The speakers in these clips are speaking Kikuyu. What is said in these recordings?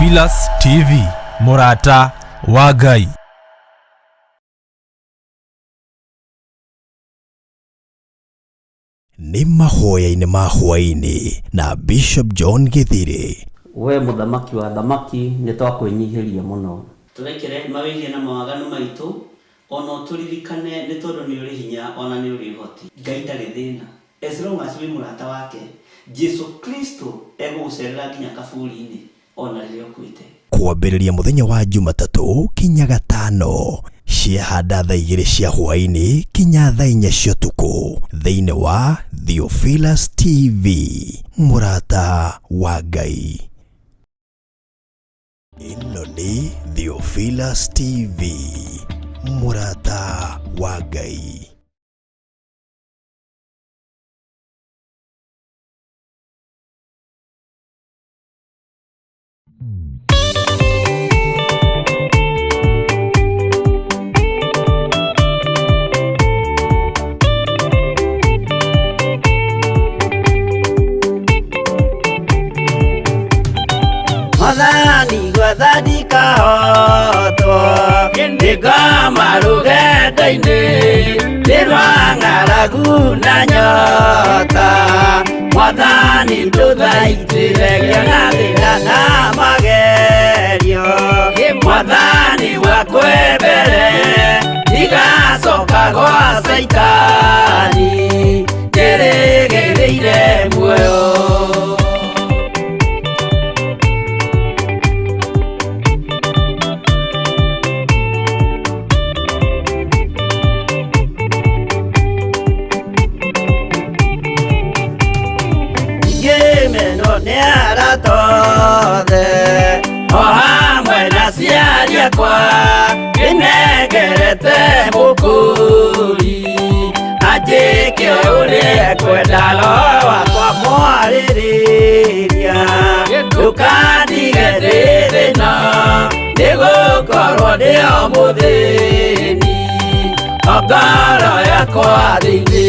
Theophilus TV, mũrata wa Ngai. Nĩ mahoya-inĩ ma hwaĩ-inĩ na Bishop John Gĩthirĩ. We mũthamaki wa athamaki, nĩ twakwĩnyihĩria mũno. Tũrekere mawĩhia na mawaganu maitũ, o na ũtũririkane, nĩ tondũ nĩ ũrĩ hinya o na nĩ ũrĩ ũhoti. Ngai ndarĩ thĩna as long as wĩ mũrata wake. Jesu Kristo egũgũcerera nginya kaburi-inĩ o na rĩrĩa ũkuĩte. Kwambĩrĩria mũthenya wa Jumatatũ kinya Gatano ciahanda thaa igĩrĩ cia hwaĩ-inĩ kinya thaa inya cia ũtukũ thĩinĩ wa Theophilus TV, mũrata wa Ngai. Ĩno nĩ Theophilus TV, mũrata wa Ngai. Mwathani gwathani kahotwo nĩngoma rũgendo-inĩ nĩ rwa ng'aragu na nyota. Mwathani ndũthaitĩre ngĩona thĩna na magerio. Mwathani wakwe mbere ndigacoka gwa Caitani njĩrĩgĩrĩire muoyo. Ngĩmenwo nĩ arata othe o hamwe na aciari akwa, ndĩnengerete mũkũri anjĩke ũrĩa ekwenda. Roho wakwa mwarĩrĩria, ndũkandige ndĩ thĩna, nĩgũkorwo ndĩ o mũthĩni o ngoro yakwa thĩinĩ.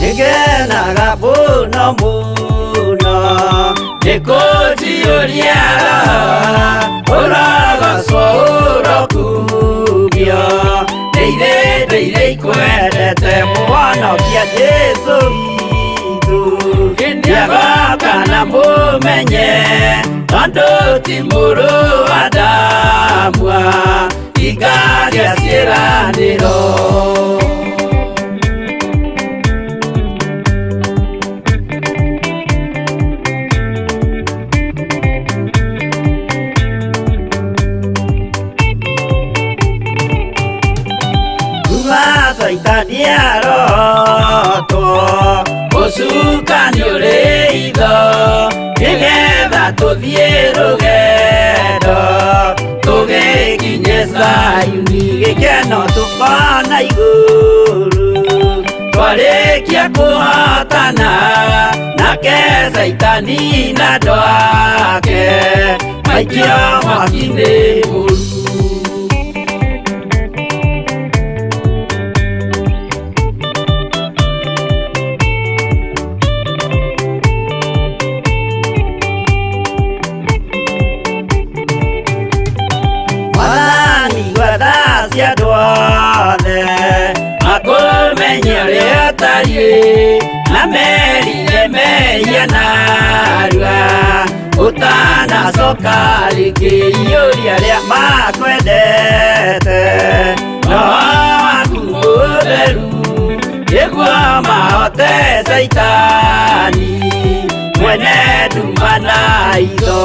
Nĩngenaga mũno mũno nĩ kũnjiyũria roho, ũrogocwo ũrokumio nĩ irĩndĩ iria ikwendete, mũhonokia Jesũ witũ. Nĩagoka na mũmenye tondũ ti mũrũ wa Adamu hingagia ciĩranĩro. Kuma Caitani arotwo, ũcukani ũrĩ itho, nĩgetha tũthiĩ rũgendo tũgĩkinye Zayuni, gĩkeno tũkona igũrũ twarĩkia kũhotana nake Caitani na andũ ake maikio mwaki-inĩ mũru. Mwathani gwetha cia andũ othe makũmenye ũrĩa ũtariĩ, na merire mehia narua ũtanacoka rĩngĩ. Iyũria arĩa makwendete roho waku mũtheru, nĩguo mahote Caitani mwene nduma na itho.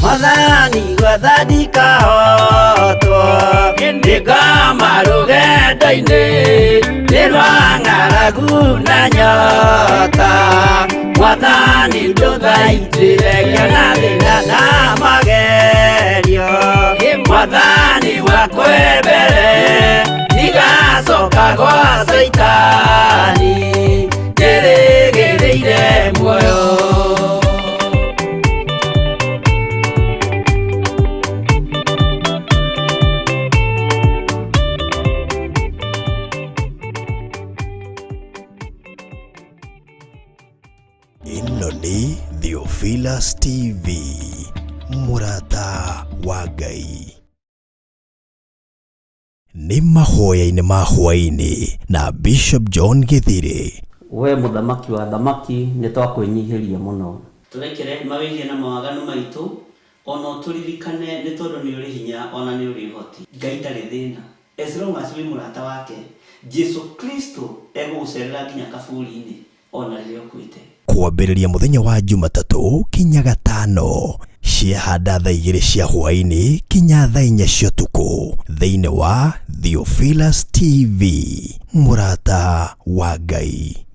Mwathani gwathani kahotwo nĩngoma rũgendo-inĩ nĩ rwa ng'aragu na nyota. Mwathani ndũthaitĩre ngĩona thĩna na magerio. Wakwe mbere ndigacoka gwa Caitani njĩrĩgĩrĩire muoyo. Ĩno nĩ Theophilus TV, mũrata wa Ngai. Nĩ mahoya-inĩ ma hwaĩ-inĩ na Bishop John Gĩthirĩ. We mũthamaki wa thamaki, nĩ twakwĩnyihĩria mũno. Tũrekere mawĩhia na mawaganu maitũ, ona ũtũririkane nĩ tondũ nĩ ũrĩ hinya ona nĩ ũrĩ ũhoti. Ngai ndarĩ thĩna, as long as wĩ mũrata wake, Jesu Kristo egũgũcerera nginya kaburi-inĩ ona rĩrĩa ũkuĩte. Kwambĩrĩria mũthenya wa Jumatatũ kinya Gatano, ciahanda thaa 2 cia hwaĩ-inĩ kinya thaa 4 cia ũtukũ, thĩinĩ wa Theophilus TV, mũrata wa Ngai.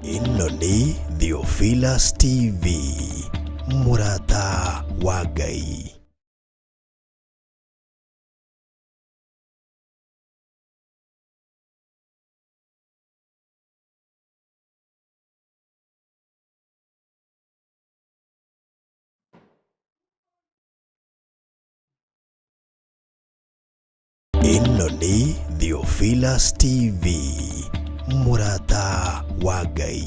Ĩno nĩ Theophilus TV, mũrata wa Ngai. Ĩno nĩ Theophilus TV, mũrata wa Ngai.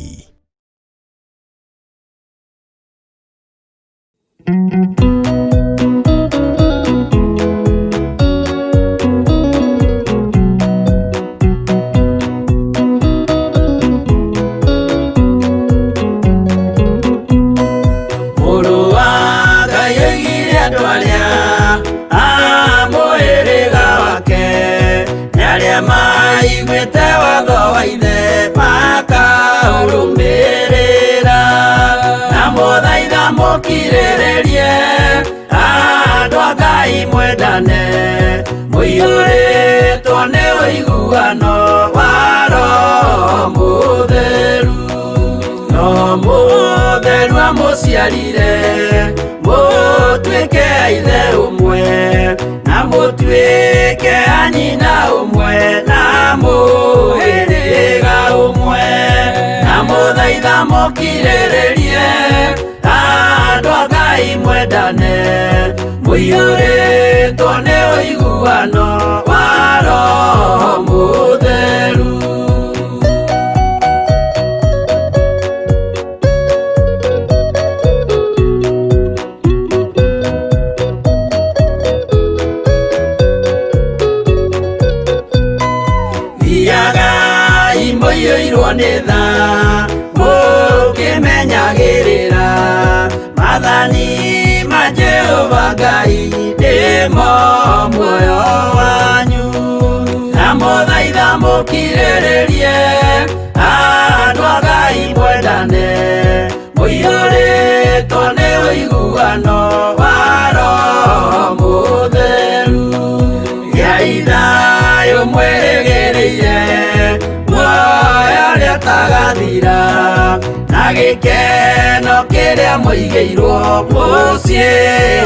Mũrũ wa Ngai oigire andũ arĩa a mũhĩrĩga wake nĩ arĩa maiguĩte watho wa ithe makaũrũmĩrĩra. Na mũthaitha mũkirĩrĩrie andũ a Ngai mwendane, mũiyũrĩtwo nĩ ũiguano wa Roho Mũtheru. No Mũtheru amũciarire mũtuĩke a ithe ũmwe, na mũtuĩke a nyina ũmwe, na mũhĩrĩga ũmwe. Na mũthaitha mũkirĩrĩrie andũ a Ngai mwendane, mũiyũrĩtwo nĩ ũiguano wa Roho Mũtheru. Thiagai mũiyũirwo nĩ tha, mũkĩmenyagĩrĩra maathani ma Jehova Ngai nĩmo muoyo wanyu. Na mũthaitha mũkirĩrĩrie andũ a Ngai mwendane, mũiyũrĩtwo nĩ ũiguano wa Roho Mũtheru. Gĩai thayũ mwĩrĩgĩrĩire muoyo ũrĩa ũtagathira, na gĩkeno kĩrĩa mũigĩirwo mũciĩ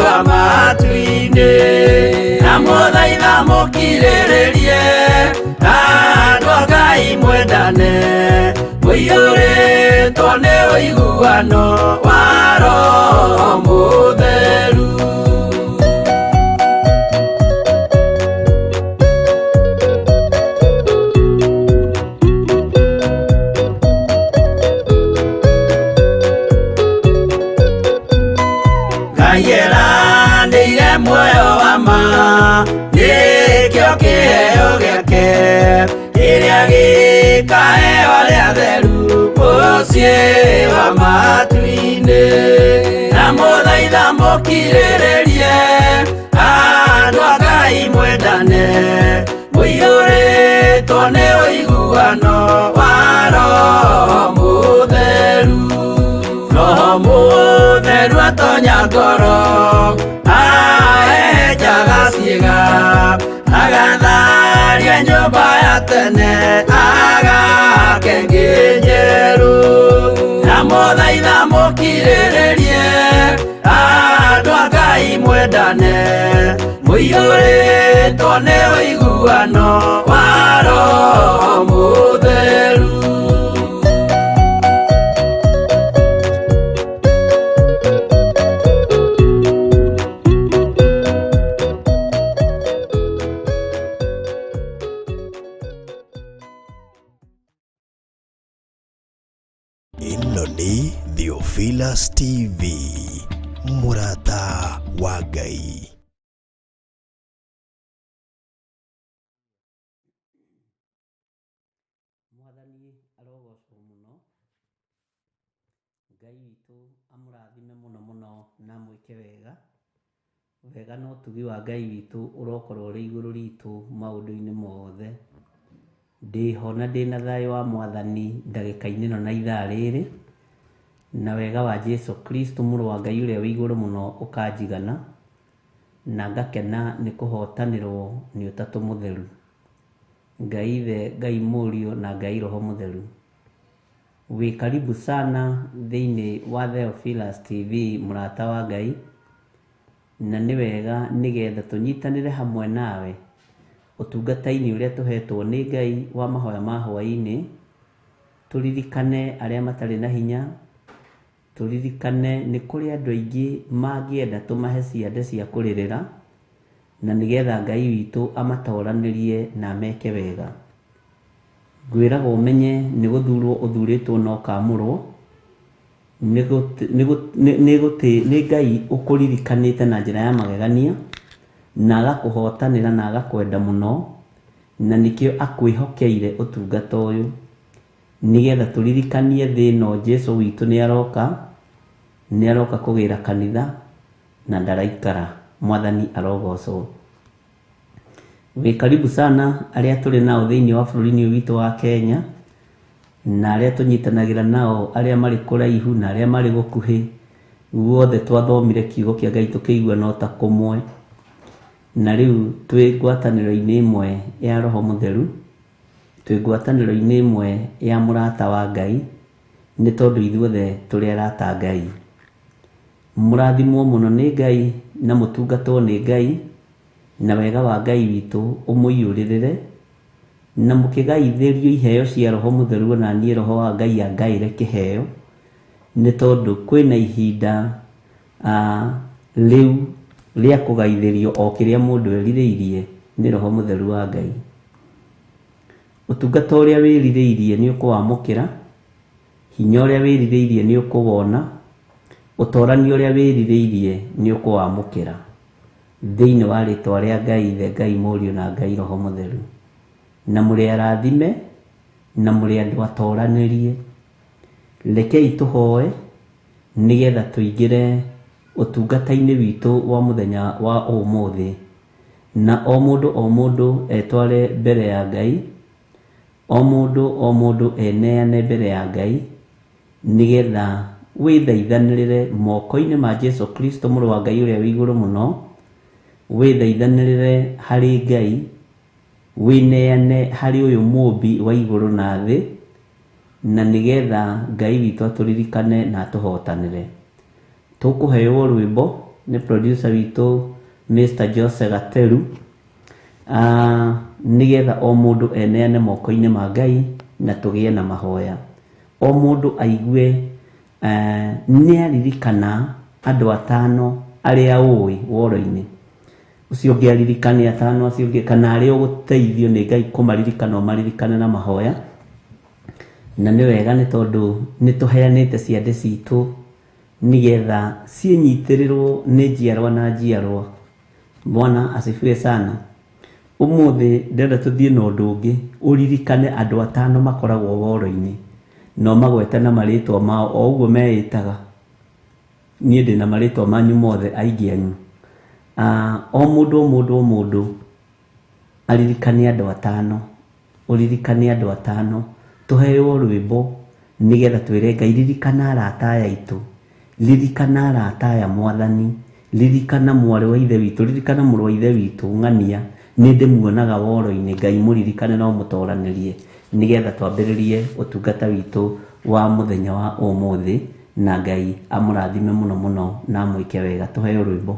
wa matu-inĩ. Na mũthaitha mũkirĩrĩrie andũ a Ngai mwendane, mũiyũrĩtwo nĩ ũiguano wa Roho Mũtheru. Ngai eranĩire muoyo wa ma, nĩkĩo kĩheo gĩake kĩrĩa gĩkaheo arĩa atheru mũciĩ wa matu-inĩ. Na mũthaitha mũkirĩrĩrie andũ a Ngai mwendane, mũiyũrĩtwo nĩ ũiguano wa Roho Mũtheru. Roho Mũtheru atonya ngoro, ahehenjaga ciĩga, agatharia nyũmba ya tene, agake ĩngĩ njerũ. Na mũthaitha mũkirĩrĩrie andũ a Ngai mwendane, Ũiyũrĩtwo nĩ ũiguano wa Roho Mũtheru. Ĩno nĩ Theophilus TV, mũrata wa Ngai. Mwathani arogocwo mũno. Ngai witũ amũrathime mũno mũno na amwĩke wega. Wega na ũtugi wa Ngai witũ ũrokorwo ũrĩ igũrũ ritũ maũndũ-inĩ mothe. Ndĩho na ndĩna thayũ wa Mwathani ndagĩka-inĩ ĩno na ithaa rĩrĩ, na wega wa Jesu Kristo mũrũ wa Ngai ũrĩa wĩ igũrũ mũno ũkanjigana, na ngakena nĩ kũhotanĩrwo nĩ Ũtatũ Mũtheru. Ngai Ithe, Ngai Mũriũ na Ngai Roho Mũtheru. Wĩ karibu sana thĩinĩ wa Theophilus TV mũrata wa Ngai, na nĩ wega nĩgetha tũnyitanĩre hamwe nawe ũtungata-inĩ ũrĩa tũhetwo nĩ Ngai wa mahoya ma hwaĩ-inĩ, tũririkane arĩa matarĩ na hinya, tũririkane nĩ kũrĩ andũ aingĩ mangĩenda tũmahe ciande cia kũrĩrĩra, na nĩgetha Ngai witũ amatoranĩrie na ameke wega. Ngwĩraga ũmenye nĩ gũthurwo ũthurĩtwo na ũkamũrwo, nĩ Ngai ũkũririkanĩte na njĩra ya magegania, na agakũhotanĩra na agakwenda mũno, na nĩkĩo akwĩhokeire ũtungata ũyũ, nĩgetha tũririkanie thĩ ĩno Jesu witũ nĩ aroka, nĩ aroka kũgĩra kanitha na ndaraikara. Mwathani arogocwo. Wĩ karibu sana arĩa tũrĩ nao thĩinĩ wa bũrũri-inĩ ũyũ witũ wa Kenya, na arĩa tũnyitanagĩra nao arĩa marĩ kũraihu na arĩa marĩ gũkuhĩ, guothe twathomire kiugo kĩa Ngai tũkĩigua no ta kũmwe, na rĩu twĩ ngwatanĩro-inĩ ĩmwe ya Roho Mũtheru, twĩ ngwatanĩro-inĩ ĩmwe ya mũrata wa Ngai, nĩ tondũ ithuothe tũrĩ arata a Ngai. Mũrathimwo mũno nĩ Ngai na mũtungatwo nĩ Ngai, na wega wa Ngai witũ ũmũiyũrĩrĩre, na mũkĩgaithĩrio iheo cia Roho Mũtheru, ona niĩ Roho wa Ngai angaĩre kĩheo, nĩ tondũ kwĩna ihinda rĩu rĩa kũgaithĩrio o kĩrĩa mũndũ erirĩirie nĩ Roho Mũtheru wa Ngai. Ũtungata ũrĩa wĩrirĩirie nĩ ũkũwamũkĩra, hinya ũrĩa wĩrirĩirie nĩ ũkũwona, ũtorania ũrĩa wĩrirĩirie nĩ ũkũwamũkĩra thĩinĩ wa rĩtwa rĩa Ngai Ithe, Ngai Mũriũ na Ngai Roho Mũtheru. Na mũrĩ arathime na mũrĩ andũ atoranĩrie. Rekei tũhoe nĩgetha tũingĩre ũtungata-inĩ witũ wa mũthenya wa ũmũthĩ, na o mũndũ o mũndũ etware mbere ya Ngai, o mũndũ o mũndũ eneane mbere ya Ngai, nĩgetha wĩthaithanĩrĩre moko-inĩ ma Jesu Kristo mũrũ wa Ngai ũrĩa wĩ igũrũ mũno, wĩthaithanĩrĩre harĩ Ngai, wĩneane harĩ ũyũ mũmbi wa igũrũ na thĩ, na nĩgetha Ngai witũ atũririkane na atũhotanĩre. Tũkũheo rwĩmbo nĩ producer witũ Mr. Jose Gateru, nĩgetha o mũndũ eneane moko-inĩ ma Ngai na tũgĩe na mahoya. O mũndũ aigue nĩ aririkana andũ atano arĩa ũĩ woro-inĩ, ũcio ũngĩ aririkane atano acio ũngĩ, kana arĩa ũgũteithio nĩ Ngai kũmaririkana ũmaririkane na mahoya. Na nĩ wega nĩ tondũ nĩ tũheanĩte ciande citũ nĩgetha ciĩnyitĩrĩrwo nĩ njiarwa na njiarwa. Bwana asifiwe sana. Ũmũthĩ ndĩrenda tũthiĩ na ũndũ ũngĩ, ũririkane andũ atano makoragwo woro-inĩ, na ũmagwete na marĩtwa mao o ũguo meĩtaga. Niĩ ndĩna marĩtwa manyu mothe aingĩ anyu. O mũndũ o mũndũ o mũndũ aririkane andũ atano, ũririkane andũ atano, tũheo rwĩmbo nĩgetha twĩre Ngai ririkana arata aya aitũ, ririkana arata aya Mwathani, ririkana mwarĩ wa ithe witũ, ririkana mũrũ wa ithe witũ ng'ania, nĩ ndĩmuonaga woro-inĩ, Ngai mũririkane na ũmũtoranĩrie, nĩgetha twambĩrĩrie ũtungata witũ wa mũthenya wa ũmũthĩ, na Ngai amũrathime mũno mũno na amwĩke wega. Tũheo rwĩmbo.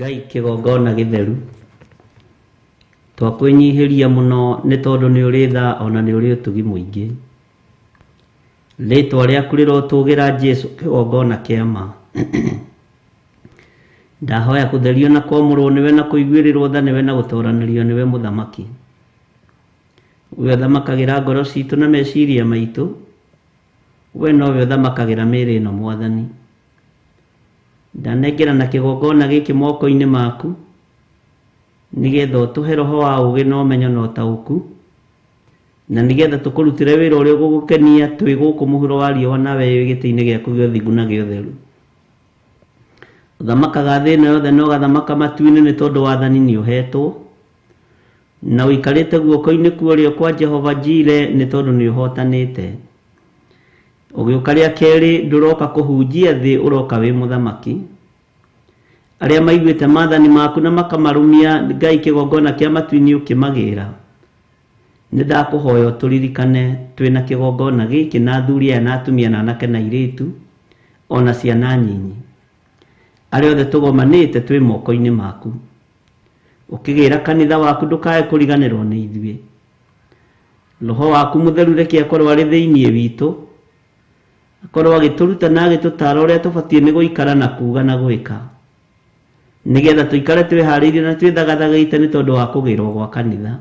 Ngai kĩgongona gĩtheru, twakwĩnyihĩria mũno nĩ tondũ nĩ ũrĩ tha ona nĩ ũrĩ ũtugi mũingĩ. Rĩtwa rĩaku rĩrotũgĩra Jesu kĩgongona kĩa ma. Ndahoya kũtherio na kwamũrwo nĩwe na kũiguĩrĩrwo tha nĩwe na gũtoranĩrio nĩwe mũthamaki. We ũthamakagĩra ngoro citũ na meciria maitũ, we nowe ũthamakagĩra mĩĩrĩ ĩno mwathani. Ndanengera na kĩgongona gĩkĩ moko-inĩ maku, nĩgetha ũtũhe roho wa ũũgĩ na ũmenyo na ũtaũku, na nĩgetha tũkũrutĩre wĩra ũrĩa ũgũgũkenia twĩ gũkũ mũhuro wa riũa nawe wĩ gĩtĩ-inĩ gĩaku gĩa ũthingu na gĩa ũtheru. Ũthamakaga thĩ ĩno yothe na ũgathamaka matu-inĩ nĩ tondũ wathani nĩ ũhetwo, na ũikarĩte guoko-inĩ kwa ũrĩo kwa Jehova Jire nĩ tondũ nĩ ũhotanĩte. Ũgĩũka rĩa kerĩ ndũroka kũhunjia thĩ, ũroka wĩ mũthamaki. Arĩa maiguĩte maathani maku na makamarũmia, Ngai kĩgongona kĩa matu-inĩ ũkĩmagĩra. Nĩ ndakũhoya ũtũririkane twĩna kĩgongona gĩkĩ na athuri aya na atumia na anake na airĩtu ona ciana nyinyi. Arĩa othe tũgomanĩte twĩ moko-inĩ maku. Ũkĩgĩra kanitha waku ndũkae kũriganĩrwo nĩ ithuĩ. Roho waku mũtheru reke akorwo arĩ thĩinĩ witũ, akorwo agĩtũruta na agĩtũtaara ũrĩa tũbatiĩ nĩ gũikara na kuuga na gwĩka, nĩgetha tũikare twĩharĩirie na twĩthagathagĩte nĩ tondũ wa kũgĩrwo gwa kanitha.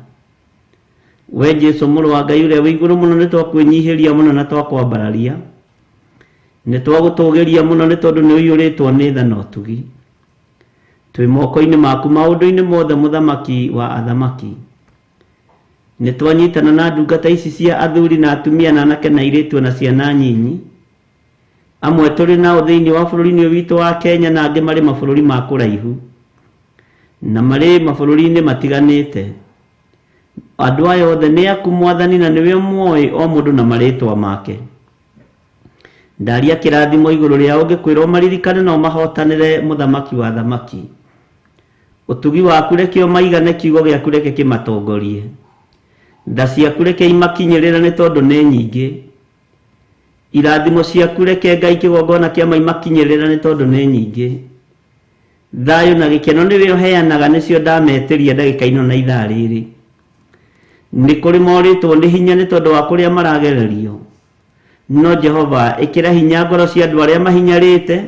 We Jesu mũrũ wa Ngai ũrĩa wĩ igũrũ mũno, nĩ twakwĩnyihĩria mũno na twakwambararia, nĩ twagũtũgĩria mũno nĩ tondũ nĩ ũiyũrĩtwo nĩ tha na ũtugi. Twĩ moko-inĩ maku maũndũ-inĩ mothe, mũthamaki wa athamaki. Nĩ twanyitana na ndungata ici cia athuri na atumia na anake na airĩtu na ciana nyinyi. Amwe tũrĩ nao thĩinĩ wa bũrũri-inĩ ũyũ witũ wa Kenya na angĩ marĩ mabũrũri ma kũraihu na marĩ mabũrũri-inĩ matiganĩte. Andũ aya othe nĩ aku mwathani na nĩwe moĩ o mũndũ na marĩtwa make. Ndaria kĩrathimo igũrũ rĩao ngĩkwĩra ũmaririkane na ũmahotanĩre mũthamaki wa athamaki. Ũtugi waku reke ũmaigane, kiugo gĩaku reke kĩmatongorie. Tha ciaku reke imakinyĩrĩre nĩ tondũ nĩ nyingĩ. Irathimo ciaku reke Ngai kĩgongona kĩa ma imakinyĩrĩre nĩ tondũ nĩ nyingĩ. Thayũ na gĩkeno nĩwe ũheanaga, nĩcio ndametĩria ndagĩka ĩno na ithaa rĩrĩ. Nĩ kũrĩ morĩtwo nĩ hinya nĩ tondũ wa kũrĩa maragererio. No Jehova, ĩkĩra hinya ngoro cia andũ arĩa mahinyarĩte,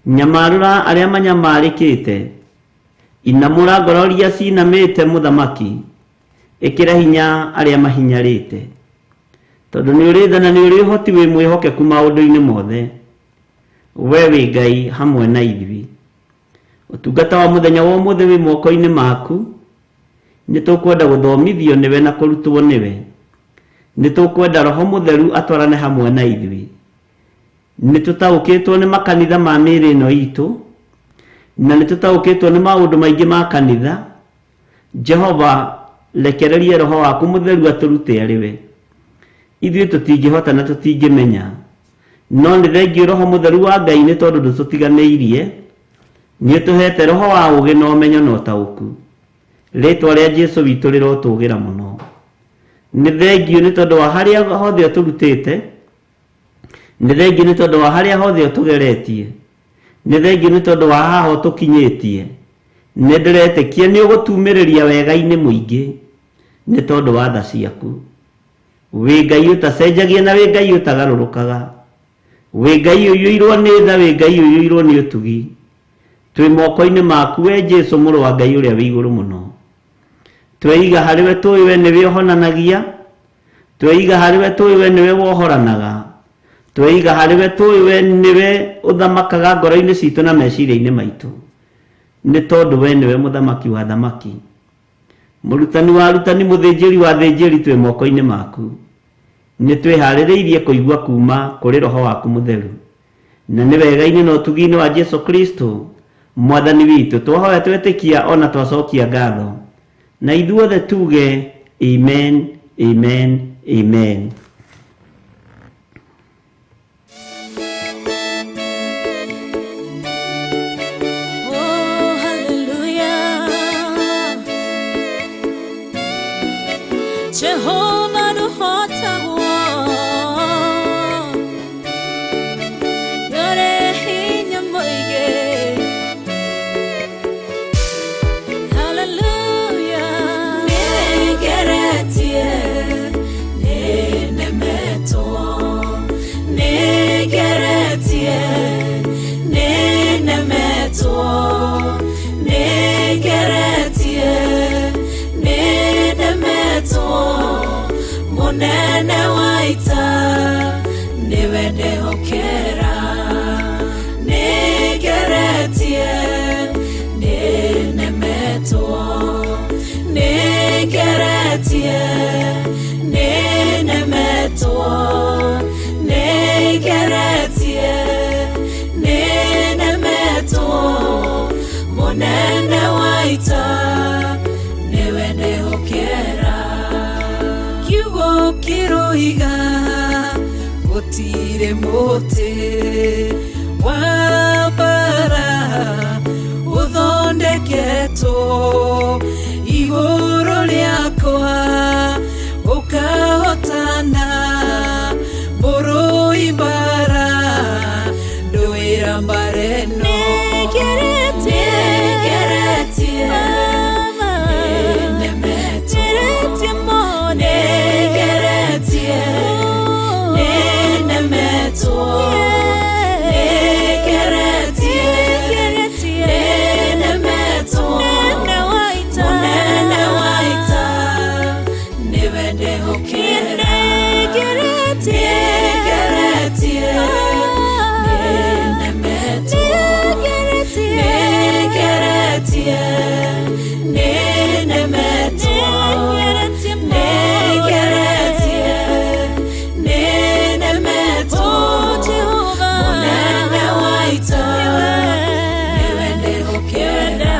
nyamarũra arĩa manyamarĩkĩte, inamũra ngoro iria cinamĩte mũthamaki, ĩkĩra hinya arĩa mahinyarĩte. Tondũ nĩ ũrĩ tha na nĩ ũrĩ ũhoti wĩ mwĩhokeku maũndũ-inĩ mothe. We wĩ Ngai hamwe na ithuĩ. Ũtungata wa mũthenya wa ũmũthĩ wĩ moko-inĩ maku. Nĩ tũkwenda gũthomithio nĩwe na kũrutwo nĩwe. Nĩ tũkwenda Roho Mũtheru atwarane hamwe na ithuĩ. Nĩ tũtaũkĩtwo nĩ makanitha ma mĩĩrĩ ĩno itũ, na nĩ tũtaũkĩtwo nĩ maũndũ maingĩ ma kanitha. Jehova, rekereria Roho waku Mũtheru atũrute arĩ we. Ithuĩ tũtingĩhota na tũtingĩmenya, no nĩ thengiũ Roho Mũtheru wa Ngai nĩ tondũ ndũtũtiganĩirie. Nĩ ũtũhete roho wa ũũgĩ na ũmenyo na ũtaũku. Rĩtwa rĩa Jesu witũ rĩrotũgĩra mũno. Nĩ thengiũ nĩ tondũ wa harĩa hothe ũtũrutĩte, nĩ thengiũ nĩ tondũ wa harĩa hothe ũtũgeretie, nĩ thengiũ nĩ tondũ wa haha ũtũkinyĩtie. Nĩ ndĩretĩkia nĩ ũgũtumĩrĩria wega-inĩ mũingĩ nĩ tondũ wa tha ciaku. Wĩ Ngai ũtacenjagia na wĩ Ngai ũtagarũrũkaga. Wĩ Ngai ũiyũirwo nĩ tha, wĩ Ngai ũiyũirwo nĩ ũtugi. Twĩ moko-inĩ maku we Jesu mũrũ wa Ngai ũrĩa wĩ igũrũ mũno. Tweiga harĩ we tũĩ we nĩwe ũhonanagia, tweiga harĩ we tũĩ we nĩwe wohoranaga, tweiga harĩ we tũĩ we nĩwe ũthamakaga ngoro-inĩ citũ na meciria-inĩ maitũ, nĩ tondũ we nĩwe mũthamaki wa athamaki, mũrutani wa arutani, mũthĩnjĩri wa athĩnjĩri. Twĩ moko-inĩ maku. Nĩ twĩharĩrĩirie kũigua kuma kũrĩ Roho waku Mũtheru, na nĩ wega-inĩ na ũtugi-inĩ wa Jesu Kristo mwathani witũ twahoya twetĩkia ona twacokia ngatho, na ithuothe tuge amen, amen, amen. Oh, hallelujah. Jehovah nũhotagwo, nĩũrĩ hinya mũingĩ. Nĩwe ndehokera. Nĩngeretie, nĩnemetwo. Nĩngeretie, nĩnemetwo. Nĩngeretie, nĩnemetwo. Mũnene wa ita, nĩwe ndehokera. Kiugo kĩroiga gũtirĩ mũtĩ wa mbara ũthondeketwo igũrũ rĩakwa ũkahotana mũrũi mbara ndũĩra mbara ĩno. Nĩngeretie, nĩnemetwo. Nĩngeretie, nĩnemetwo. Nĩngeretie, nĩnemetwo. Mũnene wa ita, nĩwe ndehokera. Nĩngeretie, nĩnemetwo. Nĩngeretie, nĩnemetwo. Nĩngeretie, nĩnemetwo. Mũnene wa ita, nĩwe ndehokera.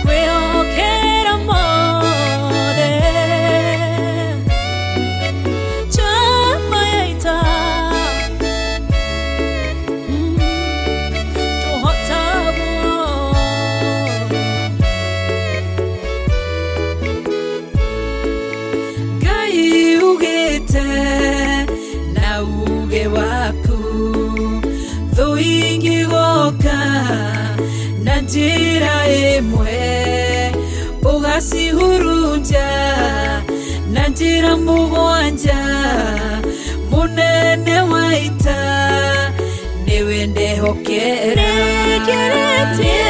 Kwĩhokera mothe njamba ya ita, tũhotagwo. Ngai ugĩte na uge waku thũ ingĩgoka na njĩra ĩmwe ũgacihurunja na njĩra mũgwanja. Mũnene wa ita, nĩwe ndehokera. Nĩngeretie,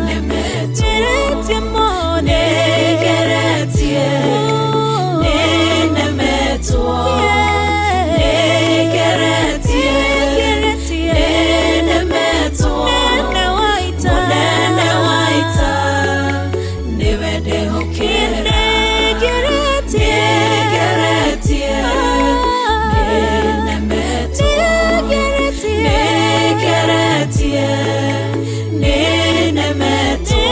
nĩnemetwo. Nĩngeretie, nĩnemetwo. Nĩngeretie, nĩnemetwo. Mũnene wa ita, nĩwe ndehokera. Nĩngeretie, nĩnemetwo. Nĩngeretie, nĩnemetwo.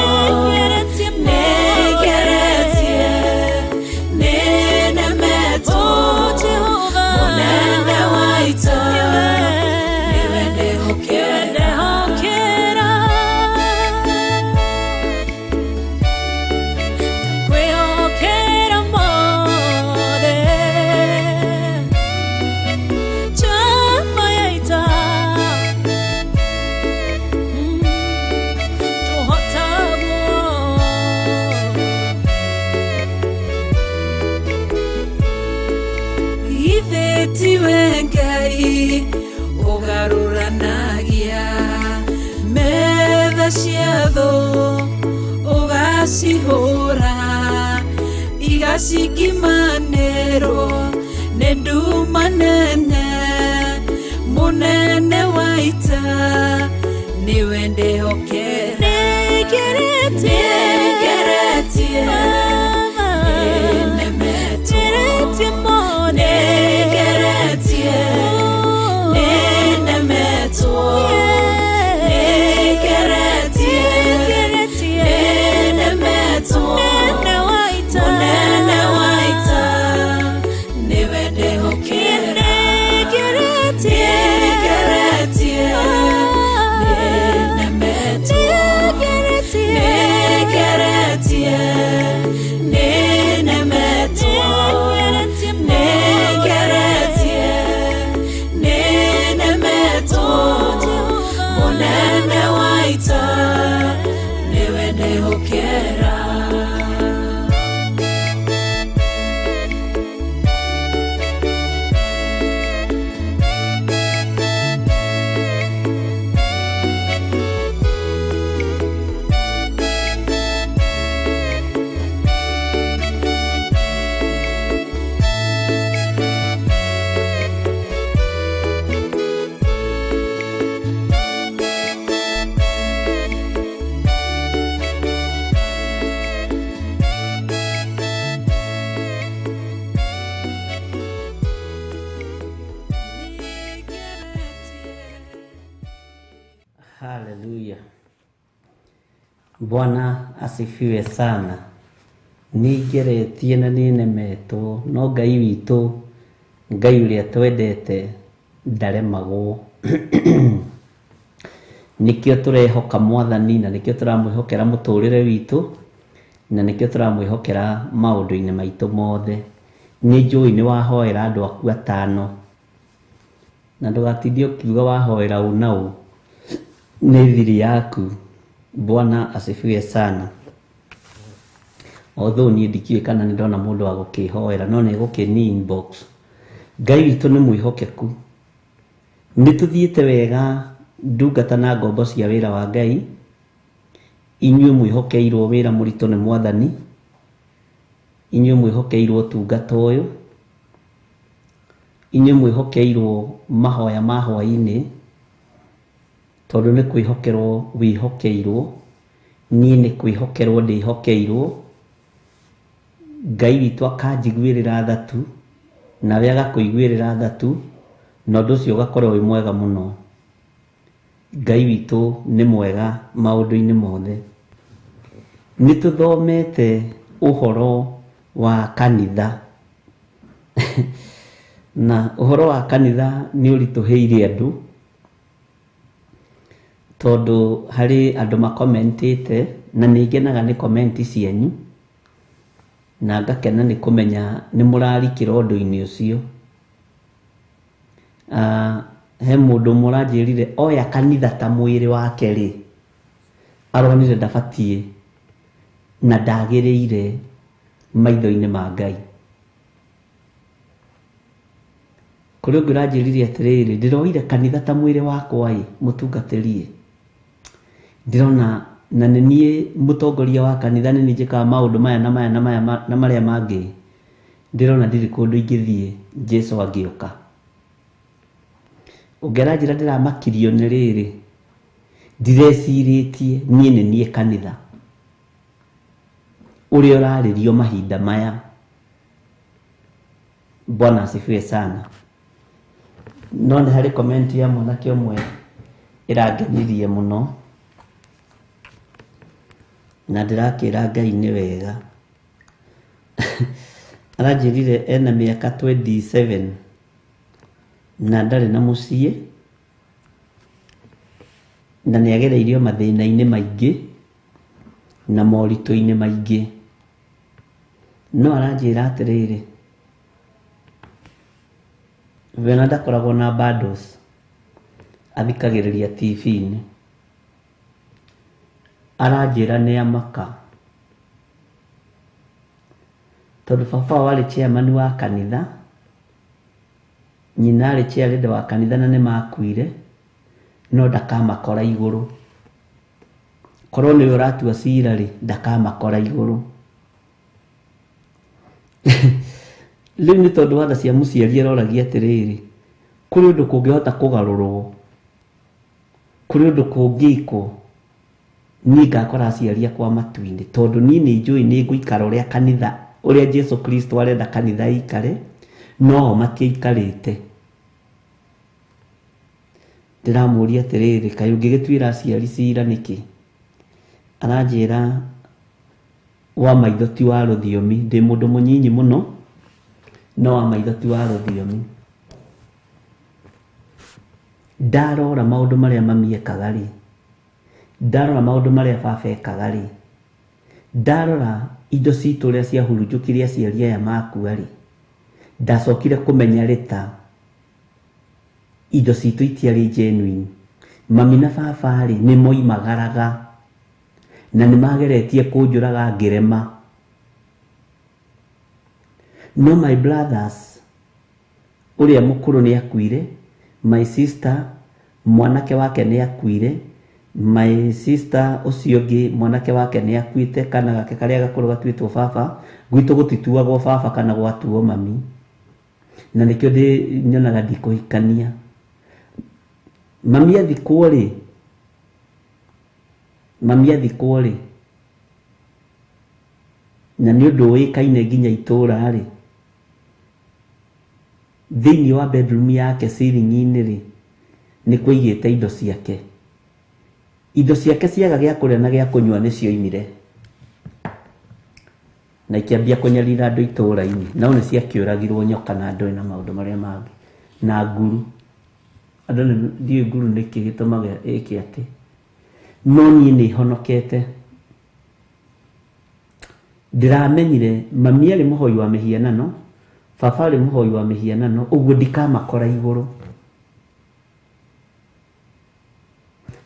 Nĩngeretie, nĩnemetwo. Mũnene wa ita, nĩwe ndehokera. Kwĩhokera mothe njamba ya ita, tũhotagwo. Githĩ tiwe Ngai ũgarũranagia metha cia thũ ũgacihũra igacikimanĩrwo nĩ nduma nene. Mũnene wa ita, nĩwe ndehokera. Nĩngeretie, nĩnemetwo. Nĩngeretie, nĩnemetwo. Nĩngeretie, nĩnemetwo. Mũnene wa ita, nĩwe ndehokera. Nĩngeretie, nĩnemetwo. Nĩngeretie, nĩnemetwo. Nĩngeretie, nĩnemetwo. Mũnene wa ita, nĩwe ndehokera. Haleluya. Bwana asifiwe sana. Nĩngeretie na nĩnemetwo, no Ngai witũ, Ngai ũrĩa twendete ndaremagwo. Nĩkĩo tũrehoka Mwathani na nĩkĩo tũramwĩhokera mũtũrĩre witũ na nĩkĩo tũramwĩhokera maũndũ-inĩ maitũ mothe. Nĩ njũĩ nĩ wahoera andũ aku atano na ndũgatinde ũkiuga wahoera ũ na ũ, nĩ thiri yaku. Bwana asifiwe sana. Although niĩ ndikĩũĩ kana nĩ ndona mũndũ wa gũkĩhoera, no nĩ egũkĩni inbox. Ngai witũ nĩ mwĩhokeku. Nĩ tũthiĩte wega ndungata na ngombo cia wĩra wa Ngai. Inyuĩ mwĩhokeirwo wĩra mũritũ nĩ Mwathani, inyuĩ mwĩhokeirwo ũtungata ũyũ, inyuĩ mwĩhokeirwo mahoya ma hwaĩ-inĩ, tondũ nĩ kwĩhokerwo wĩhokeirwo. Niĩ nĩ kwĩhokerwo ndĩhokeirwo. Ngai witũ akanjiguĩrĩra tha tu, nawe agakũiguĩrĩra tha tu, na ũndũ ũcio ũgakorwo wĩ mwega mũno. Ngai witũ nĩ mwega maũndũ-inĩ mothe. Nĩ tũthomete ũhoro wa kanitha na ũhoro wa kanitha nĩ ũritũhĩire andũ, tondũ harĩ andũ makomentĩte, na nĩ ngenaga nĩ komenti cianyu, na ngakena nĩ kũmenya nĩ mũrarikĩra ũndũ-inĩ ũcio. He mũndũ ũmwe ũranjĩrire oya kanitha ta mwĩrĩ wake rĩ, aronire ndabatiĩ na ndagĩrĩire maitho-inĩ ma Ngai. Kũrĩ ũngĩ ũranjĩrire atĩrĩrĩ, ndĩroire kanitha ta mwĩrĩ wakwa ĩ, mũtungatĩri ĩ, ndĩrona na nĩ niĩ mũtongoria wa kanitha, nĩ niĩ njĩkaga maũndũ maya na maya na maya na marĩa mangĩ, ndĩrona ndirĩ kũndũ ingĩthiĩ Jesũ angĩũka. Ũngĩ aranjĩra ndĩramakirio nĩ rĩrĩ, ndirecirĩtie niĩ nĩ niĩ kanitha ũrĩa ũrarĩrio mahinda maya. Bwana asifiwe sana. No nĩ harĩ comment ya mwanake ũmwe ĩrangenirie mũno, na ndĩrakĩra Ngai nĩ wega. Aranjĩrire ena mĩaka 27 na ndarĩ na mũciĩ, na nĩ agereirio mathĩna-inĩ maingĩ na moritũ-inĩ maingĩ. No aranjĩra atĩrĩrĩ, we ona ndakoragwo na bundles, athikagĩrĩria TV-inĩ. Aranjĩra nĩ amaka, tondũ baba wao arĩ chairman wa kanitha, nyina arĩ chairlady wa kanitha na nĩ makuire, no ndakamakora igũrũ. Korwo nĩwe ũratua cira rĩ, ndakamakora igũrũ. Rĩu nĩ tondũ wa tha cia mũciari aroragia atĩrĩrĩ, kũrĩ ũndũ kũngĩhota kũgarũrwo, kũrĩ ũndũ kũngĩkwo, niĩ ngakora aciari akwa matu-inĩ, tondũ niĩ nĩ njũĩ nĩ ngũikara ũrĩa kanitha, ũrĩa Jesu Kristo arenda kanitha ĩikare, no o matiaikarĩte. Ndĩramũria atĩrĩrĩ, kaĩ ũngĩgĩtuĩra aciari cira nĩkĩ? Aranjĩra wa maitho ti wa rũthiomi, ndĩ mũndũ mũnyinyi mũno, no wa maitho ti wa rũthiomi. Ndarora maũndũ marĩa mami ekaga rĩ, ndarora maũndũ marĩa baba ekaga rĩ, ndarora indo citũ ũrĩa ciahurunjũkire aciari aya makua rĩ, ndacokire kũmenya rĩ ta indo citũ itiarĩ genuine. Mami na baba rĩ, nĩ moimagaraga na nĩ mageretie kũnjũraga ngĩrema. No my brothers, ũrĩa mũkũrũ nĩ akuire, my sister mwanake wake nĩ akuire, my sister ũcio ũngĩ mwanake wake nĩ akuĩte, kana gake karĩa gakũrũ gatuĩtwo baba. Gwitũ gũtituagwo baba kana gwatuo mami, na nĩkĩo ndĩ nyonaga ndikũhikania. Mami athikwo rĩ, mami athikwo rĩ, na nĩ ũndũ ũĩkaine nginya itũra rĩ, thĩinĩ wa bedroom yake ceiling-inĩ rĩ, nĩ kũigĩte indo ciake. Indo ciake ciaga gĩa kũrĩa na gĩa kũnyua nĩcioimire na ikĩambia kũnyarira andũ itũũra-inĩ, no nĩ ciakĩũragirwo nyoka na ndũĩ na maũndũ marĩa mangĩ na nguru. Andũ nĩ ndiũĩ nguru nĩkĩ gĩtũmaga ĩke atĩ, no niĩ nĩ honokete. Ndĩramenyire mami arĩ mũhoi wa mĩhianano, baba arĩ mũhoi wa mĩhianano, ũguo ndikamakora igũrũ,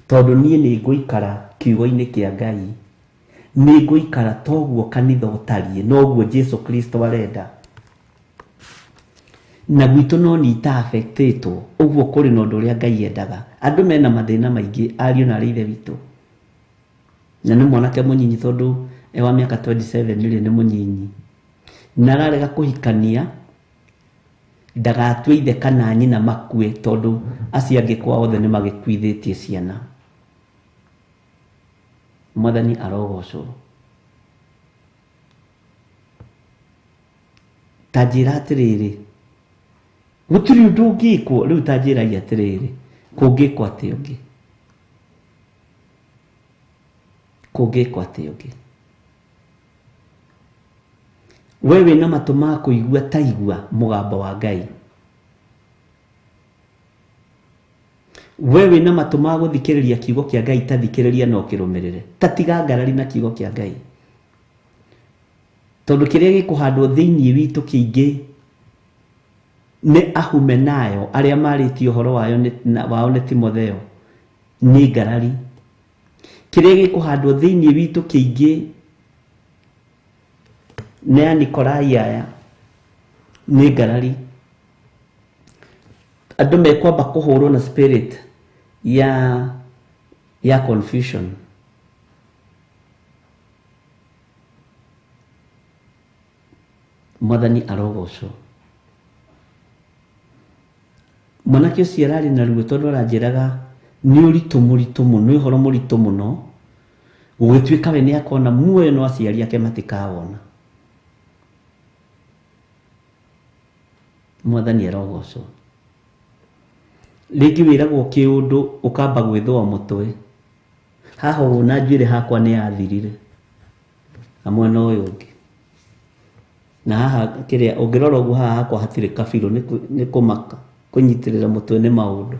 tondũ niĩ nĩ ngũikara kiugo-inĩ kĩa Ngai, nĩ ngũikara toguo kanitha ũtariĩ, noguo Jesu Kristo arenda. Na gwitũ no nĩ ita-affectĩtwo, ũguo kũrĩ na ũndũ ũrĩa Ngai endaga. Andũ mena mathĩna maingĩ, ariũ na arĩ ithe witũ, na nĩ mwanake mũnyinyi tondũ e wa mĩaka 27 rĩ, nĩ mũnyinyi, na ararega kũhikania ndagatue ithe kana nyina makue, tondũ acio angĩ kwao othe nĩ magĩkuithĩtie ciana. Mwathani arogocwo. Ta njĩra atĩrĩrĩ, gũtirĩ ũndũ ũngĩkwo rĩu, ta njĩrai atĩrĩrĩ, kũngĩkwo atĩa ũngĩ? Kũngĩkwo atĩa ũngĩ? We wĩna matũ ma kũigua, ta igua mũgambo wa Ngai. We wĩna matũ ma gũthikĩrĩria kiugo kĩa Ngai, ta thikĩrĩria na ũkĩrũmĩrĩre. Ta tiga ngarari na kiugo kĩa Ngai, tondũ kĩrĩa gĩkũhandwo thĩinĩ witũ kĩingĩ nĩ ahumenayo arĩa marĩtie ũhoro wayo wao nĩ Timotheo, nĩ ngarari. Kĩrĩa gĩkũhandwo thĩinĩ witũ kĩingĩ nĩ Anikolai aya, nĩ ngarari. Andũ mekwamba kũhũrwo na spirit ya confusion. Mwathani arogocwo. Mwanake ũcio ararĩ na ruo tondũ aranjĩraga nĩ ũritũ mũritũ mũno, nĩ ũhoro mũritũ mũno, gũgĩtuĩka we nĩ akona muoyo no aciari ake matikawona. Mwathani arogocwo. Rĩngĩ wĩragwo kĩũndũ ũkamba gwĩthũa mũtwe, haha ũguo na njuĩrĩ hakwa nĩ yathirire na mwena ũyũ ũngĩ, na haha kĩrĩa ũngĩrora ũguo haha hakwa hatirĩ kabirũ, nĩ kũmaka kũnyitĩrĩra mũtwe nĩ maũndũ.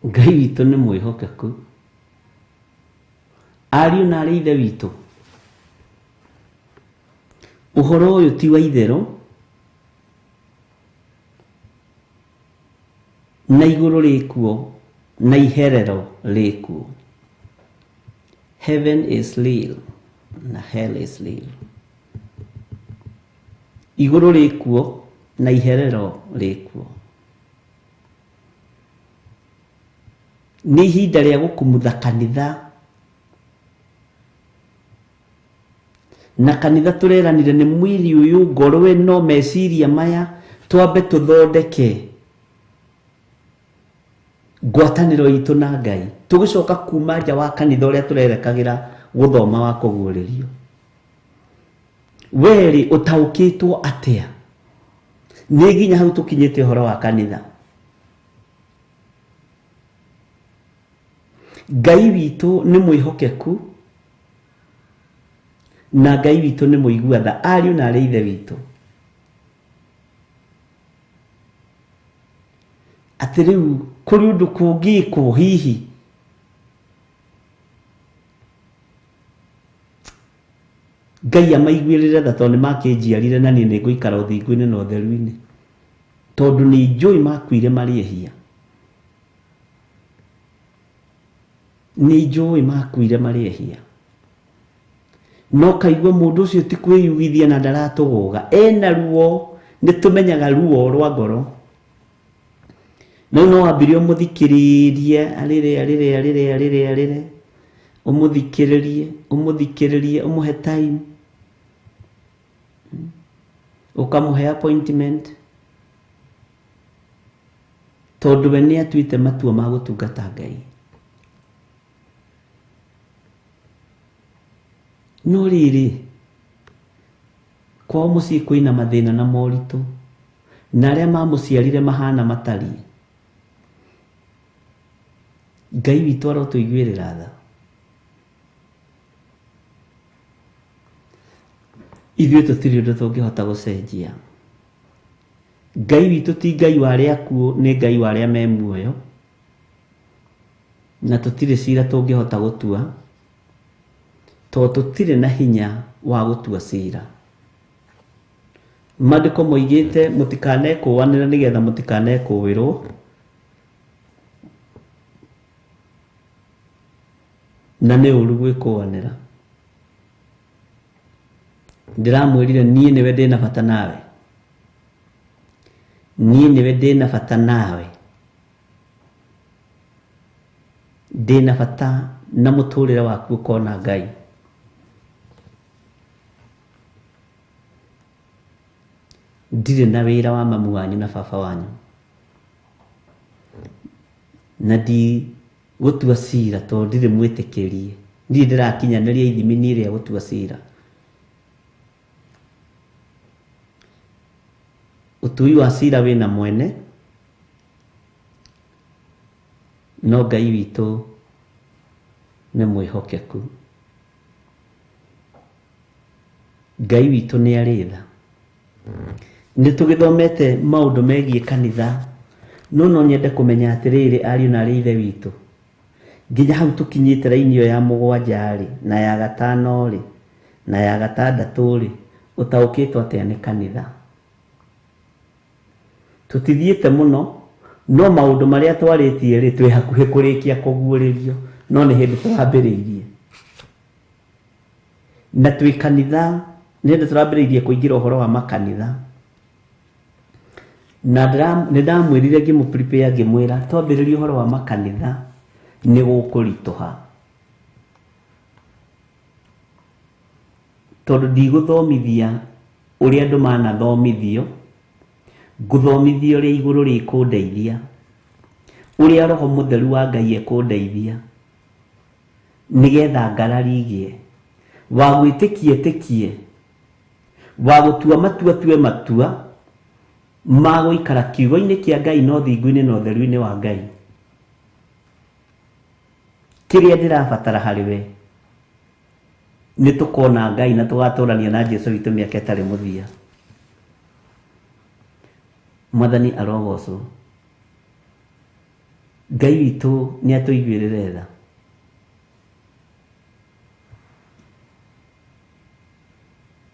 Ngai witũ nĩ mwĩhokeku. Ariũ na arĩ ithe witũ, ũhoro ũyũ ti wa itherũ, na igũrũ rĩkuo na iherero rĩkuo. Heaven is real na hell is real. Igũrũ rĩkuo na iherero rĩkuo. Nĩ ihinda rĩa gũkumutha kanitha, na kanitha tũreranire nĩ mwĩrĩ ũyũ, ngoro ĩno, meciria maya, twambe tũthondeke ngwatanĩro itũ na Ngai, tũgĩcoka kuma nja wa kanitha ũrĩa tũrerekagĩra gũthoma wa kũguũrĩrio. Werĩ ũtaũkĩtwo atĩa? Nĩ nginya hau tũkinyĩte ũhoro wa kanitha. Ngai witũ nĩ mwĩhokeku na Ngai witũ nĩ mũigua tha, ariũ na arĩ ithe witũ. Atĩ rĩu kũrĩ ũndũ kũngĩkwo hihi Ngai amaiguĩrĩre tha, tondũ nĩ makĩnjiarire na niĩ nĩ ngũikara ũthingu-inĩ na ũtheru-inĩ, tondũ nĩ njũĩ makuire marĩ ehia. Nĩ njũĩ makuire marĩ ehia. No kaigua mũndũ ũcio ti kwĩyugithia na ndaratũgũga, ena ruo, nĩ tũmenyaga ruo rwa ngoro. No no wambire ũmũthikĩrĩrie arĩre arĩre arĩre arĩre arĩre, ũmũthikĩrĩrie ũmũthikĩrĩrie, ũmũhe time, ũkamũhe appointment, tondũ we nĩ atuĩte matua ma gũtungata Ngai. No rĩrĩ, kwao mũciĩ kwĩna mathĩna na moritũ. Na arĩa mamũciarire mahana matariĩ. Ngai witũ arotũiguĩrĩra tha. Ithuĩ tũtirĩ ũndũ tũngĩhota gũcenjia. Ngai witũ ti Ngai wa arĩa akuũ, nĩ Ngai wa arĩa me muoyo. Na tũtirĩ cira tũngĩhota gũtua, tondũ tũtirĩ na hinya wa gũtua cira. Maandĩko moigĩte mũtikanekũũanĩre nĩgetha mũtikanekũũĩrwo. Na nĩ ũru gwĩkũũanĩra. Ndĩramwĩrire niĩ nĩwe ndĩna bata nawe. Niĩ nĩwe ndĩna bata nawe. Ndĩna bata na mũtũrĩre waku ũkona Ngai. Ndirĩ na wĩra wa mamu wanyu na baba wanyu. Na ndigũtua cira tondũ ndirĩ mwĩtĩkĩrie. Ndirĩ ndĩrakinyanĩria ithimi niĩ rĩa gũtua cira. Ũtui wa cira wĩna mwene, no Ngai witũ nĩ mwĩhokeku. Ngai witũ nĩ arĩ tha. Nĩ tũgĩthomete maũndũ megiĩ kanitha, no no nyende kũmenya atĩrĩrĩ ariũ na arĩ ithe witũ. Nginya hau tũkinyĩte raini ĩyo ya mũgwanja rĩ, na ya gatano rĩ, na ya gatandatũ rĩ, ũtaũkĩtwo atĩa nĩ kanitha? Tũtithiĩte mũno, no maũndũ marĩa twarĩtie rĩ, twĩ hakuhĩ kũrĩkia kũguũrĩrio, no nĩ hĩndĩ tũrambĩrĩirie. Na twĩ kanitha, nĩ hĩndĩ tũrambĩrĩirie kũingĩra ũhoro wa makanitha. Na nĩ ndamwĩrire ngĩmũ prepare ngĩmwĩra twambĩrĩrie ũhoro wa makanitha nĩ gũkũritũha. Tondũ ndigũthomithia ũrĩa andũ manathomithio, ngũthomithia ũrĩa igũrũ rĩkũndeithia, ũrĩa Roho Mũtheru wa Ngai ekũndeithia, nĩgetha ngarari igĩe. Wa gwĩtĩkia ĩtĩkie, wa gũtua matua tue matua, ma gũikara kiugo-inĩ kĩa Ngai na ũthingu-inĩ na ũtheru-inĩ wa Ngai. Kĩrĩa ndĩrabatara harĩ we, nĩ tũkona Ngai na tũgatũrania na Jesũ witũ mĩaka ĩtarĩ mũthia. Mwathani arogocwo. Ngai witũ nĩ atũiguĩrĩre tha.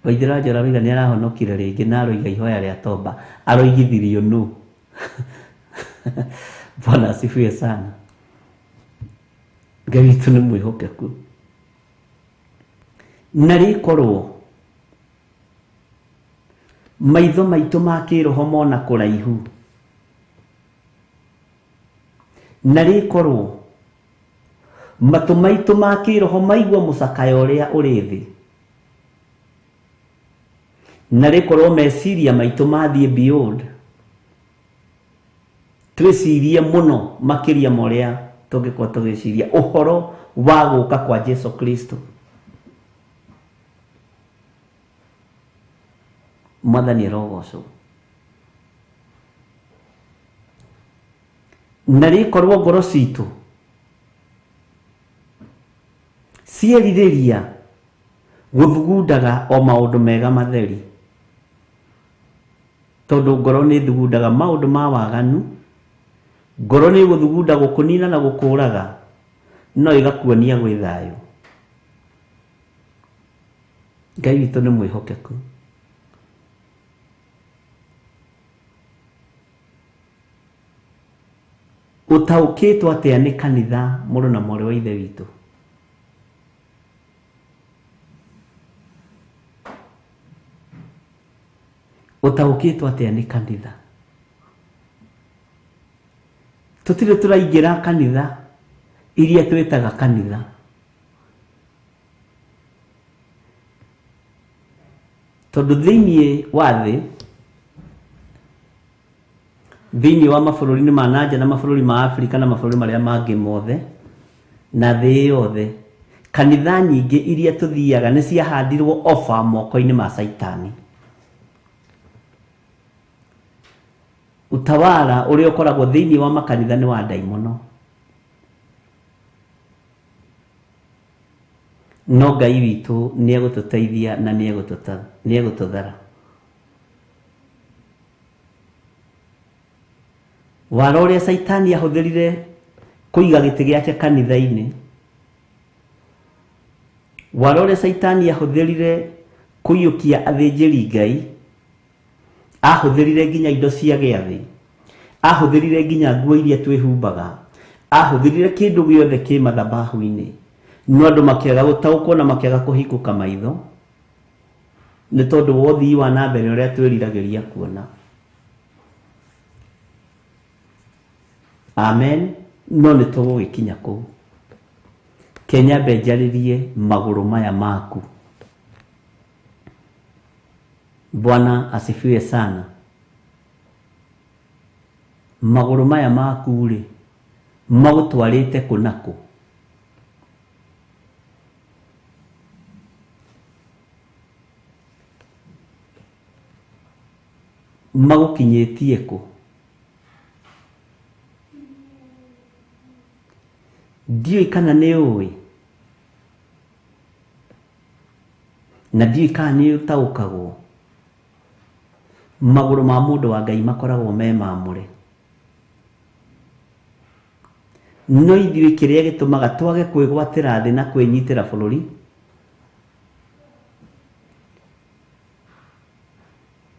Waithera Njora aroiga nĩ arahonokire rĩngĩ na aroiga ihoya rĩa tomba aroigithirio nũ. Bwana asifiwe sana. Ngai witũ nĩ mwĩhokeku. Na rĩkorwo maitho maitũ ma kĩroho mona kũraihu, na rĩkorwo matũ maitũ ma kĩroho maigua mũcakayo ũrĩa ũrĩ thĩ, na rĩkorwo meciria maitũ mathiĩ beyond, twĩcirie mũno makĩria ma ũrĩa tũngĩkorwo tũgĩciria ũhoro wa gũka kwa Jesu Kristo. Mwathani arogocwo. Na rĩkorwo ngoro citũ cierirĩria gũthugundaga o maũndũ mega matheri, tondũ ngoro nĩ thugundaga maũndũ ma waganu, ngoro nĩ gũthugunda gũkũnina na gũkũraga, no ĩgakuonia gwĩ thayũ. Ngai witũ nĩ mwĩhokeku. Ũtaũkĩtwo atĩa nĩ kanitha mũrũ na mwarĩ wa ithe witũ? Ũtaũkĩtwo atĩa nĩ kanitha? Tũtirĩ tũraingĩra kanitha iria twĩtaga kanitha. Tondũ thĩinĩ wa thĩ, thĩinĩ wa mabũrũri-inĩ ma nanja na mabũrũri ma Afrika na mabũrũri marĩa mangĩ mothe na thĩ yothe, kanitha nyingĩ iria tũthiaga nĩ ciahandirwo ofa moko-inĩ ma Caitani. Utawala ũrĩa ũkoragwo thĩinĩ wa makanitha nĩ wa ndaimono. No Ngai witũ nĩ egũtũteithia na nĩ egũtũthara. Wara ũrĩa Caitani ahũthĩrire kũiga gĩtĩ gĩake kanitha-inĩ, wara ũrĩa Caitani ahũthĩrire kũiyũkia athĩnjĩri Ngai, ahũthĩrire nginya indo cia gĩathĩ, ahũthĩrire nginya nguo iria twĩhumbaga, ahũthĩrire kĩndũ gĩothe kĩ mathabahu-inĩ. No andũ makĩaga gũtaũkwo na makĩaga kũhingũka maitho nĩ tondũ wa ũthii wa na mbere ũrĩa twĩriragĩria kuona. Amen. No nĩ tũgũgĩkinya kũu. Kenyambe njarĩrie magũrũ maya maku. Bwana asifiwe sana. Magũrũ maya maku rĩ magũtwarĩte kũ na kũ? Magũkinyĩtie kũ? Ndiũĩ kana nĩ ũĩ, na ndiũĩ kana nĩ ũtaũkagwo. Magũrũ ma mũndũ wa Ngai makoragwo me mamũre. No ithuĩ kĩrĩa gĩtũmaga twage kwĩgwatĩra thĩ na kwĩnyitĩra bũrũri,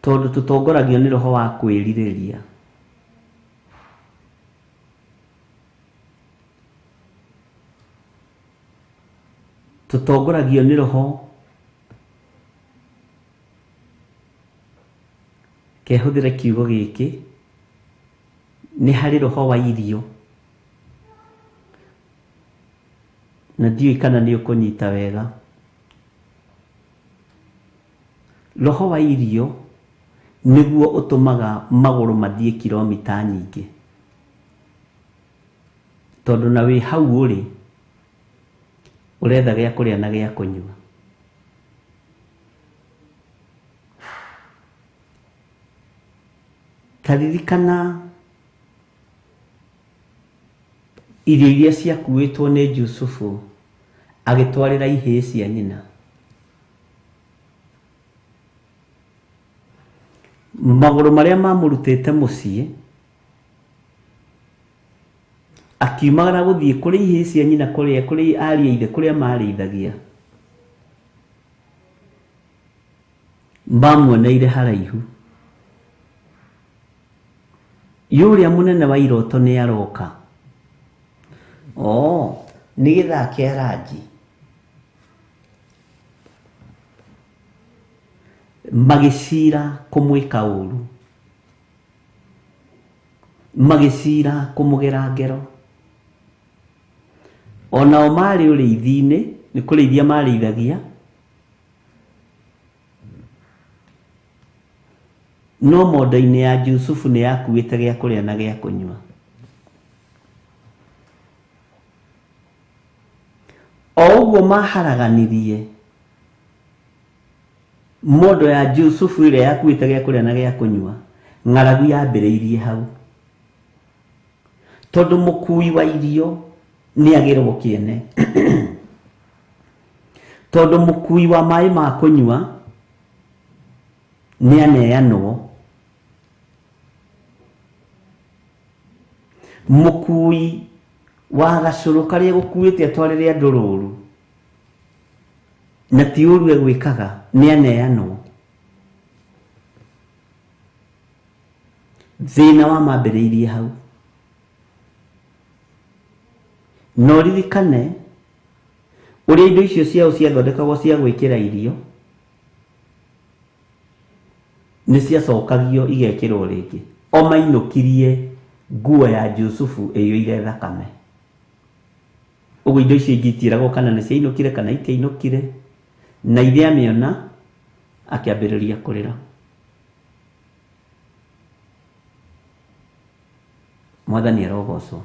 tondũ tũtongoragio nĩ roho wa kwĩrirĩria. Tũtongoragio nĩ roho kehũthĩre kiugo gĩkĩ, nĩ harĩ roho wa irio, na ndiũĩ kana nĩ ũkũnyita wega. Roho wa irio nĩguo ũtũmaga magũrũ mathiĩ kilomita nyingĩ, tondũ na wĩ hau ũrĩ ũretha gĩa kũrĩa na gĩa kũnyua. Ta ririkana irio iria ciakuĩtwo nĩ Jusufu agĩtwarĩra ihĩĩ cia nyina. Magũrũ marĩa mamũrutĩte mũciĩ akiumagara gũthiĩ kũrĩ ihĩĩ cia nyina, kũrĩa kũrĩ ariũ a ithe, kũrĩa marĩithagia, mamuoneire haraihu. Yũrĩa mũnene wa iroto nĩ aroka. Oh, nĩ gĩthaa kĩa ranji. Magĩcira kũmwĩka ũru, magĩcira kũmũgera ngero. Onao marĩ ũrĩithi-inĩ, nĩ kũrĩithia marĩithagia, no mondo-inĩ ya Jusufu nĩ yakuĩte gĩa kũrĩa na gĩa kũnyua. O ũguo maharaganirie mondo ya Jusufu ĩrĩa yakuĩte gĩa kũrĩa na gĩa kũnyua, ng'aragu yambĩrĩirie hau, tondũ mũkui wa irio nĩ agĩrwo kĩene, tondũ mũkui wa maĩ ma kũnyua nĩ aneanwo, mũkui wa gacũrũ karĩa gũkuĩte atwarĩre andũ rũru na ti ũru egwĩkaga nĩ aneanwo. Thĩna wa mambĩrĩirie hau. No ririkane ũrĩa indo icio ciao ciathondekagwo cia gwĩkĩra irio nĩ ciacokagio igekĩrwo rĩngĩ. O mainũkirie nguo ya Jusufu ĩiyũire thakame. Ũguo indo icio ingĩ itiĩragwo kana nĩ ciainũkire kana itiainũkire, na ithe amĩona akĩambĩrĩria kũrĩra. Mwathani arogocwo.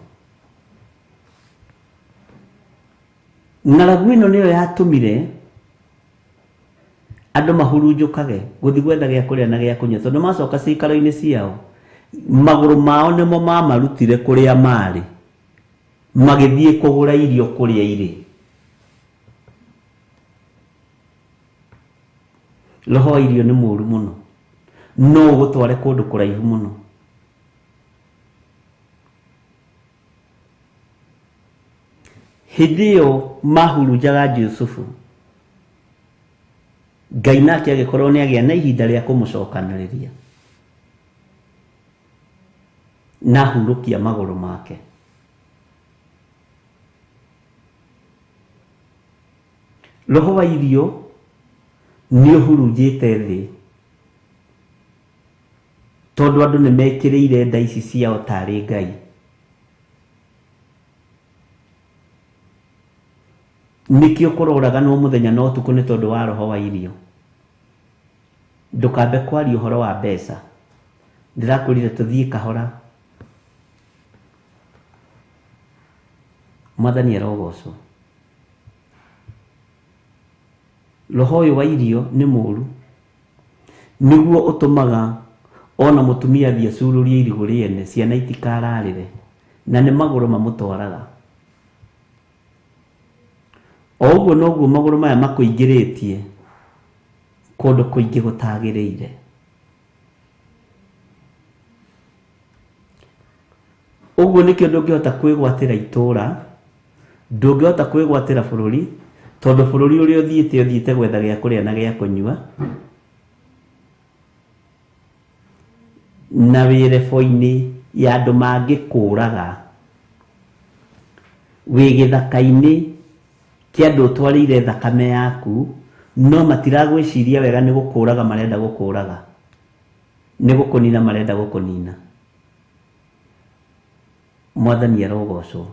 Ng'aragu ĩno nĩyo yatũmire andũ mahurunjũkage gũthiĩ gwetha gĩa kũrĩa na gĩa kũnyua, tondũ macoka ciikaro-inĩ ciao Magũrũ mao nĩmo mamarutire kũrĩa marĩ, magĩthiĩ kũgũra irio kũrĩa irĩ. Roho wa irio nĩ mũũru mũno, no ũgũtware kũndũ kũraihu mũno. Hĩndĩ ĩyo mahurunjaga Jusufu, Ngai nake agĩkorwo nĩ agĩa na ihinda rĩa kũmũcokanĩrĩria na ahurũkia magũrũ make. Roho wa irio nĩ ũhurunjĩte thĩ, tondũ andũ nĩ mekĩrĩire nda ici ciao tarĩ Ngai. Nĩkĩo kũroraganwo mũthenya na ũtukũ nĩ tondũ wa roho wa irio. Ndũkambe kwaria ũhoro wa mbeca, ndĩrakwĩrire tũthiĩ kahora. Mwathani arogocwo. Roho ũyũ wa irio nĩ mũũru, nĩguo ũtũmaga ona mũtumia athiĩ acurũrie irigũ rĩene, ciana itikararĩre, na nĩ magũrũ mamũtwaraga. O ũguo noguo magũrũ maya makũingĩrĩtie kũndũ kũingĩ gũtagĩrĩire. Ũguo nĩkĩo ndũngĩhota kwĩgwatĩra itũũra, ndũngĩhota kwĩgwatĩra bũrũri, tondũ bũrũri ũrĩa ũthiĩte ũthiĩte gwetha gĩa kũrĩa na gĩa kũnyua, na wĩ rebo-inĩ ya andũ mangĩkũraga, wĩ gĩthaka-inĩ kĩa andũ ũtwarĩire thakame yaku, no matiragwĩciria wega nĩ gũkũraga marenda gũkũraga, nĩ gũkũnina marenda gũkũnina. Mwathani arogocwo.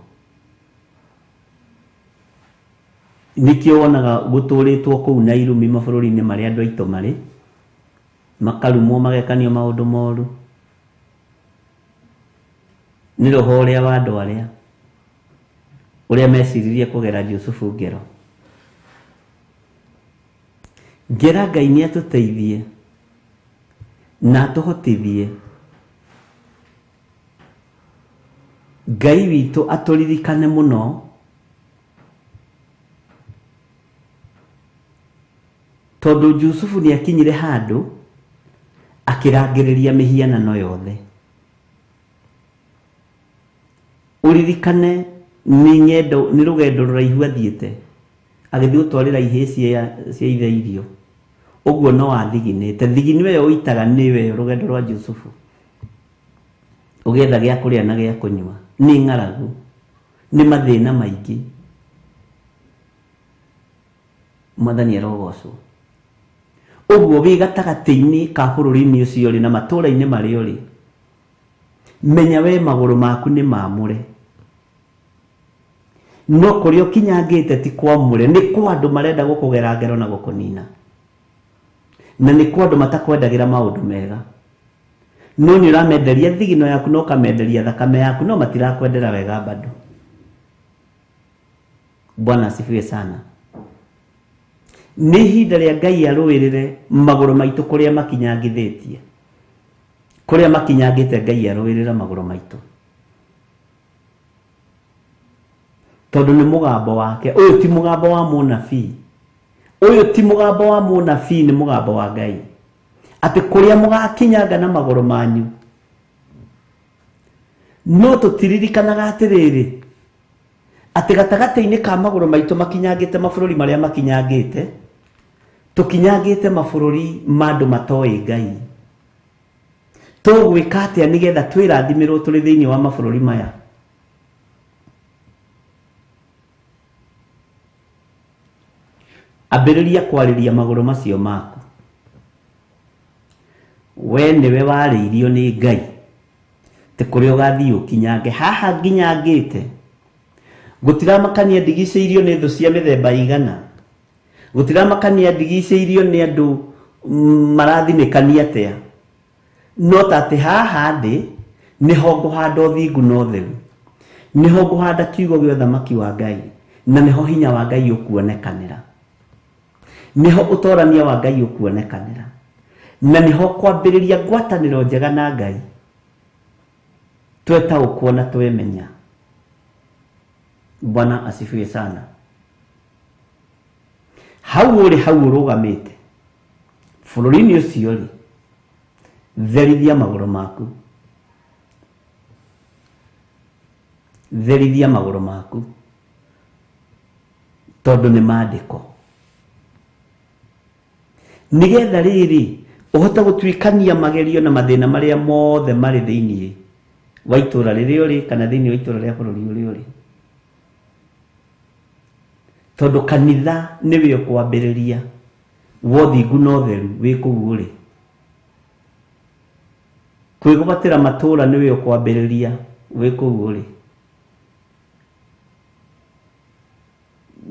Nĩkĩo wonaga gũtũrĩtwo kũu na irumi mabũrũri-inĩ marĩa andũ aitũ marĩ, makarumwo magekanio maũndũ moru nĩ roho ũrĩa wa andũ arĩa ũrĩa meciririe kũgera Jusufu ngero. Ngera Ngai nĩ atũteithie na atũhotithie. Ngai witũ atũririkane mũno, tondũ Jusufu nĩ akinyire handũ akĩrangĩrĩria mĩhianano yothe. Ũririkane nĩ ng'endo, nĩ rũgendo rũraihu athiĩte agĩthiĩ gũtwarĩra ihĩĩ cia ithe irio. Ũguo no athiginĩte. Thigino ĩyo ũitaga nĩyo ĩyo rũgendo rwa Jusufu, ũgĩetha gĩa kũrĩa na gĩa kũnyua. Nĩ ng'aragu, nĩ mathĩna maingĩ. Mwathani arogocwo. Ũguo wĩ gatagatĩ-inĩ ka bũrũri-inĩ ũcio ũrĩ na matũũra-inĩ marĩa ũrĩ, menya we magũrũ maku nĩ maamũre, no kũrĩa ũkinyangĩte ti kwamũre, nĩ kwa andũ marenda gũkũgera ngero na gũkũnina, na nĩ kwa andũ matakwendagĩra maũndũ mega. No nĩ ũramenderia thigino yaku na ũkamenderia thakame yaku, no matirakwendera wega bado. Bwana asifiwe sana. Nĩ ihinda rĩa Ngai arũĩrĩre magũrũ maitũ kũrĩa makinyangithĩtie, kũrĩa makinyangĩte Ngai arũĩrĩre magũrũ maitũ, tondũ nĩ mũgambo wake. Ũyũ ti mũgambo wa mũnabii, ũyũ ti mũgambo wa mũnabii, nĩ mũgambo wa Ngai, atĩ kũrĩa mũgakinyanga na magũrũ manyu. No tũtiririkanaga atĩrĩrĩ, atĩ gatagatĩ-inĩ ka magũrũ maitũ makinyangĩte mabũrũri marĩa makinyangĩte, tũkinyangĩte mabũrũri ma andũ matoĩ Ngai. Tũgwĩka atĩa nĩgetha twĩrathimĩrwo tũrĩ thĩinĩ wa mabũrũri maya? Ambĩrĩria kwarĩria magũrũ macio maku. We nĩwe warĩirio nĩ Ngai, atĩ kũrĩa ũgathiĩ ũkinyange. Haha nginyangĩte gũtiramakania ndigicĩirio nĩ thũ cia mĩthemba igana, gũtiramakania ndigicĩirio nĩ andũ marathinĩkania atĩa, no ta atĩ haha ndĩ nĩho ngũhanda ũthingu na ũtheru, nĩho ngũhanda kiugo gĩa ũthamaki wa Ngai, na nĩho hinya wa Ngai ũkuonekanĩra, nĩho ũtorania wa Ngai ũkuonekanĩra, na nĩho kwambĩrĩria ngwatanĩro njega na Ngai. Twetaũkwo na twemenya. Bwana asifiwe sana. Hau ũrĩ, hau ũrũgamĩte bũrũri-inĩ ũcio rĩ, therithia magũrũ maku, therithia magũrũ maku, tondũ nĩ maandĩko, nĩgetha rĩrĩ ũhote gũtuĩkania magerio na mathĩna marĩa mothe marĩ thĩinĩ wa itũra rĩrĩa ũrĩ kana thĩinĩ wa itũra rĩa bũrũri ũrĩa ũrĩ, tondũ kanitha nĩwe ũkwambĩrĩria wa ũthingu na ũtheru wĩ kũu ũrĩ. Kwĩgwatĩra matũra nĩwe ũkwambĩrĩria wĩ kũu ũrĩ.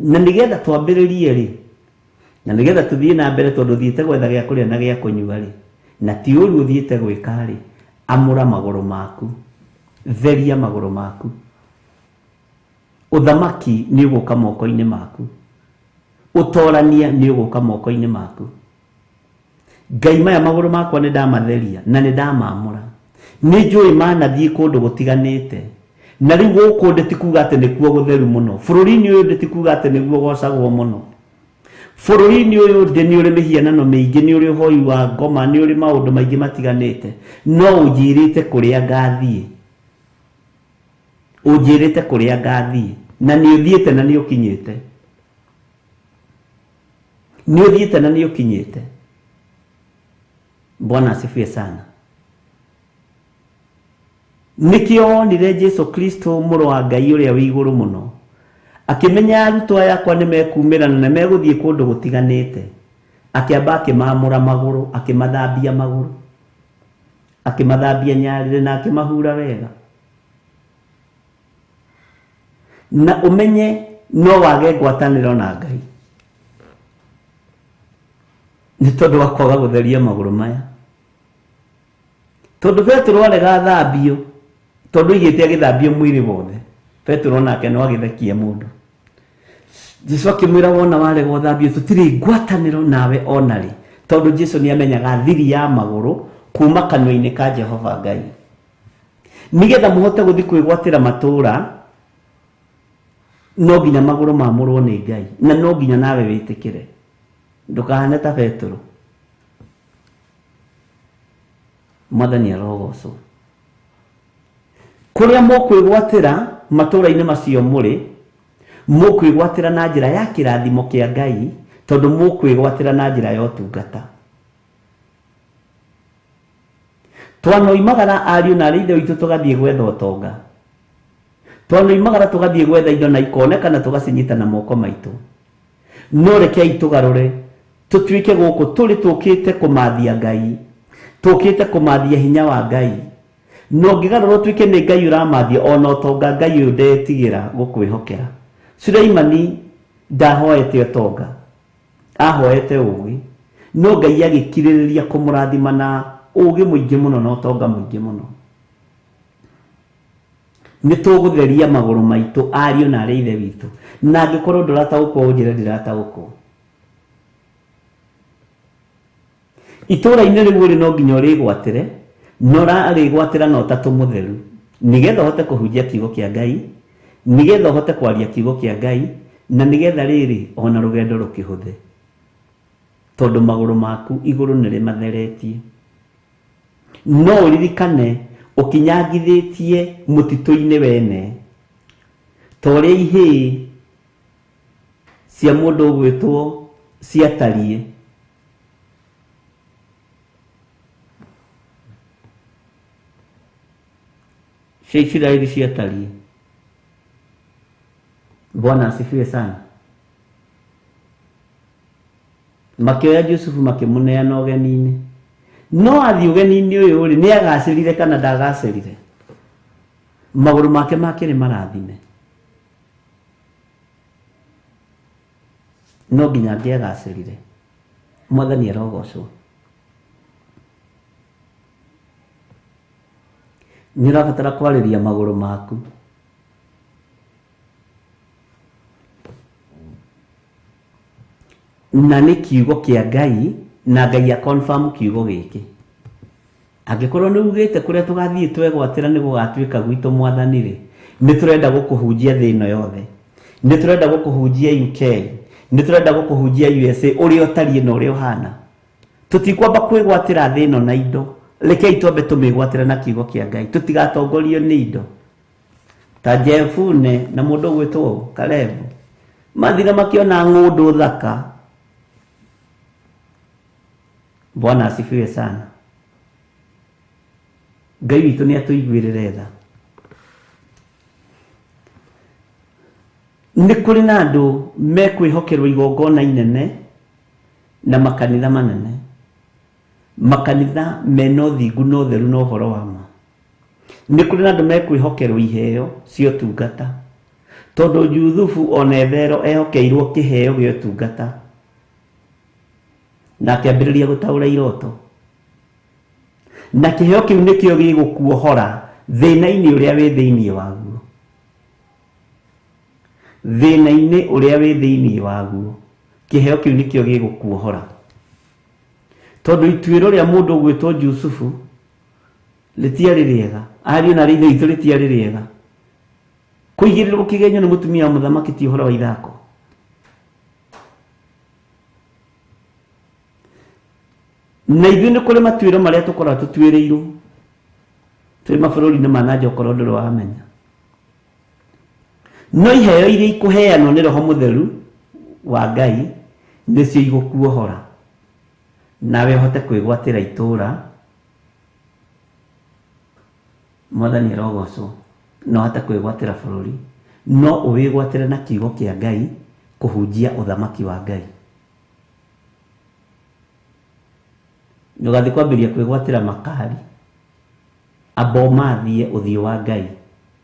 Na nĩgetha twambĩrĩrie rĩ, na nĩgetha tũthiĩ na mbere, tondũ ũthiĩte gwetha gĩa kũrĩa na gĩa kũnyua rĩ, na ti ũru ũthiĩte gwĩka rĩ, amũra magũrũ maku, theria magũrũ maku. Ũthamaki nĩ ũgũka moko-inĩ maku, ũtorania nĩ ũgũka moko-inĩ maku. Ngai, maya magũrũ makwa nĩ ndamatheria na nĩ ndamamũra, nĩ njũĩ manathiĩ kũndũ gũtiganĩte, na rĩu gũkũ ndĩ ti kuga atĩ nĩkuo gũtheru mũno, bũrũri-inĩ ũyũ ndĩ ti kuga atĩ nĩguo gocagwo mũno. Bũrũri-inĩ ũyũ ndĩ nĩ ũrĩ mĩhianano mĩingĩ, nĩ ũrĩ ũhoi wa ngoma, nĩ ũrĩ maũndũ maingĩ matiganĩte, no ũnjĩrĩte kũrĩa ngathiĩ, ũnjĩrĩte kũrĩa ngathiĩ, na nĩ ũthiĩte na nĩ ũkinyĩte, nĩ ũthiĩte na nĩ ũkinyĩte. Bwana asifiwe sana. Nĩkĩo wonire Jesu Kristo mũrũ wa Ngai ũrĩa wĩ igũrũ mũno akĩmenya arutwo aya akwa nĩ mekumĩrana na megũthiĩ kũndũ gũtiganĩte, akĩamba akĩmamũra magũrũ, akĩmathambia magũrũ, akĩmathambia nyarĩrĩ na akĩmahura wega. Na ũmenye no wage ngwatanĩro na Ngai nĩ tondũ wa kwaga gũtheria magũrũ maya, tondũ Petero arega thambio, tondũ oigĩte agĩthambio mwĩrĩ wothe, Petero nake no agĩthekie mũndũ. Jesu akĩmwĩra wona warega ũthambio tũtirĩ ngwatanĩro nawe ona rĩ, tondũ Jesu nĩ amenyaga thiri ya magũrũ kuma kanua-inĩ ka Jehova Ngai. Nĩgetha mũhote gũthiĩ kwĩgwatĩra matũra, no nginya magũrũ mamũrwo nĩ Ngai, na no nginya nawe wĩtĩkĩre, ndũkahane ta Petero. Mwathani arogocwo. Kũrĩa mũkwĩgwatĩra matũra-inĩ macio mũrĩ, mũkwĩgwatĩra na njĩra ya kĩrathimo kĩa Ngai, tondũ mũkwĩgwatĩra na njĩra ya ũtungata. Twanoimagara ariũ na arĩ ithe witũ tũgathiĩ gwetha ũtonga, twanoimagara tũgathiĩ gwetha indo na ikonekana tũgacinyita na moko maitũ, no rekei tũgarũre tũtuĩke gũkũ tũrĩ tũkĩte kũmathia Ngai, tũkĩte kũmathia hinya wa Ngai. No ũngĩgarũra ũtuĩke nĩ Ngai ũramathia, ona ũtonga Ngai ũyũ ndetigĩra gũkwĩhokera. Suleimani ndahoete ũtonga, ahoete ũgĩ, no Ngai agĩkirĩrĩria kũmũrathima na ũgĩ mũingĩ mũno na ũtonga mũingĩ mũno. Nĩ tũgũtheria magũrũ maitũ ariũ na arĩ ithe witũ, na angĩkorwo ndũrataũkwo ũnjĩre ndĩrataũkwo. Itũra-inĩ rĩu ũrĩ no nginya ũrĩgwatĩre, na ũrarĩgwatĩra na ũtatũ mũtheru, nĩgetha ũhote kũhunjia kiugo kĩa Ngai, nĩgetha ũhote kwaria kiugo kĩa Ngai, na nĩgetha rĩrĩ ona rũgendo rũkĩhũthe, tondũ magũrũ maku igũrũ nĩ rĩmatheretie. No ũririkane ũkinyangithĩtie mũtitũ-inĩ wene, ta ũrĩa ihĩĩ cia mũndũ ũgwĩtwo ciatariĩ. Cia Isiraeli ciatariĩ. Bwana asifiwe sana. Makĩoya Jusufu makĩmũneana ũgeni-inĩ. No athiĩ ũgeni-inĩ ũyũ rĩ, nĩ agacĩrire kana ndagacĩrire? Magũrũ make makĩrĩ marathime. No nginya angĩagacĩrire. Mwathani arogocwo. Nĩ ũrabatara kwarĩria magũrũ maku. Na nĩ kiugo kĩa Ngai, na Ngai a confirm kiugo gĩkĩ. Angĩkorwo nĩ ugĩte kũrĩa tũgathiĩ twegwatĩra nĩ gũgatuĩka gwitũ mwathani rĩ, nĩ tũrenda gũkũhunjia thĩ ĩno yothe, nĩ tũrenda gũkũhunjia UK, nĩ tũrenda gũkũhunjia USA, ũrĩa ũtariĩ na ũrĩa ũhana. Tũtikwamba kwĩgwatĩra thĩ ĩno na indo, rekei twambe tũmĩgwatĩre na kiugo kĩa Ngai, tũtigatongorio nĩ indo. Ta Jefune na mũndũ ũgwĩtwo Kalebu mathire makĩona ng'ũndũ thaka. Bwana asifiwe sana. Ngai witũ nĩ atũiguĩrĩre tha. Nĩ kũrĩ na andũ mekwĩhokerwo igongona inene na makanitha manene, makanitha mena ũthingu na ũtheru na ũhoro wa ma. Nĩ kũrĩ na andũ mekwĩhokerwo iheo cia ũtungata, tondũ Juthubu ona Ethero ehokeirwo kĩheo gĩa ũtungata na akĩambĩrĩria gũtaũra iroto, na kĩheo kĩu nĩkĩo gĩgũkuohora thĩna-inĩ ũrĩa wĩ thĩinĩ waguo, thĩna-inĩ ũrĩa wĩ thĩinĩ waguo, kĩheo kĩu nĩkĩo gĩgũkuohora. Tondũ ituĩro rĩa mũndũ ũgwĩtwo Jusufu rĩtiarĩ rĩega, ariũ na ithe witũ rĩtiarĩ rĩega. Kũigĩrĩrwo kĩgenyo nĩ mũtumia wa mũthamaki ti ũhoro wa ithako. Na ithuĩ nĩ kũrĩ matuĩro marĩa tũkoragwo tũtuĩrĩirwo twĩ mabũrũri-inĩ ma na nja, okorwo ndũrĩ wamenya. No iheo iria ikũheanwo nĩ Roho Mũtheru wa Ngai nĩcio igũkuohora nawe ũhote kwĩgwatĩra itũũra. Mwathani arogocwo. Na ũhote kwĩgwatĩra bũrũri, no ũwĩgwatĩre na kiugo kĩa Ngai, kũhunjia ũthamaki wa Ngai. Ndũgathiĩ kwambĩrĩria kwĩgwatĩra makari, amba ũmathie ũthiũ wa Ngai,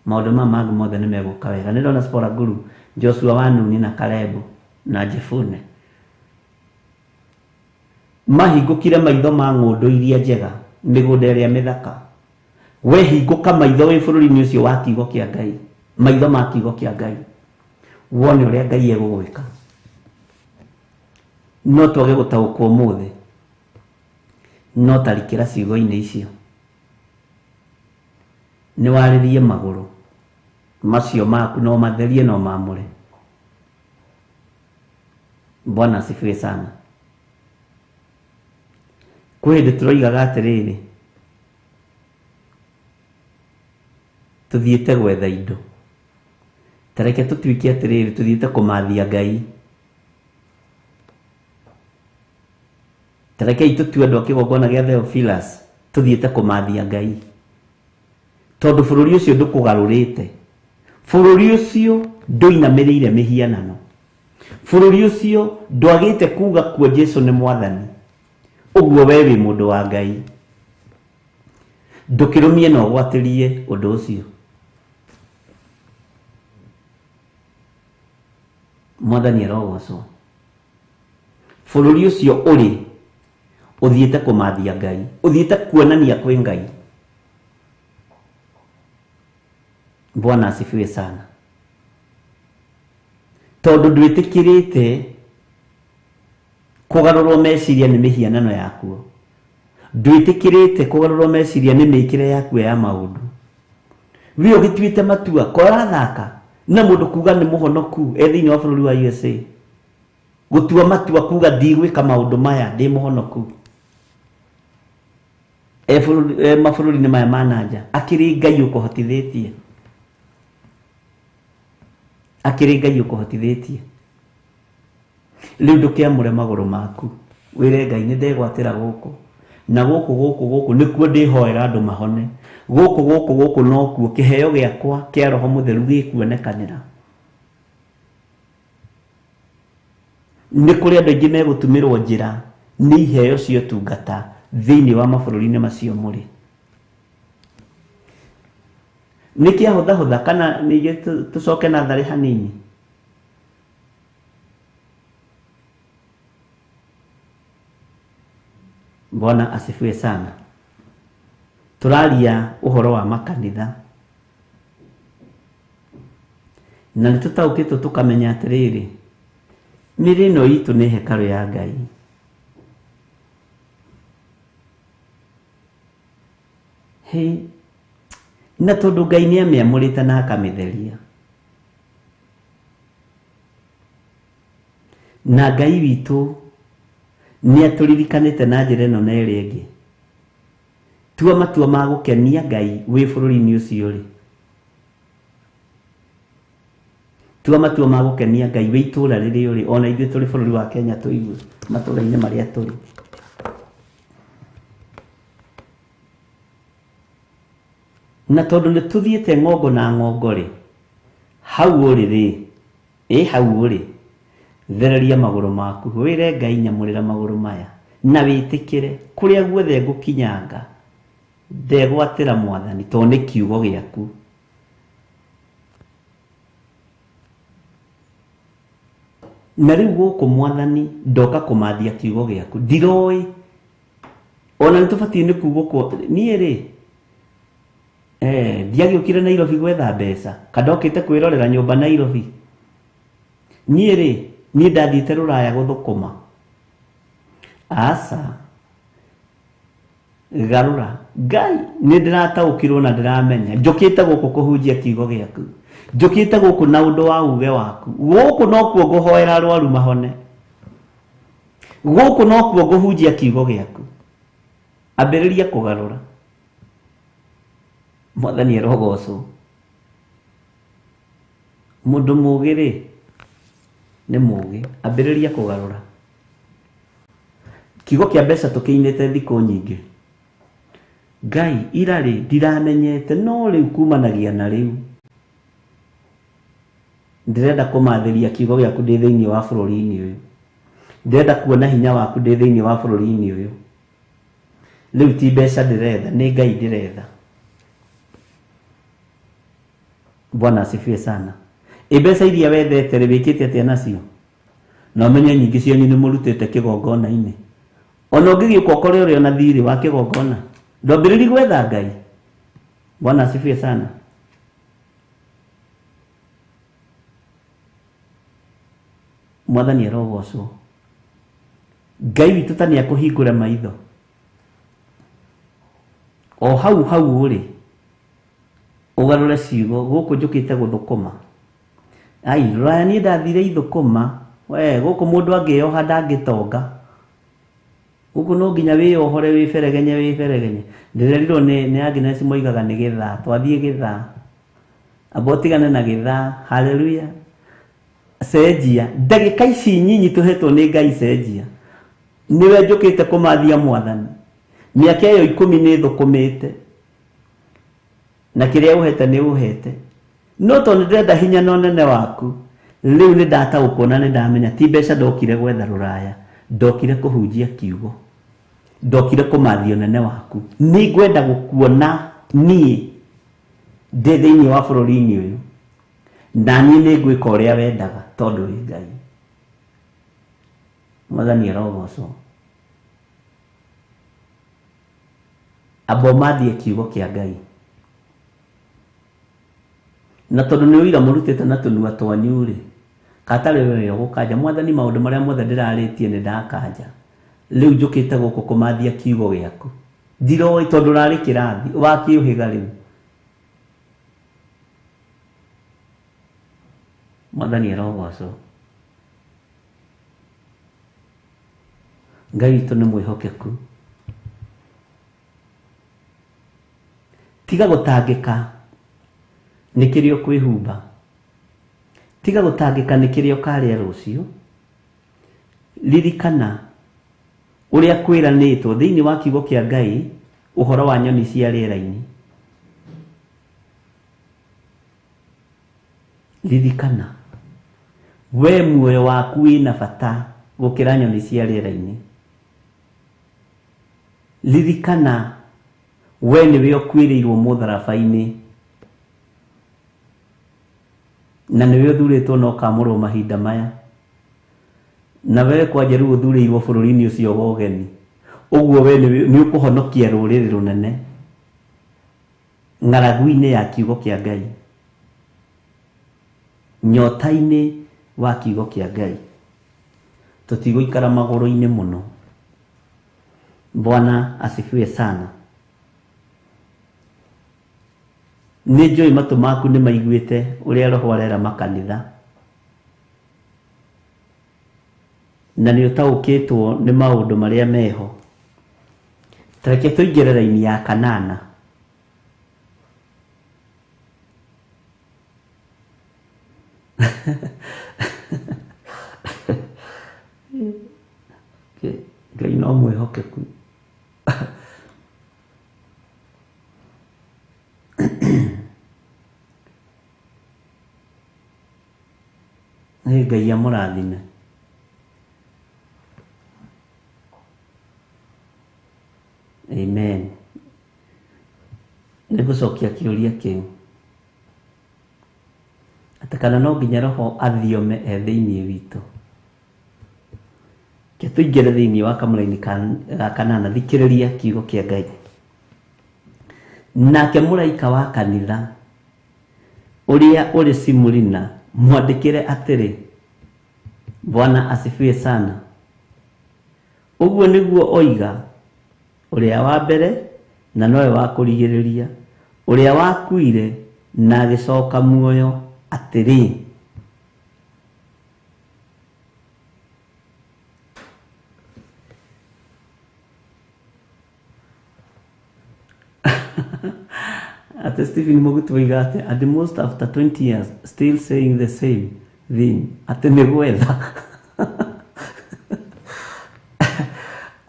maũndũ maya mangĩ mothe nĩ megũka wega. Nĩ ndona Spora Guru, Joshua wa Nuni na Kalebu na Jefune mahingũkire maitho ma ng'ũndũ iria njega, mĩgũnda ĩrĩa mĩthaka. We hingũka maitho wĩ bũrũri-inĩ ũcio wa kiugo kĩa Ngai, maitho ma kiugo kĩa Ngai, wone ũrĩa Ngai egũgwĩka. No twage gũtaũkwo ũmũthĩ, no tarikĩra ciugo-inĩ icio, nĩ warĩrie magũrũ macio maku, no matherie no mamũre. Bwana asifiwe sana. Kwĩ hĩndĩ tũroigaga atĩrĩrĩ, tũthiĩte gwetha indo, ta reke tũtuĩke atĩrĩrĩ, tũthiĩte kũmathia Ngai. Ta rekei tũtue andũ a kĩgongona gĩa Theophilus, tũthiĩte kũmathia Ngai, tondũ bũrũri ũcio ndũkũgarũrĩte, bũrũri ũcio ndũinamĩrĩire mĩhianano, bũrũri ũcio ndwagĩte kuga kuo Jesu nĩ mwathani. Ũguo we wĩ mũndũ wa Ngai, ndũkĩrũmie na ũgwatĩrie ũndũ ũcio. Mwathani arogocwo. Bũrũri ũcio ũrĩ ũthiĩte kũmathia Ngai, ũthiĩte kuonania kwĩ Ngai. Bwana asifiwe sana. Tondũ ndwĩtĩkĩrĩte kũgarũrwo meciria nĩ mĩhianano yakuo, ndwĩtĩkĩrĩte kũgarũrwo meciria nĩ mĩkĩre yakuo ya maũndũ. We ũgĩtuĩte matua korathaka na mũndũ kuga nĩ mũhonoku e thĩinĩ wa bũrũri wa USA, gũtua matua kuga ndigwĩka maũndũ maya ndĩ mũhonoku e mabũrũri-inĩ maya ma na nja, akĩrĩ Ngai ũkũhotithĩtie, akĩrĩ Ngai ũkũhotithĩtie. Rĩu ndũkĩamũre magũrũ maku, wĩre Ngai nĩ ndegwatĩra gũkũ na gũkũ gũkũ gũkũ nĩkuo ndĩhoera andũ mahone, gũkũ gũkũ gũkũ nokuo kĩheo gĩakwa kĩa Roho Mũtheru gĩkuonekanĩra. Nĩ kũrĩ andũ aingĩ megũtumĩrwo njĩra nĩ iheo cia ũtungata thĩinĩ wa mabũrũri-inĩ macio mũrĩ. Nĩ kĩahũthahũtha kana ningĩ tũcoke na tharĩ hanini? Bwana asifiwe sana. Tũraria ũhoro wa makanitha na nĩ tũtaũkĩtwo tũkamenya atĩrĩrĩ, mĩĩrĩ ĩno itũ nĩ hekarũ ya Ngai. Hĩ, na tondũ Ngai nĩ amĩamũrĩte na akamĩtheria. Na Ngai witũ nĩ atũririkanĩte na njĩra ĩno na ĩrĩa ĩngĩ. Tua matua ma gũkenia Ngai wĩ bũrũri-inĩ ũcio rĩ. Tua matua ma gũkenia Ngai wĩ itũũra rĩrĩa ũrĩ, ona ithuĩ tũrĩ bũrũri wa Kenya tũigue matũũra-inĩ marĩa tũrĩ. Na tondũ nĩ tũthiĩte ng'ongo na ng'ongo rĩ, hau ũrĩ rĩ, ĩ hau ũrĩ, thereria magũrũ maku, wĩre Ngai nyamũrĩra magũrũ maya, na wĩtĩkĩre kũrĩa guothe ngũkinyanga, ndegwatĩra Mwathani tondũ nĩ kiugo gĩaku. Na rĩu gũkũ Mwathani ndoka kũmathia kiugo gĩaku, ndiroĩ ona nĩ tũbatiĩ nĩ kugwo kwa niĩ rĩ, ndiagĩũkire Nairobi gwetha mbeca, kandokĩte kwĩrorera nyũmba Nairobi. Niĩ rĩ, niĩ ndathiĩte rũraya gũthũkũma. Aca, garũra Ngai, nĩ ndĩrataũkĩrwo na ndĩramenya njũkĩte gũkũ kũhunjia kiugo gĩaku, njũkĩte gũkũ na ũndũ wa uge waku, gũkũ nokuo ngũhoera arwaru mahone, gũkũ nokuo ngũhunjia kiugo gĩaku. Ambĩrĩria kũgarũra. Mwathani arogocwo. Mũndũ mũũgĩ rĩ, nĩ mũũgĩ, ambĩrĩria kũgarũra. Kiugo kĩa mbeca tũkĩinĩte thikũ nyingĩ. Ngai ira rĩ, ndiramenyete, no rĩu kumanagia na rĩu ndĩrenda kũmathĩria kiugo gĩaku ndĩ thĩinĩ wa bũrũri-inĩ ũyũ, ndĩrenda kuona hinya waku ndĩ thĩinĩ wa bũrũri-inĩ ũyũ. Rĩu ti mbeca ndĩretha, nĩ Ngai ndĩretha. Bwana asifiwe sana. Ĩ mbeca iria wethete rĩ, wĩkĩte atĩa nacio? Na ũmenye nyingĩ cianyu nĩ mũrutĩte kĩgongona-inĩ. Ona ũngĩgĩũka ũkore ũrĩa ona thirĩ wa kĩgongona, ndwambĩrĩri gwetha Ngai. Bwana asifiwe sana. Mwathani arogocwo. Ngai witũ ta nĩ akũhingũre maitho. O hau hau ũrĩ, ũgarũre ciugo, gũkũ njũkĩte gũthũkũma. Ai, rũraya niĩ ndathire ithũkũma, we gũkũ mũndũ angĩyoha ndangĩtonga. Gũkũ no nginya wĩyohore wĩberegenye wĩberegenye. Ndĩrerirwo nĩ Agnes moigaga nĩ gĩthaa, twathiĩ gĩthaa. Amba ũtigane na gĩthaa, haleluya. Cenjia, ndagĩka ici nyinyi tũhetwo nĩ Ngai cenjia. Nĩwe njũkĩte kũmathia Mwathani. Mĩaka ĩyo 10 nĩ thũkũmĩte. Na kĩrĩa ũhete nĩ ũhete. No tondũ ndĩrenda hinya na ũnene waku, rĩu nĩ ndataũkwo na nĩ ndamenya ti mbeca ndokire gwetha rũraya, ndokire kũhunjia kiugo, ndokire kũmathia ũnene waku. Nĩ ngwenda gũkuona niĩ ndĩ thĩinĩ wa bũrũri-inĩ ũyũ, na niĩ nĩ ngwĩka ũrĩa wendaga tondũ wĩ Ngai. Mwathani arogocwo. Amba ũmathie kiugo kĩa Ngai. Na tondũ nĩ ũira mũrutĩte na tũnua twanyu rĩ, katarĩ we ũgũkanja Mwathani, maũndũ marĩa mothe ndĩrarĩtie nĩ ndakanja. Rĩu njũkĩte gũkũ kũmathia kiugo gĩaku. Ndiroĩ tondũ ũrarĩ kĩrathi, wakĩũhĩga rĩu. Mwathani arogocwo. Ngai witũ nĩ mwĩhokeku. Tiga gũtangĩka nĩ kĩrĩa ũkwĩhumba, tiga gũtangĩka nĩ kĩrĩa ũkarĩa rũciũ. Ririkana ũrĩa kwĩranĩtwo thĩinĩ wa kiugo kĩa Ngai ũhoro wa nyoni cia rĩera-inĩ. Ririkana we muoyo waku wĩna bata gũkĩra nyoni cia rĩera-inĩ. Ririkana we nĩwe ũkuĩrĩirwo mũtharaba-inĩ, na nĩwe ũthurĩtwo na ũkamũrwo mahinda maya, na we kwanja rĩu ũthurĩirwo bũrũri-inĩ ũcio wa ũgeni. Ũguo we nĩ ũkũhonokia rũrĩrĩ rũnene ng'aragu-inĩ ya kiugo kĩa Ngai, nyota-inĩ wa kiugo kĩa Ngai. Tũtigũikara magũrũ-inĩ mũno. Bwana asifiwe sana. Nĩ njũĩ matũ maku nĩ maiguĩte ũrĩa Roho arera makanitha, na nĩ ũtaũkĩtwo nĩ maũndũ marĩa meho. Ta reke tũingĩre raini ya kanana. Ngai no mwĩhokeku. Nĩ Ngai amũrathime. Amen. Nĩ ngũcokia kĩũria kĩu atĩ kana no nginya Roho athiome e thĩinĩ witũ. Reke tũingĩre thĩinĩ wa kamũraini ga kanana, thikĩrĩria kiugo kĩa Ngai. Nake mũraika wa kanitha ũrĩa ũrĩ Simurina mwandĩkĩre atĩrĩ, Bwana asifiwe sana. Ũguo nĩguo oiga ũrĩa wa mbere na nowe wa kũrigĩrĩria, ũrĩa wakuire na agĩcoka muoyo atĩrĩ. Atĩ Stephen Mũgutu oiga atĩ at the most after 20 years still saying the same thing, atĩ nĩ gwetha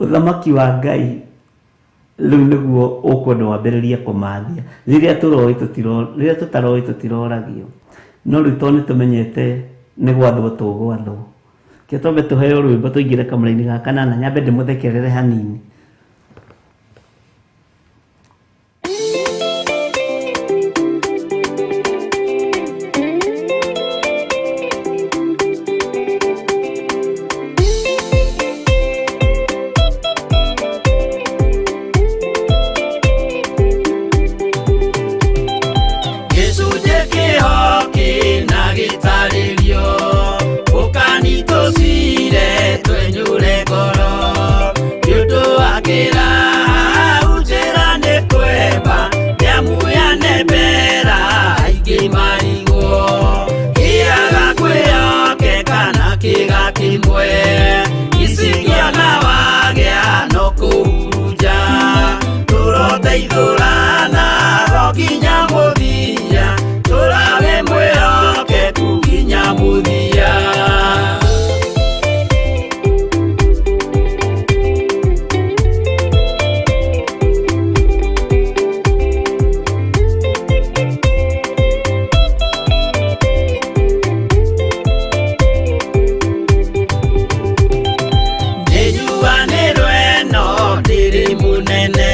ũthamaki wa Ngai rĩu nĩguo ũkwenda wambĩrĩrie kũmathia. Rĩrĩa tũroĩ tũtiro, rĩrĩa tũtaroĩ tũtiroragio, no rĩu tondũ nĩ tũmenyete nĩ gwathwo tũgwathwo, ke twambe tũheo rwĩmbo tũingĩre kamũra-inĩ ga kanana, nyambe ndĩmũthekerere hanini. Gĩcunjĩ kĩho kĩna gĩtarĩrio ũkani tũcire twenyũre ngoro nĩ ũndũ wa kĩra njĩra nĩ kwemba nĩamuyane mbera aingĩ marigwo kĩaga kwĩyokeka na kĩga kĩmwe icingĩona wagĩa no kũhurunja tũroteithũrana ro nginya mũthia tũrawe mwĩhokeku nginya mũthia. Nĩnjuanĩrwo ĩno ndĩrĩ mũnene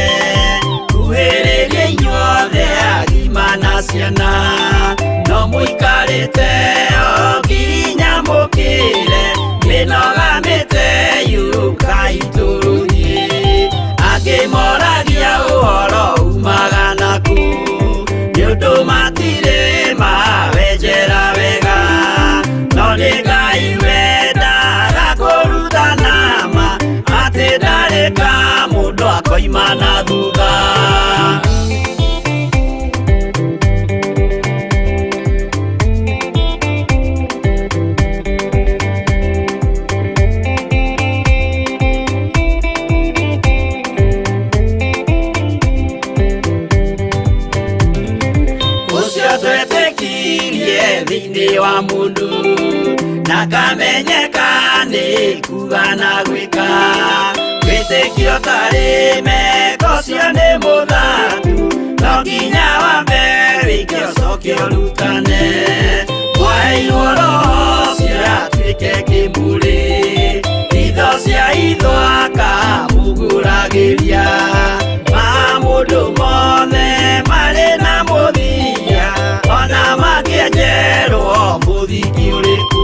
kuhĩrĩria inyuothe agima na ciana no mũikarĩte o nginya mũkĩre mĩnoga mĩte yũkai tũrũthiĩ angĩ moragia ũhoro umaga naku nĩ ũndũ matirĩ mawenjera wega no nĩ Ngai wendaga kũrutana ma atĩ ndarĩ ka mũndũ akoima na thutha. Ũcio twetĩkirie thĩinĩ wa mũndũ na kamenyeka nĩ kuga na gwĩka wĩtĩkio tarĩ meko ũcio nĩ mũthatu no nginya wambe wĩke ũcoke ũrutane mwaheirwo roho ũcio atuĩke kĩmũrĩ itho cia itho akamũgũragĩria ma mũndũ mothe marĩ na mũthia ona mangĩenjerwo mũthingi ũrĩkũ.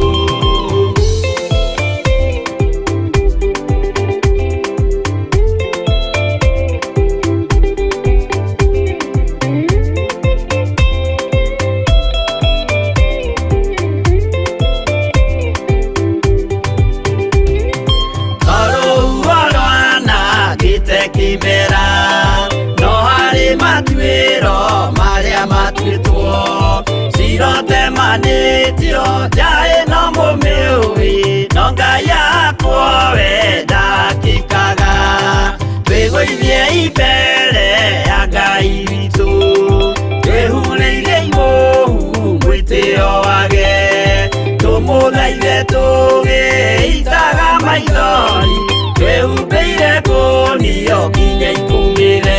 Tondũ rwana gĩte kĩmera no harĩ matuĩro Mbere ya Ngai witũ twĩhurĩire imũhu mwĩtĩo wage tũmũthaithe tũgĩitaga maithori twĩhumbĩire ngũnio nginya ikũmĩre.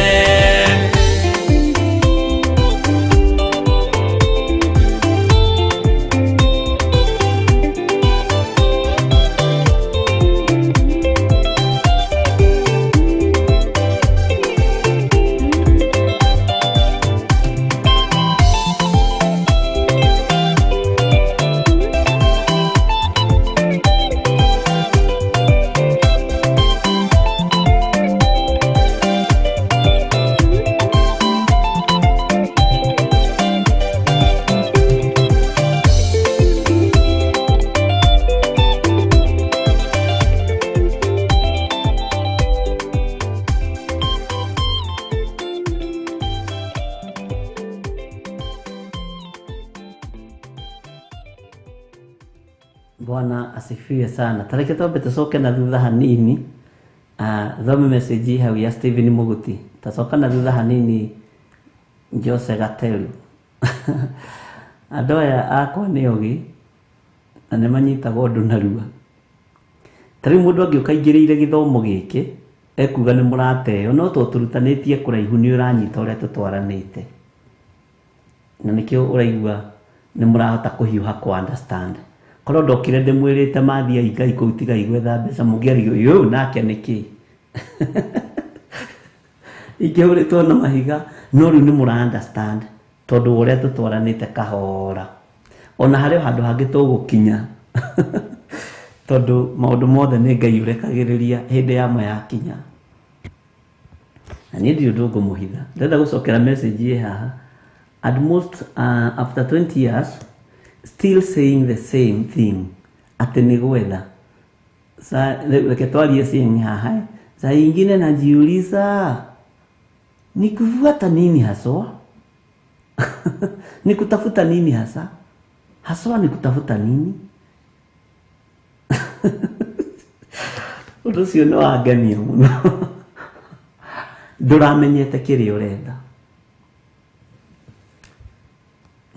Bwana asifiwe sana. Tareke twambe tucoke na thutha hanini, thome message hau ya Stephen Muguti. Tacoka na thutha hanini Jose Gatelu. Andũ aya akwa nĩ ogĩ na nĩ manyitagwo ũndũ narua. Ta rĩu mũndũ angĩũka aingĩrĩire gĩthomo gĩkĩ ekuga nĩ mũrateo, no to tũrutanĩtie kũraihu nĩ ũranyita ũrĩa tũtwaranĩte, na nĩkĩo ũraigua nĩ mũrahota kũhiũha kũ understand. Korwo ndokire ndĩmwĩrĩte mathiai Ngai kũu tigai gwetha mbeca mũngĩarigwo ũyũ nake nĩkĩ ingĩhũrĩtwo na mahiga, no rĩu nĩ mũra understand tondũ wa ũrĩa tũtwaranĩte kahora. Ona harĩ o handũ hangĩ tũgũkinya tondũ maũndũ mothe nĩ Ngai ũrekagĩrĩria hĩndĩ yamo yakinya. Na niĩ ndirĩ ũndũ ngũmũhitha, ndĩrenda gũcokera message ĩ haha. At most after 20 years still saying the same thing atĩ nĩ gwetha. Reke twarie saying haha. Saa ingine najiuliza ni kufuata nini haswa? Ni kutafuta nini hasa? Haswa ni kutafuta nini? Ũndũ ũcio nĩ wangenia mũno. Ndũramenyete kĩrĩa ũretha.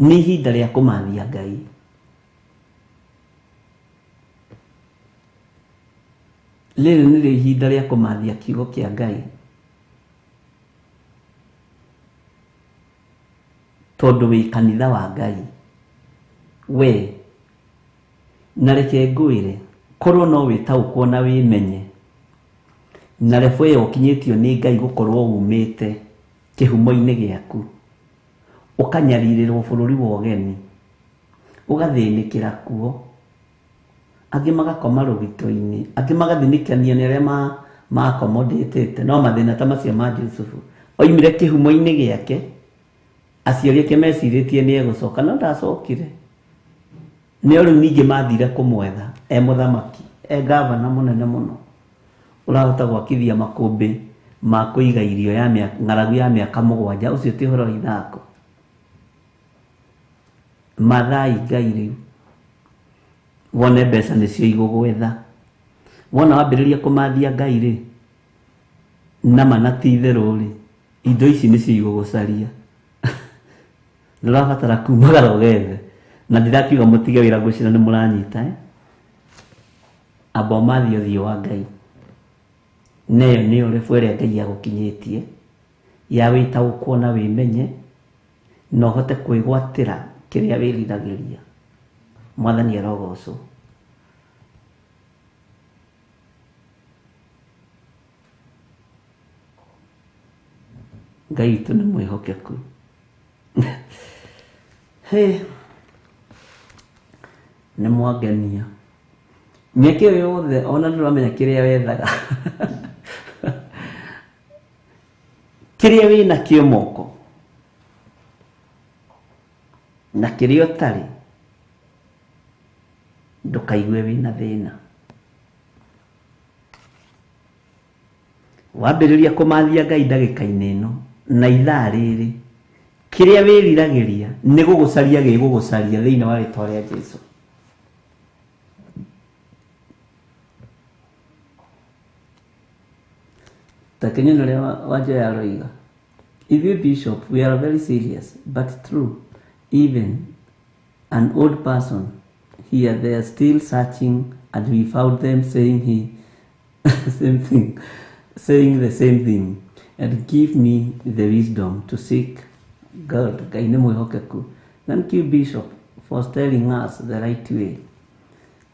Nĩ ihinda rĩa kũmathia Ngai. Rĩrĩ nĩrĩo ihinda rĩa kũmathia kiugo kĩa Ngai. Tondũ wĩ kanitha wa Ngai. We na reke ngwĩre, korwo no wĩtaũkwo na wĩmenye na rebo ĩyo ũkinyĩtio nĩ Ngai gũkorwo umĩte kĩhumo-inĩ gĩaku, ũkanyarirĩrwo bũrũri wa ũgeni, ũgathĩnĩkĩra kuo, angĩ magakoma rũgito-inĩ, angĩ magathinĩkania nĩ arĩa makomodĩtĩte, no mathĩna ta macio ma Jusufu oimire kĩhumo-inĩ gĩake, aciari ake mecirĩtie nĩ egũcoka, no ndacokire. Nĩo rĩu ningĩ mathire kũmwetha e mũthamaki, e gavana mũnene mũno, ũrahota gwakithia makũmbĩ ma kũiga irio ya ng'aragu ya mĩaka 7, ũcio ti ũhoro wa ithako. Mathai Ngai rĩu wone mbeca nĩcio igũgwetha. Wona wambĩrĩria kũmathia Ngai rĩ, nama na ti itherũ rĩ, indo ici nĩcio igũgũcaria. Ndũrabatara kumagara ũgethe. Na ndirakiuga mũtige wĩra ngwĩciria nĩ mũranyita, Amba ũmathie ũthiũ wa Ngai. Na ĩyo nĩyo rebo ĩrĩa Ngai agũkinyĩtie ya wĩtaũkwo na wĩmenye na ũhote kwĩgwatĩra kĩrĩa wĩriragĩria. Mwathani arogocwo. Ngai witũ nĩ mwĩhokeku. Hey, nĩ mwangenia. Mĩaka ĩyo yothe ona ndũramenya kĩrĩa wethaga. Kĩrĩa wĩnakĩo moko na kĩrĩa ũtarĩ, ndũkaigue wĩna thĩna. Wambĩrĩria kũmathia Ngai ndagĩka-inĩ ĩno na ithaa rĩrĩ, kĩrĩa wĩriragĩria nĩ gũgũcaria gĩgũgũcaria thĩinĩ wa rĩtwa rĩa Jesũ. Ta Kenya ũrĩa Wanjoya aroiga, ithuĩ bishop we are very serious but true, even an old person here they are still searching and we found them saying he same thing, saying the same thing, and give me the wisdom to seek God. Ngai nĩ mwĩhokeku. Thank you bishop for telling us the right way.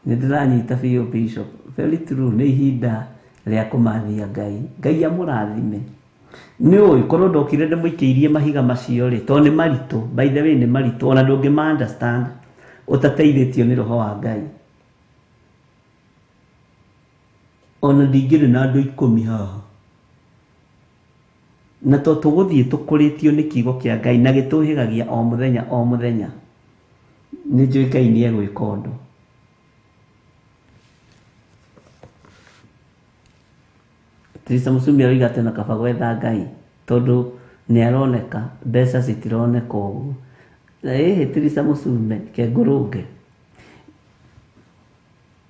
Nĩ ndĩranyita biũ bishop, very true. Nĩ ihinda rĩa kũmathia Ngai. Ngai amũrathime. Nĩ ũĩ korwo ndokire ndĩmũikĩirie mahiga macio rĩ, tondũ nĩ maritũ, by the way nĩ maritũ, ona ndũngĩma understand ũtateithĩtio nĩ roho wa Ngai. Ona ndingĩrĩ na andũ 10 haha. Na to tũgũthiĩ tũkũrĩtio nĩ kiugo kĩa Ngai na gĩtũhĩgagia o mũthenya o mũthenya, nĩ njũĩ Ngai nĩ egwĩka ũndũ. Teresa Mũcumi aroiga atĩ ona kaba gwetha Ngai tondũ nĩ aroneka, mbeca citironeka ũguo. Ĩhĩ Teresa Mũcume, ke ngũrũnge.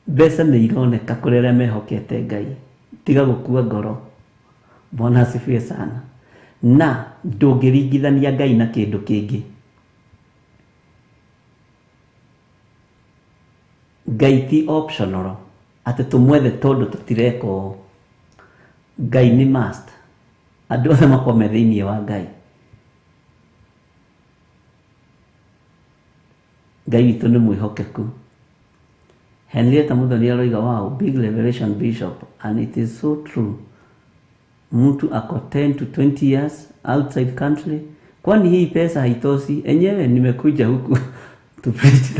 Mbeca nĩ ironeka kũrĩ arĩa mehokete Ngai. Tiga gũkua ngoro. Bwana asifiwe sana. Na ndũngĩringithania Ngai na kĩndũ kĩngĩ. Ngai ti optional atĩ tũmwethe tondũ tũtireka ũũ. Ngai nĩ must. Andũ othe makorwo me thĩinĩ wa Ngai. Ngai witũ nĩ mwĩhokeku. Henrietta Muthoni aroiga, wow, big revelation bishop, and it is so true. Mtu ako 10 to 20 years outside country, kwani hii pesa haitoshi? Enyewe nimekuja huku to preach.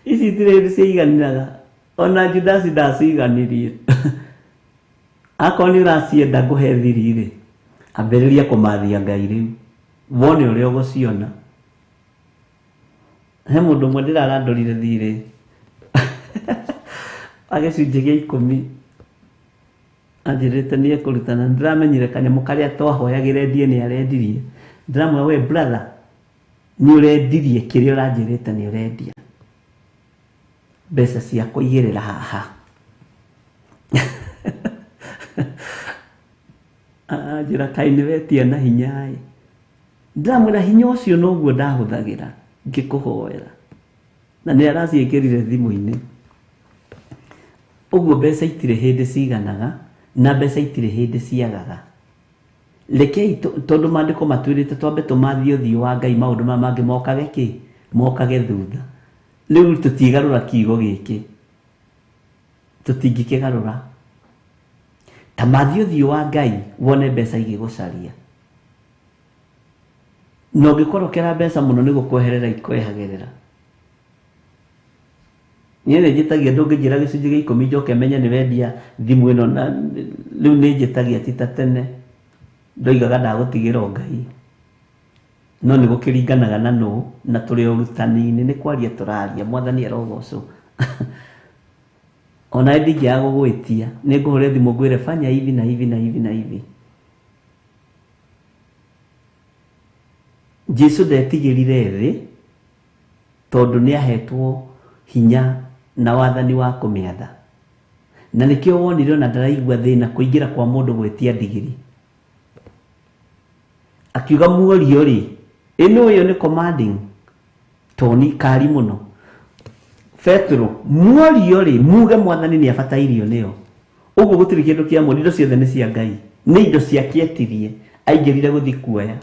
Ici itirĩ hĩndĩ ciaiganĩraga. Ona Judasi ndaciganirie. Akorwo nĩ ũracienda ngũhe thiri rĩ, ambĩrĩria kũmathia Ngai rĩu, wone ũrĩa ũgũciona. He mũndũ ũmwe ndĩrarandũrire thirĩ wa gĩcunjĩ gĩa 10, anjĩrĩte nĩ ekũruta, na ndĩramenyire kanyamũ karĩa twahoyagĩra endie nĩ arendirie. Ndĩramwĩra, we brother, nĩ ũrendirie kĩrĩa ũranjĩrĩte nĩ ũrendia, mbeca ciakwa igĩrĩra haha. Anjĩra, kaĩ nĩ wetia na hinya ĩ? Ndĩramwĩra hinya ũcio noguo ndahũthagĩra ngĩkũhoera, na nĩ araciĩkĩrire thimũ-inĩ. Ũguo mbeca itirĩ hĩndĩ ciganaga na mbeca itirĩ hĩndĩ ciagaga. Rekei tondũ maandĩko matwĩrĩte twambe tũmathie ũthiũ wa Ngai, maũndũ maya mangĩ mokage kĩ? Mokage thutha. Rĩu tũtigarũra kiugo gĩkĩ, tũtingĩkĩgarũra. Ta mathie ũthiũ wa Ngai wone mbeca igĩgũcaria. Na ũngĩkorokera mbeca mũno nĩ gũkweherera ikwehagĩrĩra. Niĩ nĩ njĩtagia, ndũngĩnjĩra gĩcunjĩ gĩa 10 njoke menye nĩ wendia thimũ ĩno, na rĩu nĩ njĩtagia ti ta tene. Ndoigaga ndagũtigĩra Ngai, no nĩ gũkĩringanaga na nũ, na tũrĩ ũrutani-inĩ, nĩ kwaria tũraria. Mwathani arogocwo. Ona ndingĩaga gũgwĩtia, nĩ ngũhũre thimũ ngwĩre fanya hivi na hivi na hivi na hivi. Jesu ndetigĩrire thĩ tondũ nĩ ahetwo hinya na wathani wa kũmĩatha. Na nĩkĩo wonire ona ndaraigua thĩna kũingĩra kwa mũndũ gwĩtia ndigiri. Akiuga muorio rĩ, ĩno ĩyo nĩ commanding toni kari mũno. Petro, muorio rĩ, muge mwathani nĩ abatairio nĩyo. Ũguo gũtirĩ kĩndũ kĩa mũndũ, indo ciothe nĩ cia Ngai. Nĩ indo ciake etirie, aingĩrire gũthiĩ kuoya.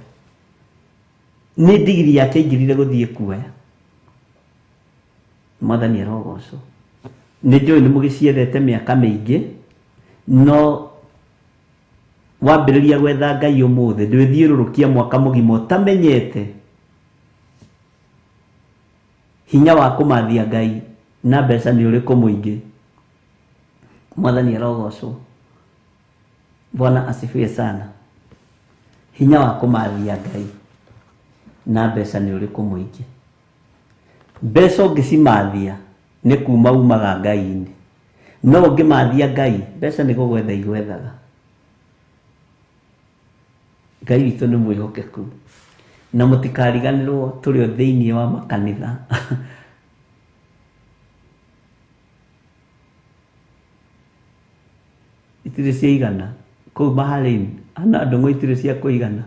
Nĩ ndigiri yake aingĩrire gũthiĩ kuoya. Mwathani arogocwo. Nĩ njũĩ nĩ mũgĩciendete mĩaka mĩingĩ, no wambĩrĩria gwetha Ngai ũmũthĩ, ndwĩthiũrũrũkia mwaka mũgima ũtamenyete hinya wa kũmathia Ngai na mbeca nĩ ũrĩkũ mũingĩ. Mwathani arogocwo. Bwana asifiwe sana. Hinya wa kũmathia Ngai na mbeca nĩ ũrĩkũ mũingĩ. Mbeca ũngĩcimathia nĩ kuma umaga Ngai-inĩ, no ũngĩmathia Ngai mbeca nĩ gũgwetha igwethaga. Ngai witũ nĩ mwĩhokeku, na mũtikariganĩrwo tũrĩ o thĩinĩ wa makanitha. Itirĩ ciaigana kũu Bahrain ana ndũng'ũ itirĩ cia kũigana,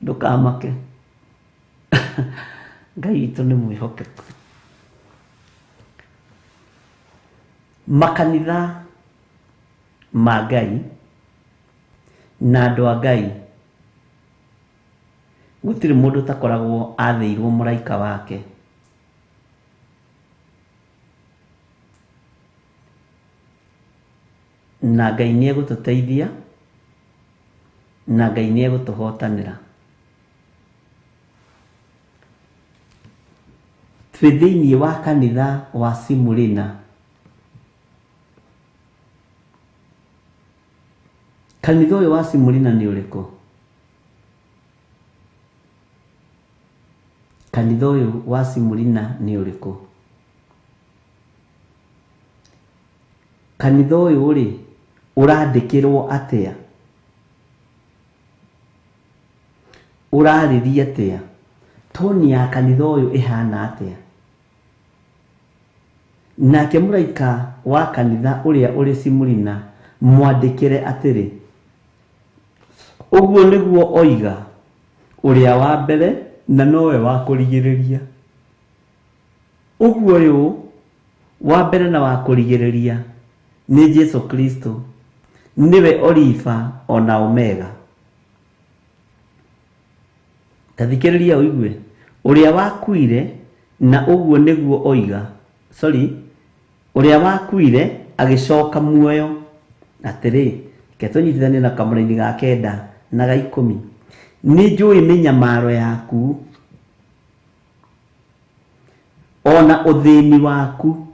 ndũkamake. Ngai witũ nĩ mwĩhokeku. Makanitha ma Ngai na andũ a Ngai gũtirĩ mũndũ ũtakoragwo athĩirwo mũraika wake. Na Ngai nĩ egũtũteithia na Ngai nĩ egũtũhotanĩra. Twĩ thĩinĩ wa kanitha wa Simulina. Kanitha ũyũ wa Simulina nĩ ũrĩkũ? Kanitha ũyũ wa Simulina nĩ ũrĩkũ? Kanitha ũyũ rĩ ũrandĩkĩrwo atĩa? Ũrarĩria atĩa? Toni ya kanitha ũyũ ĩhana atĩa? Nake mũraika wa kanitha ũrĩa ũrĩ Simulina mwandĩkĩre atĩrĩ, ũguo nĩguo oiga ũrĩa wa mbere na nowe wa kũrigĩrĩria. Ũguo ũyũ wa mbere na wa kũrigĩrĩria nĩ Jesu Kristo, nĩwe Olifa ona Omega. Ta thikĩrĩria ũigue, ũrĩa wakuire na ũguo nĩguo oiga, sorry, ũrĩa wakuire agĩcoka muoyo. Atĩrĩ, reke tũnyitithanie na kamũraini ga 9 na ga 10. Nĩ njũĩ mĩnyamaro yaku ona ũthĩni waku.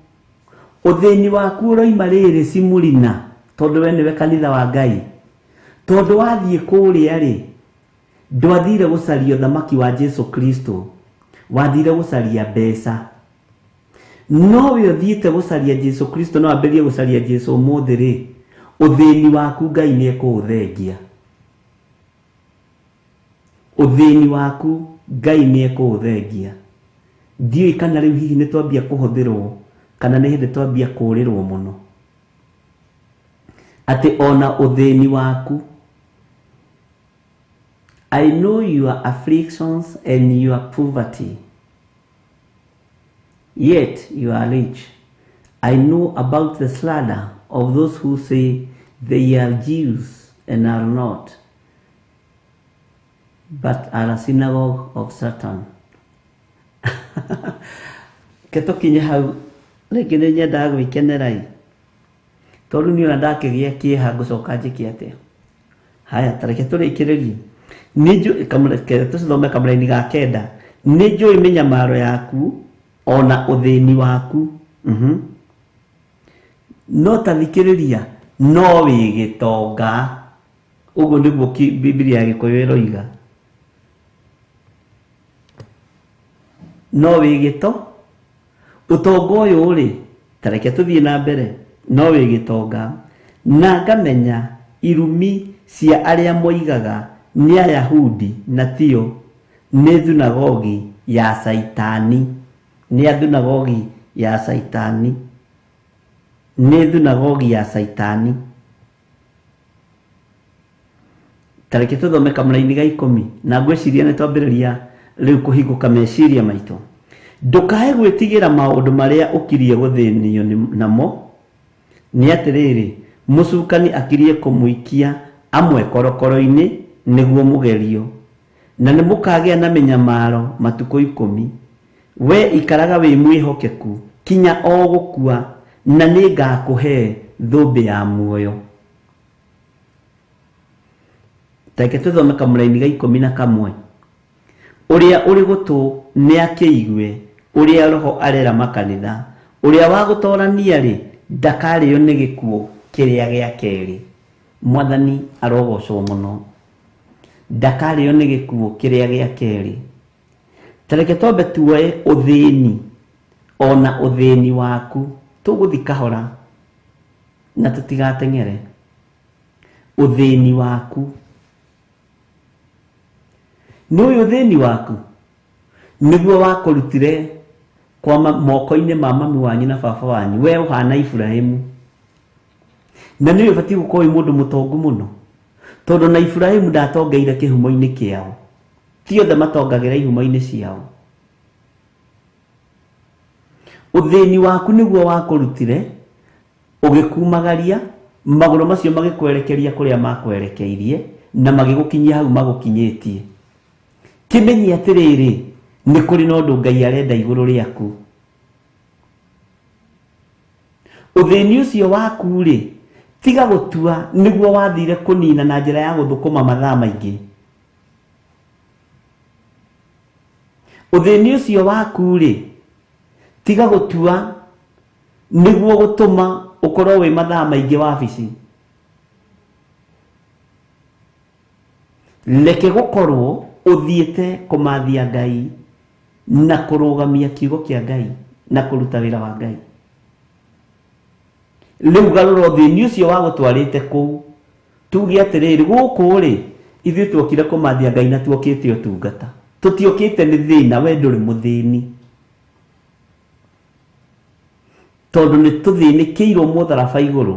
Ũthĩni waku ũroima rĩrĩ Simulina, tondũ we nĩwe kanitha wa Ngai. Tondũ wathiĩ kũrĩa rĩ, ndwathire gũcaria ũthamaki wa Jesu Kristo, wathire gũcaria mbeca. No we ũthiĩte gũcaria Jesu Kristo, no ambĩrĩrie gũcaria Jesu ũmũthĩ rĩ, ũthĩni waku Ngai nĩ ekũũthengia. Ũthĩni waku Ngai nĩ ekũũthengia. Ndiũĩ kana rĩu hihi nĩ twambia kũhũthĩrwo kana nĩ hĩndĩ twambia kũũrĩrwo mũno. Atĩ ona ũthĩni waku, I know your afflictions and your poverty, yet you are rich. I know about the slander of those who say they are Jews and are not, but are a synagogue of Satan. Ke tũkinye hau rĩngĩ nĩ nyendaga gwĩkenera ĩ, tondũ niĩ ona ndakĩgĩa kĩeha ngũcoka njĩke atĩa? Haya, ta reke tũrĩkĩrĩrie. Nĩ njũĩ, tũcithome kamũraini ga 9. Nĩ njũĩ mĩnyamaro yaku ona ũthĩni waku. No ta thikĩrĩria, no wĩ gĩtonga. Ũguo nĩguo Bibilia ya Gĩkũyũ ĩroiga. No wĩ gĩto. Ũtonga ũyũ rĩ, ta reke tũthiĩ na mbere. No wĩ gĩtonga. Na ngamenya irumi cia arĩa moigaga nĩ Ayahudi na tio, nĩ thunagogi ya Saitani. Nĩ a thunagogi ya Saitani. Nĩ thunagogi ya Saitani. Ta reke tũthome kamũraini ga 10 na ngwĩciria nĩ twambĩrĩria rĩu kũhingũka meciria maitũ. Ndũkae gwĩtigĩra maũndũ marĩa ũkirie gũthĩnio namo. Nĩ atĩrĩrĩ, mũcukani akirie kũmũikia amwe korokoro-inĩ nĩguo mũgerio, na nĩ mũkagĩa na mĩnyamaro matukũ 10. We ikaraga wĩ mwĩhokeku kinya o gũkua, na nĩ ngakũhe thũmbĩ ya muoyo. Ta reke tũthome kamũraini ga 11. Ũrĩa ũrĩ gũtũ nĩ akĩigue ũrĩa Roho arera makanitha. Ũrĩa wa gũtorania rĩ, ndakarĩo nĩ gĩkuũ kĩrĩa gĩa kerĩ. Mwathani arogocwo mũno. Ndakarĩo nĩ gĩkuũ kĩrĩa gĩa kerĩ. Ta reke twambe tuoe ũthĩni ona ũthĩni waku. Tũgũthiĩ kahora na tũtigateng'ere. Ũthĩni waku. Nĩ ũyũ ũthĩni waku nĩguo wakũrutire kwa moko-inĩ ma mami wanyu na baba wanyu. We ũhana Iburahĩmu. Na nĩ ũbatiĩ gũkorwo wĩ mũndũ mũtongu mũno, tondũ na Iburahĩmu ndatongeire kĩhumo-inĩ kĩao. Ti othe matongagĩra ihumo-inĩ ciao. Ũthĩni waku nĩguo wakũrutire, ũgĩkumagaria, magũrũ macio magĩkwerekeria kũrĩa makwerekeirie, na magĩgũkinyia hau magũkinyĩtie. Kĩmenye atĩrĩrĩ, nĩ kũrĩ na ũndũ Ngai arenda igũrũ rĩaku. Ũthĩni ũcio waku rĩ, tiga gũtua nĩguo wathire kũnina na njĩra ya gũthũkũma mathaa maingĩ. Ũthĩni ũcio waku rĩ, tiga gũtua nĩguo gũtũma ũkorwo wĩ mathaa maingĩ wabici. Reke gũkorwo ũthiĩte kũmathia Ngai na kũrũgamia kiugo kĩa Ngai na kũruta wĩra wa Ngai. Rĩu garũra ũthĩni ũcio wagũtwarĩte kũu, tuge atĩrĩrĩ, gũkũ rĩ, ithuĩ tuokire kũmathia Ngai na tuokĩte ũtungata. Tũtiokĩte nĩ thĩna, we ndũrĩ mũthĩni. Tondũ nĩ tũthĩnĩkĩirwo mũtharaba igũrũ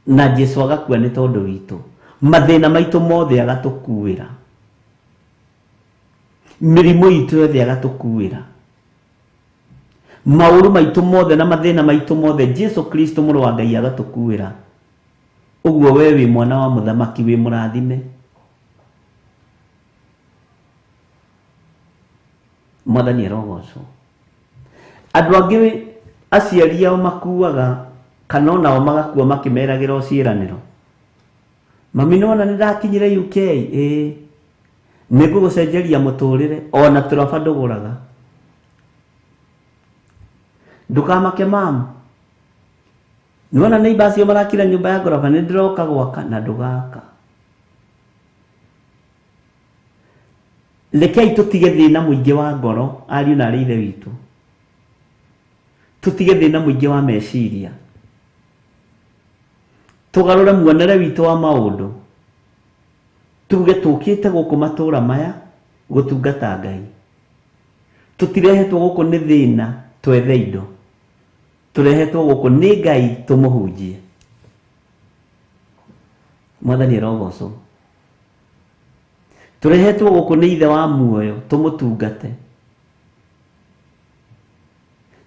na Jesu agakua nĩ tondũ witũ. Mathĩna maitũ mothe agatũkuĩra. Mĩrimũ itũ yothe agatũkuĩra. Maũru maitũ mothe na mathĩna maitũ mothe Jesu Kristo mũrũ wa Ngai agatũkuĩra. Ũguo we wĩ mwana wa mũthamaki, wĩ mũrathime. Mwathani arogocwo. Andũ angĩ aciari ao makuaga kana onao magakua makĩmeragĩra o ciĩranĩro. Mami nĩwona nĩndakinyire UK, ĩĩ, nĩngũgũcenjeria mũtũrĩre, ona tũraba ndũgũraga. Ndũkamake mamu, nĩwona neighbor acio marakira nyũmba ya ngoroba, nĩndĩroka gwaka na ndũgaka. Rekei tũtige thĩna mũingĩ wa ngoro, ariũ na arĩ ithe witũ. Tũtige thĩna mũingĩ wa meciria. Tũgarũre muonere witũ wa maũndũ. Tuge tũkĩte gũkũ matũra maya gũtungata Ngai. Tũtirehetwo gũkũ nĩ thĩna twethe indo. Tũrehetwo gũkũ nĩ Ngai tũmũhunjie. Mwathani arogocwo. Tũrehetwo gũkũ nĩ Ithe wa muoyo tũmũtungate.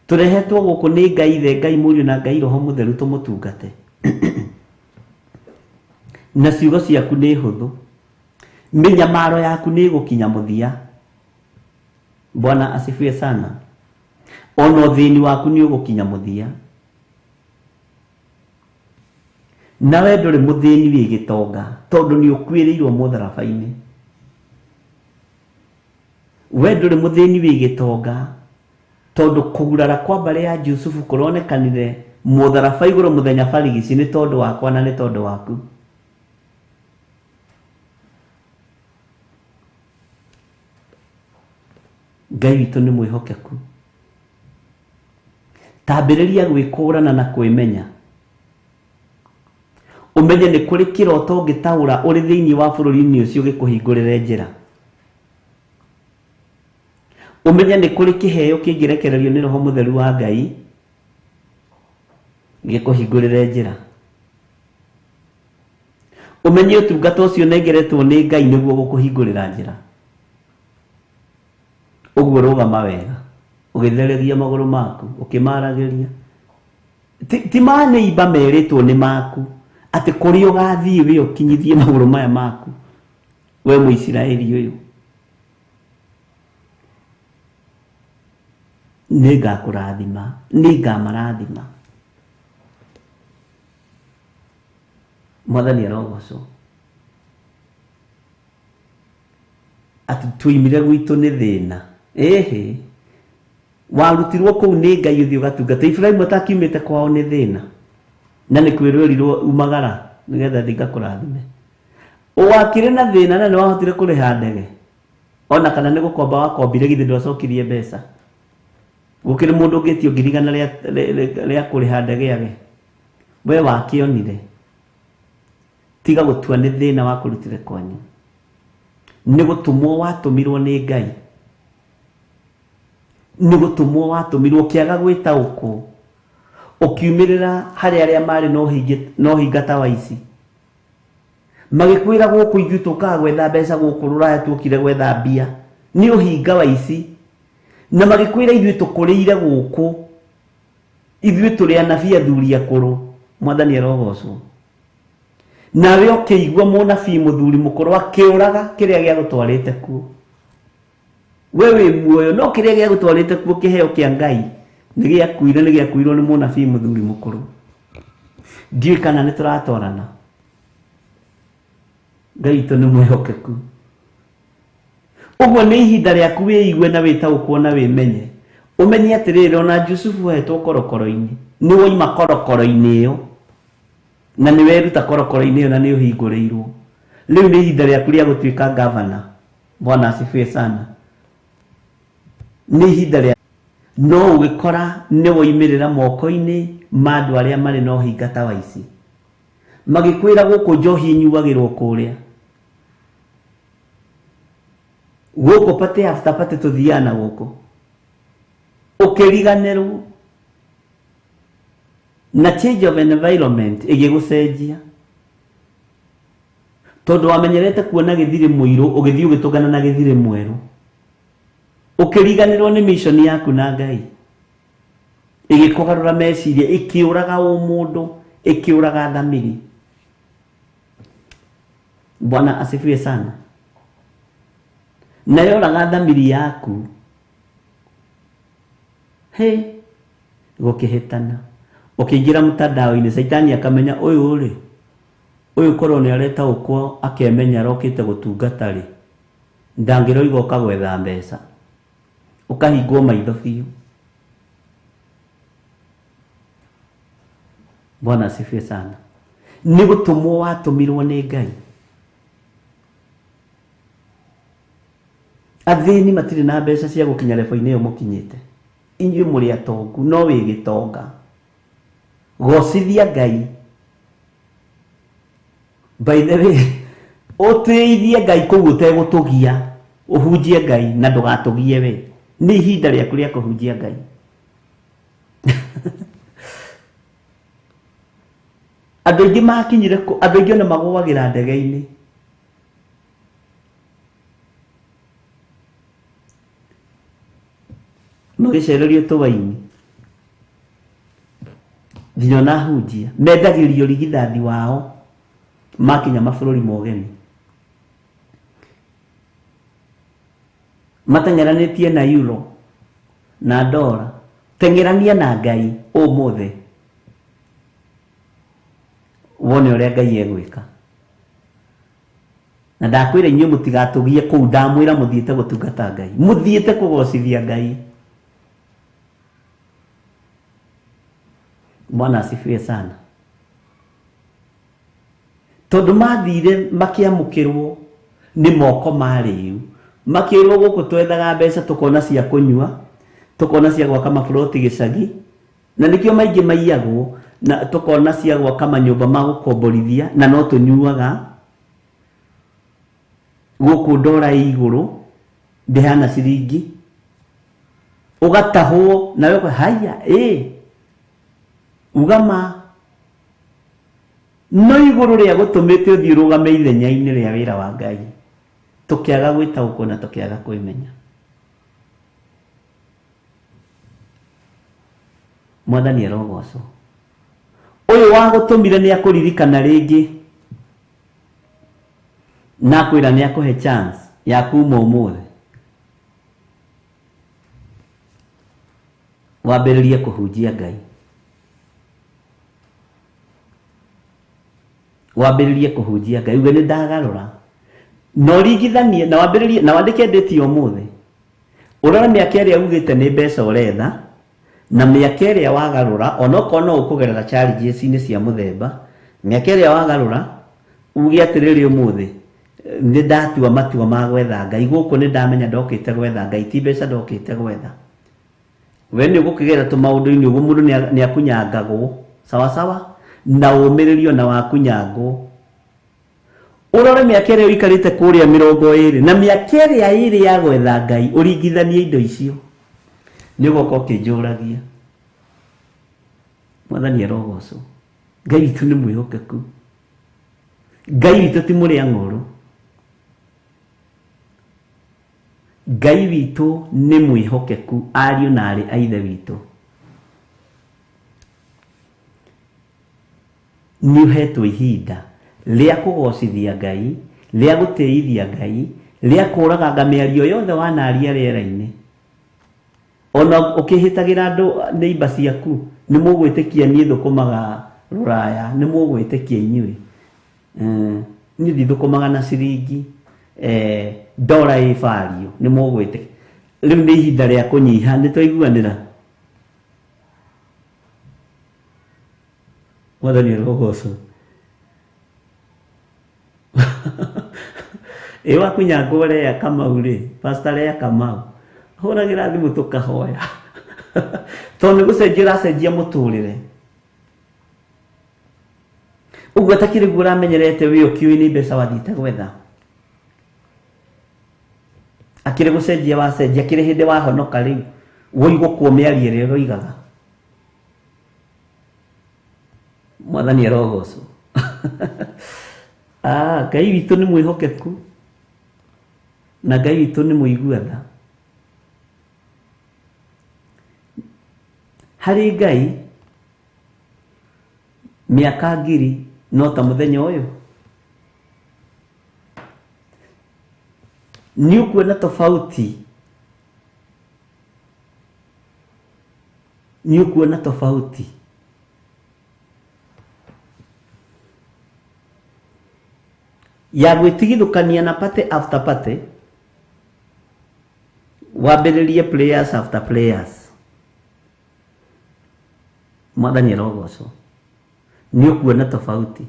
Tũrehetwo gũkũ nĩ Ngai Ithe, Ngai Mũriũ na Ngai Roho Mũtheru tũmũtungate. Na ciugo ciaku nĩ hũthũ. Mĩnyamaro yaku nĩ ĩgũkinya mũthia. Bwana asifiwe sana. Ona ũthĩni waku nĩ ũgũkinya mũthia. Nawe ndũrĩ mũthĩni wĩ gĩtonga tondũ nĩ ũkuĩrĩirwo mũtharaba-inĩ. We ndũrĩ mũthĩni wĩ gĩtonga tondũ kũgurara kwa mbarĩ ya Jusufu kũronekanire mũtharaba igũrũ mũthenya barigici nĩ tondũ wakwa na nĩ tondũ waku. Ngai witũ nĩ mwĩhokeku. Tambĩrĩria gwĩkũrana na kwĩmenya. Ũmenye nĩ kũrĩ kĩroto ũngĩtaũra ũrĩ thĩinĩ wa bũrũri-inĩ ũcio gĩkũhingũrĩre njĩra. Ũmenye nĩ kũrĩ kĩheo kĩngĩrekererio nĩ Roho Mũtheru wa Ngai gĩkũhingũrĩre njĩra. Ũmenye ũtungata ũcio ũnengeretwo nĩ Ngai nĩguo gũkũhingũrĩra njĩra. Ũguo rũgama wega, ũgĩthereria magũrũ maku, ũkĩmaragĩria. Ti ma neighbor merĩtwo nĩ maku, atĩ kũrĩa ũgathiĩ we ũkinyithie magũrũ maya maku, we Mũisiraeli ũyũ. Nĩngakũrathima, nĩngamarathima. Mwathani arogocwo. Atĩ tuoimire gwitũ nĩ thĩna. Ĩhĩ, warutirwo kũu nĩ Ngai ũthiĩ ũgatungata. Iburahĩmu atakiumĩte kwao nĩ thĩna. Na nĩ kwĩrwo umagara nĩgetha thiĩ ngakũrathime. Wakĩrĩ na thĩna na nĩ wahotire kũrĩha ndege. Ona kana nĩ gũkomba wakombire githĩ ndwacokirie mbeca. Gũkĩrĩ mũndũ ũngĩtio ngiri igana rĩa kũrĩha ndege age. We wakĩonire. Tiga gũtua nĩ thĩna wakũrutire kwanyu. Nĩ gũtũmwo watũmirwo nĩ Ngai. Nĩ gũtũmwo watũmirwo ũkĩaga gwĩtaũkwo. Ũkiumĩrĩra harĩ arĩa marĩ na ũhinga ta wa ici. Magĩkwĩra gũkũ ithuĩ tũkaga gwetha mbeca gũkũ rũraya tuokire gwetha mbia. Nĩ ũhinga wa ici. Na magĩkwĩra ithuĩ tũkũrĩire gũkũ. Ithuĩ tũrĩ anabii athuri akũrũ. Mwathani arogocwo. Nawe ũkĩigua mũnabii mũthuri mũkũrũ akĩũraga kĩrĩa gĩagũtwarĩte kuo. We wĩ muoyo no kĩrĩa gĩagũtwarĩte kuo kĩheo kĩa Ngai nĩ gĩakuire, nĩ gĩakuirwo nĩ mũnabii mũthuri mũkũrũ. Ndiũĩ kana nĩ tũratwarana. Ngai witũ nĩ mwĩhokeku. Ũguo nĩ ihinda rĩaku wĩigue na wĩtaũkwo na wĩmenye. Ũmenye atĩrĩrĩ, ona Jusufu ahetwo korokoro-inĩ, nĩ woima korokoro-inĩ ĩyo na nĩ weruta korokoro-inĩ ĩyo na nĩ ũhingũrĩirwo. Rĩu nĩ ihinda rĩaku rĩa gũtuĩka gavana. Bwana asifiwe sana. Nĩ ihinda rĩa no ũgĩkora nĩ woimĩrĩra moko-inĩ ma andũ arĩa marĩ na ũhinga ta wa ici. Magĩkwĩra gũkũ njohi ĩnyuagĩrwo kũrĩa. Gũkũ party after party tũthiaga na gũkũ. Ũkĩriganĩrwo na change of environment ĩgĩgũcenjia. Tondũ wamenyerete kuona gĩthirĩ mũirũ ũgĩthiĩ ũgĩtũngana na gĩthirĩ mwerũ. Ũkĩriganĩrwo nĩ mission yaku na Ngai. Ĩgĩkũgarũra meciria, ĩkĩũraga ũmũndũ, ĩkĩũraga thamiri. Bwana asifiwe sana. Na yoraga thamiri yaku. He, gũkĩhĩtana. Ũkĩingĩra mtandao-inĩ, Caitani akamenya ũyũ rĩ, ũyũ korwo nĩ aretaũkwo akemenya arokĩte gũtungata rĩ, ndangĩroiga ũka gwetha mbeca. Ũkahingwo maitho biũ. Bwana asifiwe sana. Nĩ gũtũmwo watũmirwo nĩ Ngai. Athĩni matirĩ na mbeca cia gũkinya level-inĩ ĩyo mũkinyĩte. Inyuĩ mũrĩ atongu, no wĩ gĩtonga. Gocithia Ngai. By the way, ũtĩithie Ngai kũu ũtegũtũgia. Ũhunjie Ngai na ndũgatũgie we. Nĩ ihinda rĩaku rĩa kũhunjia Ngai. Andũ aingĩ makinyire andũ aingĩ ona magũagĩra ndege-inĩ. Magĩcererio tũwaini. Nginya ona ahunjia mendagĩrio rigithathi wao makinya mabũrũri ma ũgeni. Mateng'eranĩtie na euro na dola. Teng'erania na Ngai ũmũthĩ wone ũrĩa Ngai egwĩka. Na ndakwĩra inyuĩ mũtigatũgie kũu, ndamwĩra mũthiĩte gũtungata Ngai, mũthiĩte kũgocithia Ngai. Bwana asifiwe sana. Tondũ mathire makĩamũkĩrwo nĩ moko ma rĩu, makĩrwo gũkũ twethaga mbeca tũkona cia kũnyua, tũkona cia gwaka maburoti gĩcagi, na nĩkĩo maingĩ maiyagwo, na tũkona cia gwaka manyũmba ma gũkomborithia, na no tũnyuaga. Gũkũ ndora ĩ igũrũ ndĩhana ciringi, ũgatahwo nawe ũka haya ĩ uga ma no igũrũ rĩa gũtũmĩte ũthiĩ ũrũgame ithenya-inĩ rĩa wĩra wa Ngai, tũkĩaga gwĩtaũkwo na tũkĩaga kwĩmenya. Mwathani arogocwo. Ũyũ wagũtũmire nĩ akũririkana rĩngĩ na akwĩra nĩ akũhe chance ya kuma ũmũthĩ wambĩrĩrie kũhunjia Ngai, wambĩrĩrie kũhunjia Ngai, uge nĩ ndagarũra, na ũringithanie na wambĩrĩrie na wandĩke ndĩti ũmũthĩ, ũrore mĩaka ĩrĩa ugĩte nĩ mbeca ũretha na mĩaka ĩrĩa wagarũra, onokorwo no ũkũgerera challenges-inĩ cia mũthemba, mĩaka ĩrĩa wagarũra uge atĩrĩrĩ ũmũthĩ nĩ ndatua matua ma gwetha Ngai, gũkũ nĩ ndamenya ndokĩte gwetha Ngai, ti mbeca ndokĩte gwetha. We nĩ ũgũkĩgera tũmaũndũ-inĩ ũguo mũndũ nĩ akunyangagwo sawa sawa, na ũmĩrĩrio na wakunyangwo. Ũrore mĩaka ĩrĩa ũikarĩte kũrĩa 20 na mĩaka ĩrĩa ĩrĩ ya gwetha Ngai, ũringithanie indo icio, nĩ ũgoka ũkĩnjũragia. Mwathani arogocwo. Ngai witũ nĩ mwĩhokeku. Ngai witũ ti mũrĩa ng'ũrũ. Ngai witũ nĩ mwĩhokeku ariũ na aarĩ a ithe witũ. Nĩ ũhetwo ihinda rĩa kũgocithia Ngai, rĩa gũtĩithia Ngai, rĩa kũraganga mĩario yothe wanaria rĩera-inĩ. Ona ũkĩhĩtagĩra andũ neighbor ciaku, nĩ mũgwĩtĩkia niĩ thũkũmaga rũraya, nĩ mũgwĩtĩkia inyuĩ. Niĩ ndithũkũmaga na ciringi, ndora ĩ value, nĩ mũgwĩtĩkia. Rĩu nĩ ihinda rĩa kũnyiha, nĩ twaiguanĩra? Mwathani arogocwo. Ĩ wakunyangwo Lea Kamau rĩ, Pastor Lea Kamau, hũragĩra thimũ tũkahoya. Tondũ nĩ gũcenjia ũracenjia mũtũrĩre. Ũguo atakĩrĩ guo ũramenyerete wĩ ũkĩũĩ nĩ mbeca wathiĩte gwetha. Akĩrĩ gũcenjia wacenjia, akĩrĩ hĩndĩ wahonoka rĩu, woigũkwo mĩario ĩrĩa ũroigaga. Mwathani arogocwo. Ngai witũ nĩ mwĩhokeku na Ngai witũ nĩ mũigua tha. Harĩ Ngai mĩaka ngiri no ta mũthenya ũyũ. Nĩ ũkuona tofauti, nĩ ũkuona tofauti. Ya gwĩtigithũkania na party after party, wambĩrĩrie players after players. Mwathani arogocwo. Nĩ ũkuona tofauti.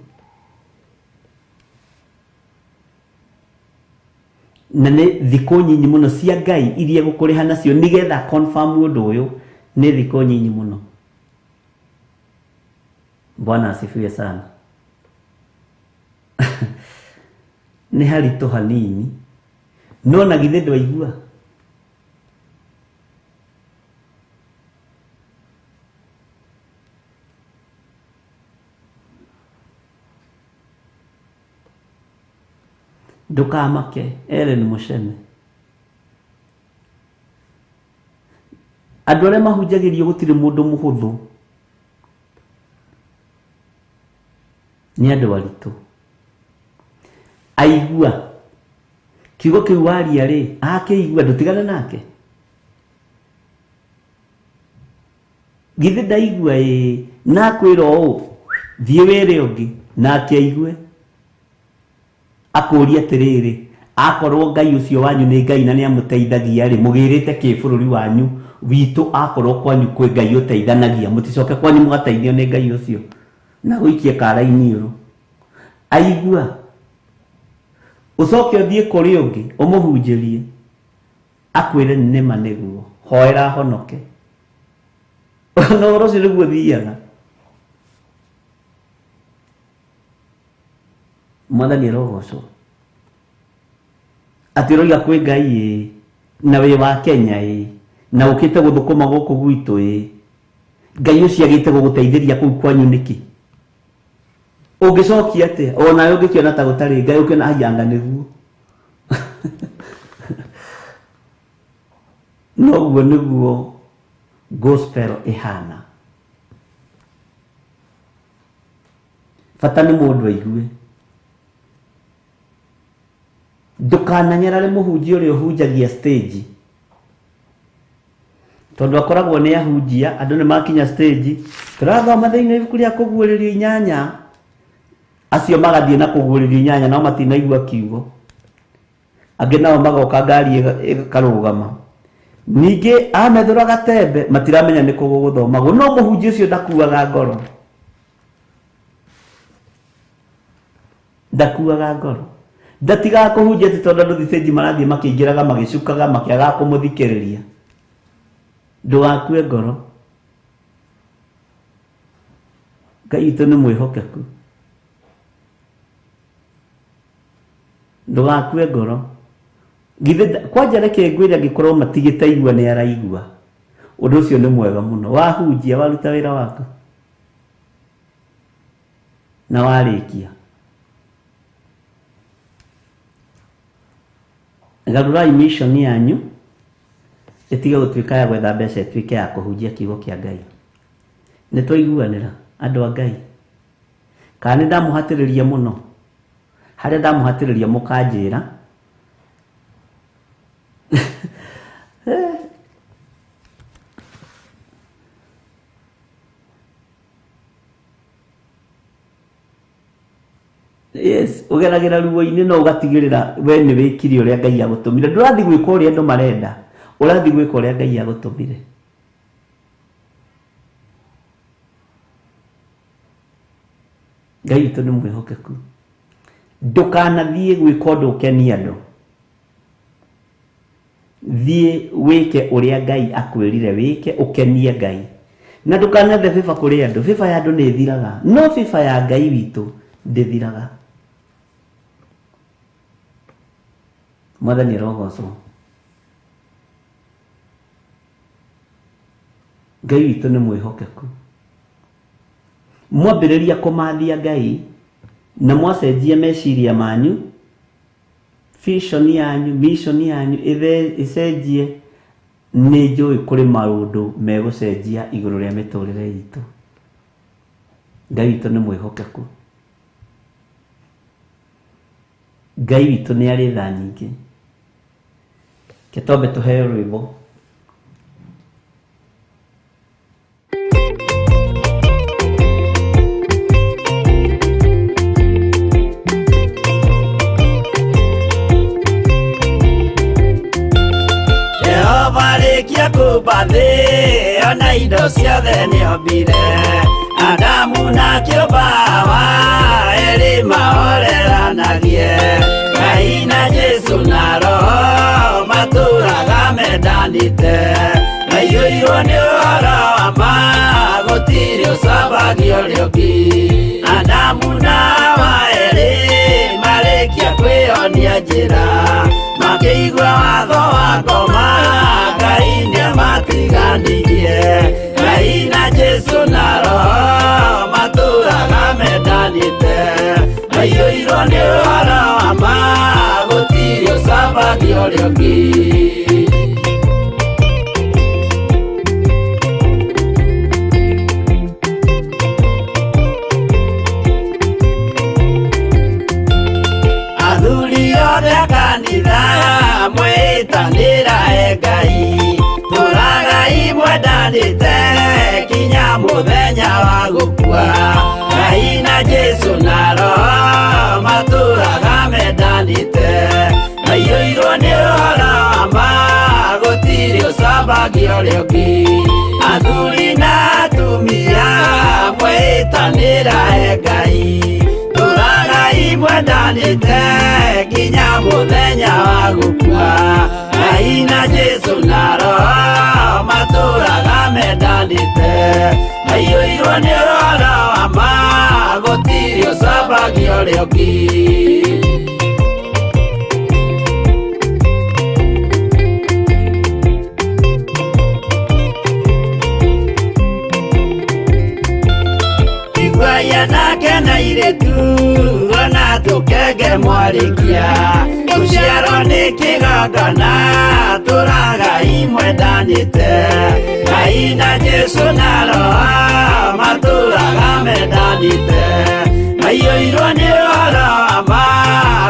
Na nĩ thikũ nyinyi mũno cia Ngai iria gũkũrĩha nacio nĩgetha confirm ũndũ ũyũ, nĩ thikũ nyinyi mũno. Bwana asifiwe sana. Nĩ haritũ hanini, no na githĩ ndwaigua? Ndũkamake, Ellen Muchene. Andũ arĩa mahunjagĩrio gũtirĩ mũndũ mũhũthũ. Nĩ andũ aritũ. Aigua kiugo kĩu waria rĩ, akĩigua ndũtigane nake. Githĩ ndaigua ĩ, na akwĩra ũũ, thiĩ wĩre ũngĩ, nake aigue. Akũria atĩrĩrĩ, akorwo Ngai ũcio wanyu nĩ Ngai na nĩ amũteithagia rĩ, mũgĩrĩte kĩ bũrũri wanyu witũ, akorwo kwanyu kwĩ Ngai ũteithanagia, mũticoke kwanyu mũgateithio nĩ Ngai ũcio na gũikie kara-inĩ ũrũ. Aigua ũcoke ũthiĩ kũrĩ ũngĩ ũmũhunjĩrie, akwĩre nĩma nĩguo, hoera honoke. Na ũhoro ũcio nĩguo ũthiaga. Mwathani arogocwo. Atĩ ũroiga kwĩ Ngai ĩ, na wĩ wa Kenya ĩ, na ũkĩte gũthũkũma gũkũ gwitũ ĩ, Ngai ũcio agĩte gũgũteithĩria kũu kwanyu nĩkĩ? Ũngĩcokia atĩa? Onawe ũngĩkĩona ta gũtarĩ Ngai, ũkĩona aianga nĩguo. Noguo nĩguo gospel ĩhana. Bata nĩ mũndũ aigue. Ndũkananyarare mũhunjia ũrĩa ũhunjagia stage, tondũ akoragwo nĩ ahunjia, andũ nĩ makinya stage, tũrathoma thĩinĩ wa ibuku rĩa kũguũrĩrio inyanya, acio magathiĩ na kũguũrĩrio inyanya no matinaigua kiugo. Angĩ nao magoka ngari ĩkarũgama. Ningĩ amethũra gatembe matiramenya nĩ kũ gũgũthomagwo, no mũhunjia ũcio ndakuaga ngoro. Ndakuaga ngoro. Ndatigaga kũhunjia atĩ tondũ andũ thitĩnji marathiĩ makĩingĩraga magĩcukaga makĩagaga kũmũthikĩrĩria. Ndũgakue ngoro. Ngai witũ nĩ mwĩhokeku. Ndũgakue ngoro. Githĩ kwanja reke ngwĩre angĩkorwo matigĩte igua nĩ araigua. Ũndũ ũcio nĩ mwega mũno. Wahunjia waruta wĩra waku. Na warĩkia garũrai mission yanyu ĩtige gũtuĩka ya gwetha mbeca, ĩtuĩke ya kũhunjia kiugo kĩa Ngai. Nĩ twaiguanĩra andũ a Ngai? Kana nĩ ndamũhatĩrĩria mũno? Harĩa ndamũhatĩrĩria mũkanjĩra. Yes, ũgeragĩra ruo-inĩ no ũgatigĩrĩra we nĩ wĩkire ũrĩa Ngai agũtũmire. Ndũrathiĩ gwĩka ũrĩa andũ marenda, ũrathiĩ gwĩka ũrĩa Ngai agũtũmire. Ngai witũ nĩ mwĩhokeku. Ndũkanathiĩ gwĩka ũndũ ũkenie andũ, thiĩ wĩke ũrĩa Ngai akwĩrire wĩke, ũkenie Ngai. Na ndũkanethe favor kũrĩ andũ. Favor ya andũ nĩ ĩthiraga, no favor ya Ngai witũ ndĩthiraga. Mwathani arogocwo. Ngai witũ nĩ mwĩhokeku. Mwambĩrĩria kũmathia Ngai na mwacenjia meciria manyu, vision yanyu, mission yanyu ĩcenjie, nĩ njũĩ kũrĩ maũndũ megũcenjia igũrũ rĩa mĩtũrĩre itũ. Ngai witũ nĩ mwĩhokeku. Ngai witũ nĩ arĩ tha nyingĩ. Ke twambe tũheo rwĩmbo. Jehova rĩkia kũmba thĩ ona indo ciothe nĩombire, Adamu na kĩũmba Hawa erĩ mahoreranagie. Ngai na Jesu na Roho matũraga mendanĩte, maiyũirwo nĩ ũhoro wa ma, gũtirĩ ũcambagia ũrĩa ũngĩ. Adamu na Hawa erĩ marĩkia kwĩyonia njĩra, makĩigua watho wa ngoma, Ngai nĩamatiganirie. Ngai na Jesu na Roho matũraga mendanĩte, maiyũirwo nĩ ũhoro wa ma, gũtirĩ ũcambagia ũrĩa ũngĩ. Athuri othe a kanitha mwĩtanĩra e Ngai, tũragai mwendanĩte kinya mũthenya wa gũkua. Ngai na Jesu na Roho matũraga mendanĩte, maiyũirwo nĩ ũhoro wa ma, gũtirĩ ũcambagia ũrĩa ũngĩ. Athuri na atumia mwĩtanĩra e Ngai, tũragai mwendanĩte kinya mũthenya wa gũkua. Ngai na Jesu na Roho matũraga mendanĩte, maiyũirwo nĩ ũhoro wa ma, gũtirĩ ũcambagia ũrĩa ũngĩ. Iguaia nake na irĩtu ona tũkenge mwarĩkia, gũciarwo nĩ kĩgongona, tũragai mwendanĩte. Ngai na Jesu na Roho matũraga mendanĩte, maiyũirwo nĩ ũhoro wa ma,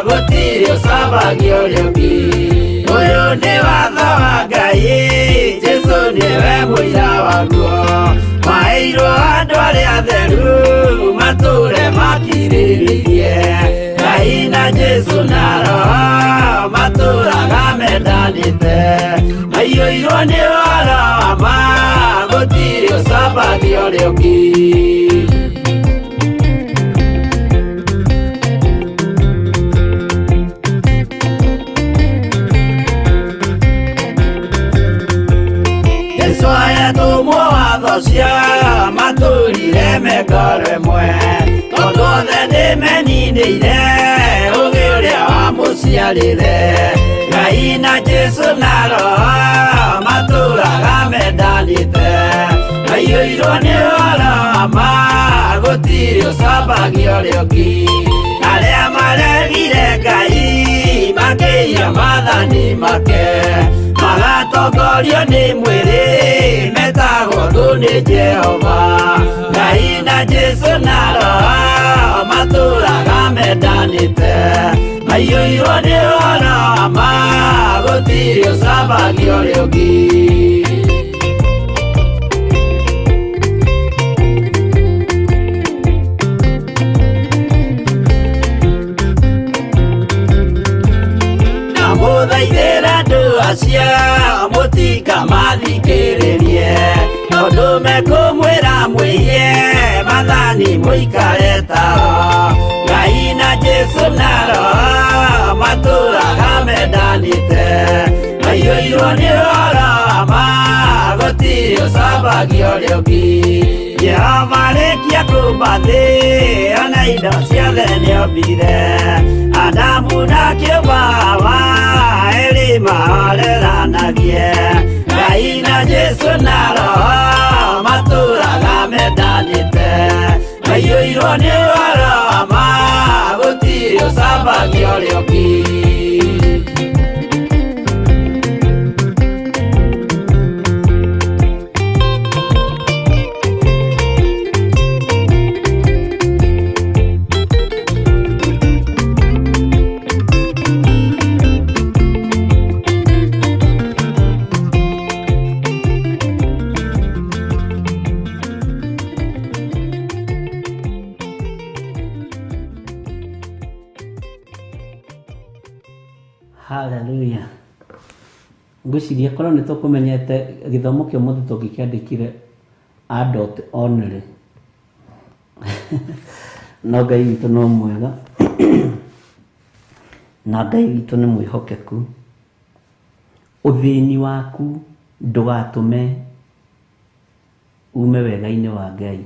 gũtirĩ ũcambagia ũrĩa ũngĩ. Ũyũ nĩ watho wa Ngai, Jesu nĩwe mũira waguo, maheirwo andũ arĩa atheru matũre makirĩrĩirie. Ngai na Jesu na Roho matũraga mendanĩte, maiyũirwo nĩ ũhoro wa ma, gũtirĩ ũcambagia ũrĩa ũngĩ. Jesu ayatũmwo watho cia matũrire mengoro ĩmwe, tondũ othe nĩmeninĩire ũgĩ ũrĩa wamũciarire. Ngai na Jesu na Roho matũraga mendanĩte, maiyũirwo Maiyũirwo nĩ ũhoro wa ma gũtirĩ ũcambagia ũrĩa ũngĩ. Arĩa maregire Ngai makĩiya maathani make, magatongorio nĩ mwĩrĩ metagwo thũ nĩ Jehova. Ngai na Jesũ na Roho matũraga mendanĩte, maiyũirwo nĩ ũhoro wa ma gũtirĩ ũcambagia ũrĩa ũngĩ. Ndamũthaithĩra andũ acio mũtikamathikĩrĩrie, tondũ mekũmwĩra mwĩiye maathani mũikare tao. Ngai na Jesũ na Roho matũraga mendanĩte, maiyũirwo nĩ ũhoro wa ma gũtirĩ ũcambagia ũrĩa ũngĩ. Jehova arĩkia kũũmba thĩ ona indo ciothe nĩombire, Adamu na kĩũmba Hawa erĩ mahoreranagie. Ngai na Jesũ na Roho matũraga mendanĩte, maiyũirwo nĩ ũhoro wa ma gũtirĩ ũcambagia ũrĩa ũngĩ. Hallelujah. Ngwĩciria korwo nĩ tũkũmenyete gĩthomo kĩa ũmũthĩ tũngĩkĩandĩkire adult only. No Ngai witũ no mwega na Ngai witũ nĩ mwĩhokeku. Ũthĩni waku ndũgatũme ume wega-inĩ wa Ngai.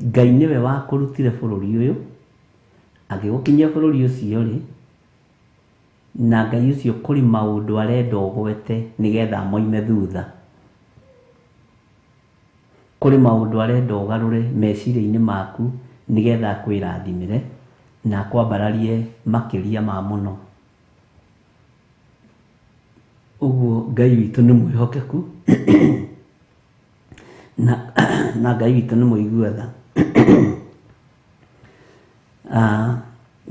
Ngai nĩwe wakũrutire bũrũri ũyũ, agĩgũkinyia bũrũri ũcio rĩ, na Ngai ũcio kũrĩ maũndũ arenda ũgwete nĩgetha moime thutha. Kũrĩ maũndũ arenda ũgarũre meciria-inĩ maku nĩgetha akwĩrathimĩre na akwambararie makĩria ma mũno. Ũguo Ngai witũ nĩ mwĩhokeku na Ngai witũ nĩ mũigua tha.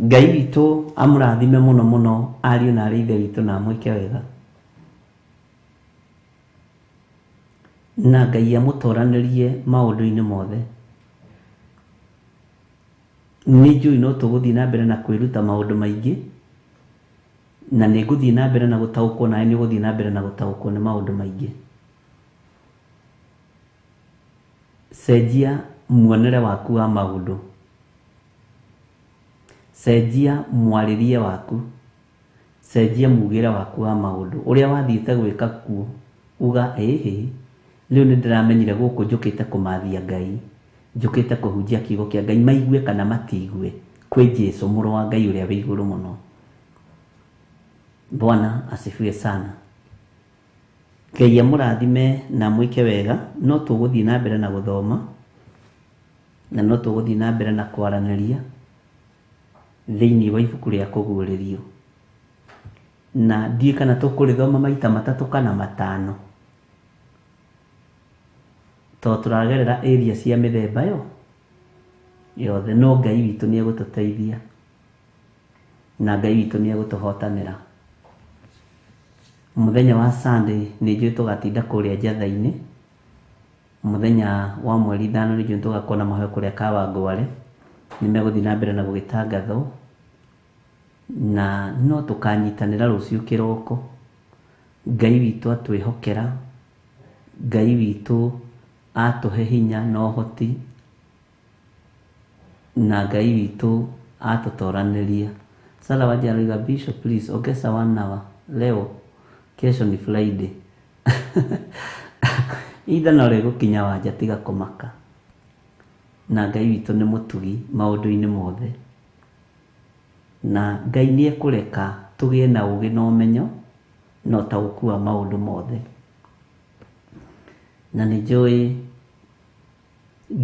Ngai witũ amũrathime mũno mũno ariũ na arĩ ithe witũ na amwĩke wega. Na Ngai amũtoranĩrie maũndũ-inĩ mothe. Nĩ njũĩ no tũgũthiĩ na mbere na kwĩruta maũndũ maingĩ, na nĩ ngũthiĩ na mbere na gũtaũkwo, nawe nĩ ũgũthiĩ na mbere na gũtaũkwo nĩ maũndũ maingĩ. Cenjia muonere waku wa maũndũ. Cenjia mwarĩrie waku. Cenjia mugĩre waku wa maũndũ. Ũrĩa wathiĩte gwĩka kuo, uga ĩhĩ, rĩu nĩ ndĩramenyire gũkũ njũkĩte kũmathia Ngai, njũkĩte kũhunjia kiugo kĩa Ngai, maigue kana matiigue, kwĩ Jesũ mũrũ wa Ngai ũrĩa wĩ igũrũ mũno. Bwana asifiwe sana. Ngai amũrathime na amwĩke wega. No tũgũthiĩ na mbere na gũthoma, na no tũgũthiĩ na mbere na kwaranĩria thĩinĩ wa ibuku rĩa kũguũrĩrio. Na ndiũĩ kana tũkũrĩthoma maita matatũ kana matano, tondũ tũragerera area cia mĩthemba yo yothe. No Ngai witũ nĩ egũtũteithia na Ngai witũ nĩ egũtũhotanĩra. Mũthenya wa Sunday nĩ njũĩ tũgatinda kũrĩa Njatha-inĩ. Mũthenya wa mweri 5 nĩ njũĩ tũgakorwo na mahoya kũrĩa Kawangware. Nĩ megũthiĩ na mbere na gũgĩtangathwo, na no tũkanyitanĩra rũciũ kĩroko. Ngai witũ atwĩhokera, Ngai witũ atũhe hinya na ũhoti, na Ngai witũ atũtoranĩria. Sara Wanja arauga, Bishop please ongeza 1 hour leo, kesho ni Friday. Itha no rĩgũkinya Wanja, tiga kũmaka. Na Ngai witũ nĩ mũtugi maũndũ-inĩ mothe, na Ngai nĩ ekũreka tũgĩe na ũũgĩ na ũmenyo na ũtaũku wa maũndũ mothe. Na nĩ njũĩ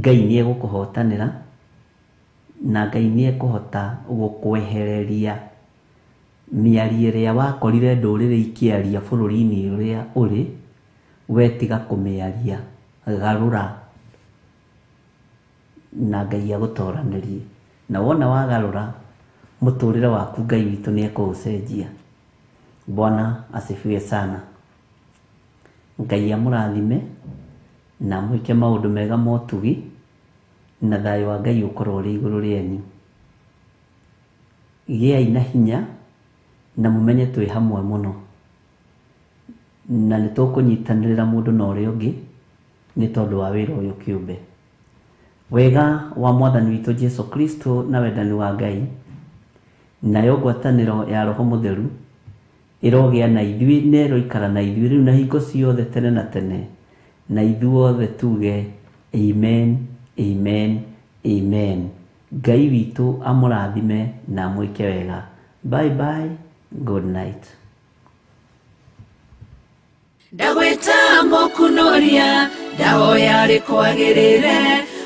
Ngai nĩ egũkũhotanĩra, na Ngai nĩ ekũhota gũkwehereria mĩario ĩrĩa wakorire ndũrĩrĩ ikĩaria bũrũri-inĩ ũrĩa ũrĩ, we tiga kũmĩaria, garũra na Ngai agũtoranĩrie. Na wona wagarũra, mũtũrĩre waku Ngai witũ nĩ ekũũcenjia. Bwana asifiwe sana. Ngai amũrathime na amwĩke maũndũ mega ma ũtugi, na thayũ wa Ngai ũkorwo ũrĩ igũrũ rĩanyu. Gĩai na hinya na mũmenye twĩ hamwe mũno, na nĩ tũkũnyitanĩrĩra mũndũ na ũrĩa ũngĩ nĩ tondũ wa wĩra ũyũ kĩũmbe. Wega wa Mwathani witũ Jesu Kristo na wendani wa Ngai nayo ngwatanĩro ya Roho Mũtheru ĩrogĩa na ithuĩ na ĩroikara na ithuĩ rĩu na hingo ciothe tene na tene, na ithuothe tuge amen, amen, amen. Ngai witũ amũrathime na amwĩke wega. Bye bye, good night. Ndagwĩta mũkunoria, ndahoya rĩkwagĩrĩre,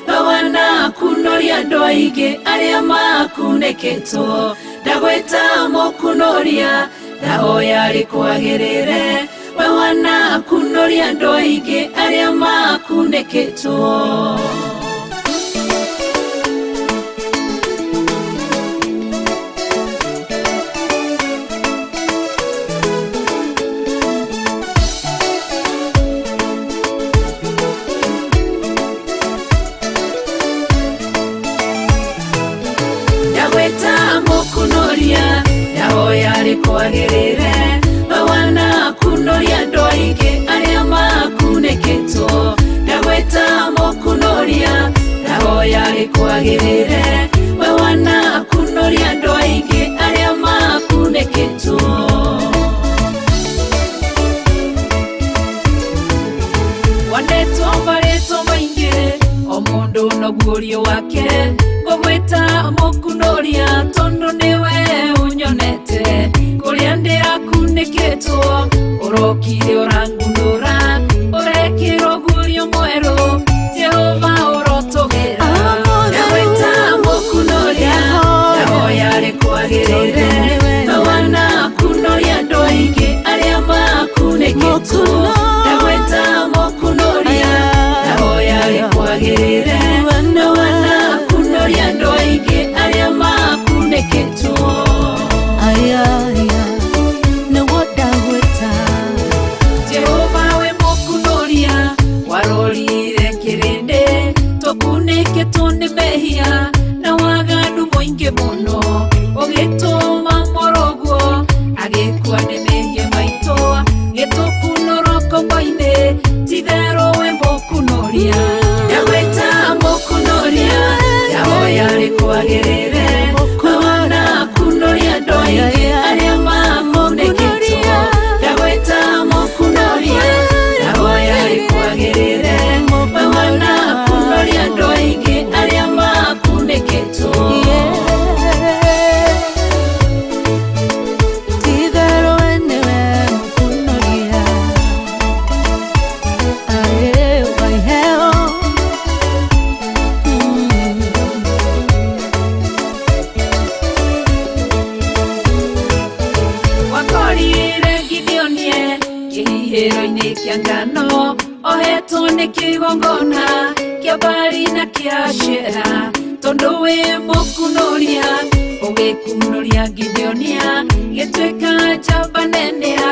we wanakunoria andũ aingĩ arĩa makunĩkĩtwo. Ndagwĩta mũkunoria, ndahoya rĩkwagĩrĩre, we wanakunoria andũ aingĩ arĩa makunĩkĩtwo. Ndagwĩta mũkunoria, ndahoya rĩkwagĩrĩre, we wanakunoria andũ aingĩ arĩa makunĩkĩtwo. Ndagwĩta mũkunoria, ndahoya rĩkwagĩrĩre, we wanakunoria andũ aingĩ arĩa makunĩkĩtwo. Wanetwo marĩtwa maingĩ, o mũndũ na guũrio wake, ngũgwĩta mũkunoria tondũ nĩwe ũnyonete. Kũrĩa ndĩrakunĩkĩtwo, ũrokire ũrangunũra, ũrekĩrwo guũrio mwerũ, Jehova ũrotũgĩra. Ndagwĩta mũkunoria, ndahoya rĩkwagĩrĩre, we wanakunoria andũ aingĩ arĩa makunĩkĩtwo. Ndagwĩta mũkunoria, ndahoya rĩkwagĩrĩre, we wanakunoria andũ aingĩ arĩa makunĩkĩtwo. Jehova we mũkunoria, warorire kĩrĩndĩ, tũkunĩkĩtwo nĩ mehia na waganu mũingĩ mũno, ũgĩtũma mũrũguo agĩkua nĩ mehia maitũ, gĩtũkunũrwo ngombo-inĩ, ti-itherũ we mũkunoria. Ndagwĩta mũkunoria, ndahoya rĩkwagĩrĩre, we wanakunoria andũ aingĩ arĩa makunĩkĩtwo. Ndagwĩta mũkunoria, ndahoya rĩkwagĩrĩre, we wanakunoria andũ aingĩ arĩa makunĩkĩtwo. Wakorire Gideonie kĩhihĩro-inĩ kĩa ngano, ohetwo nĩ kĩgongona kĩa Baali na kĩa Ashera, tondũ wĩ mũkunoria, ũgĩkunoria Gideonia, gĩtuĩka njamba nene ya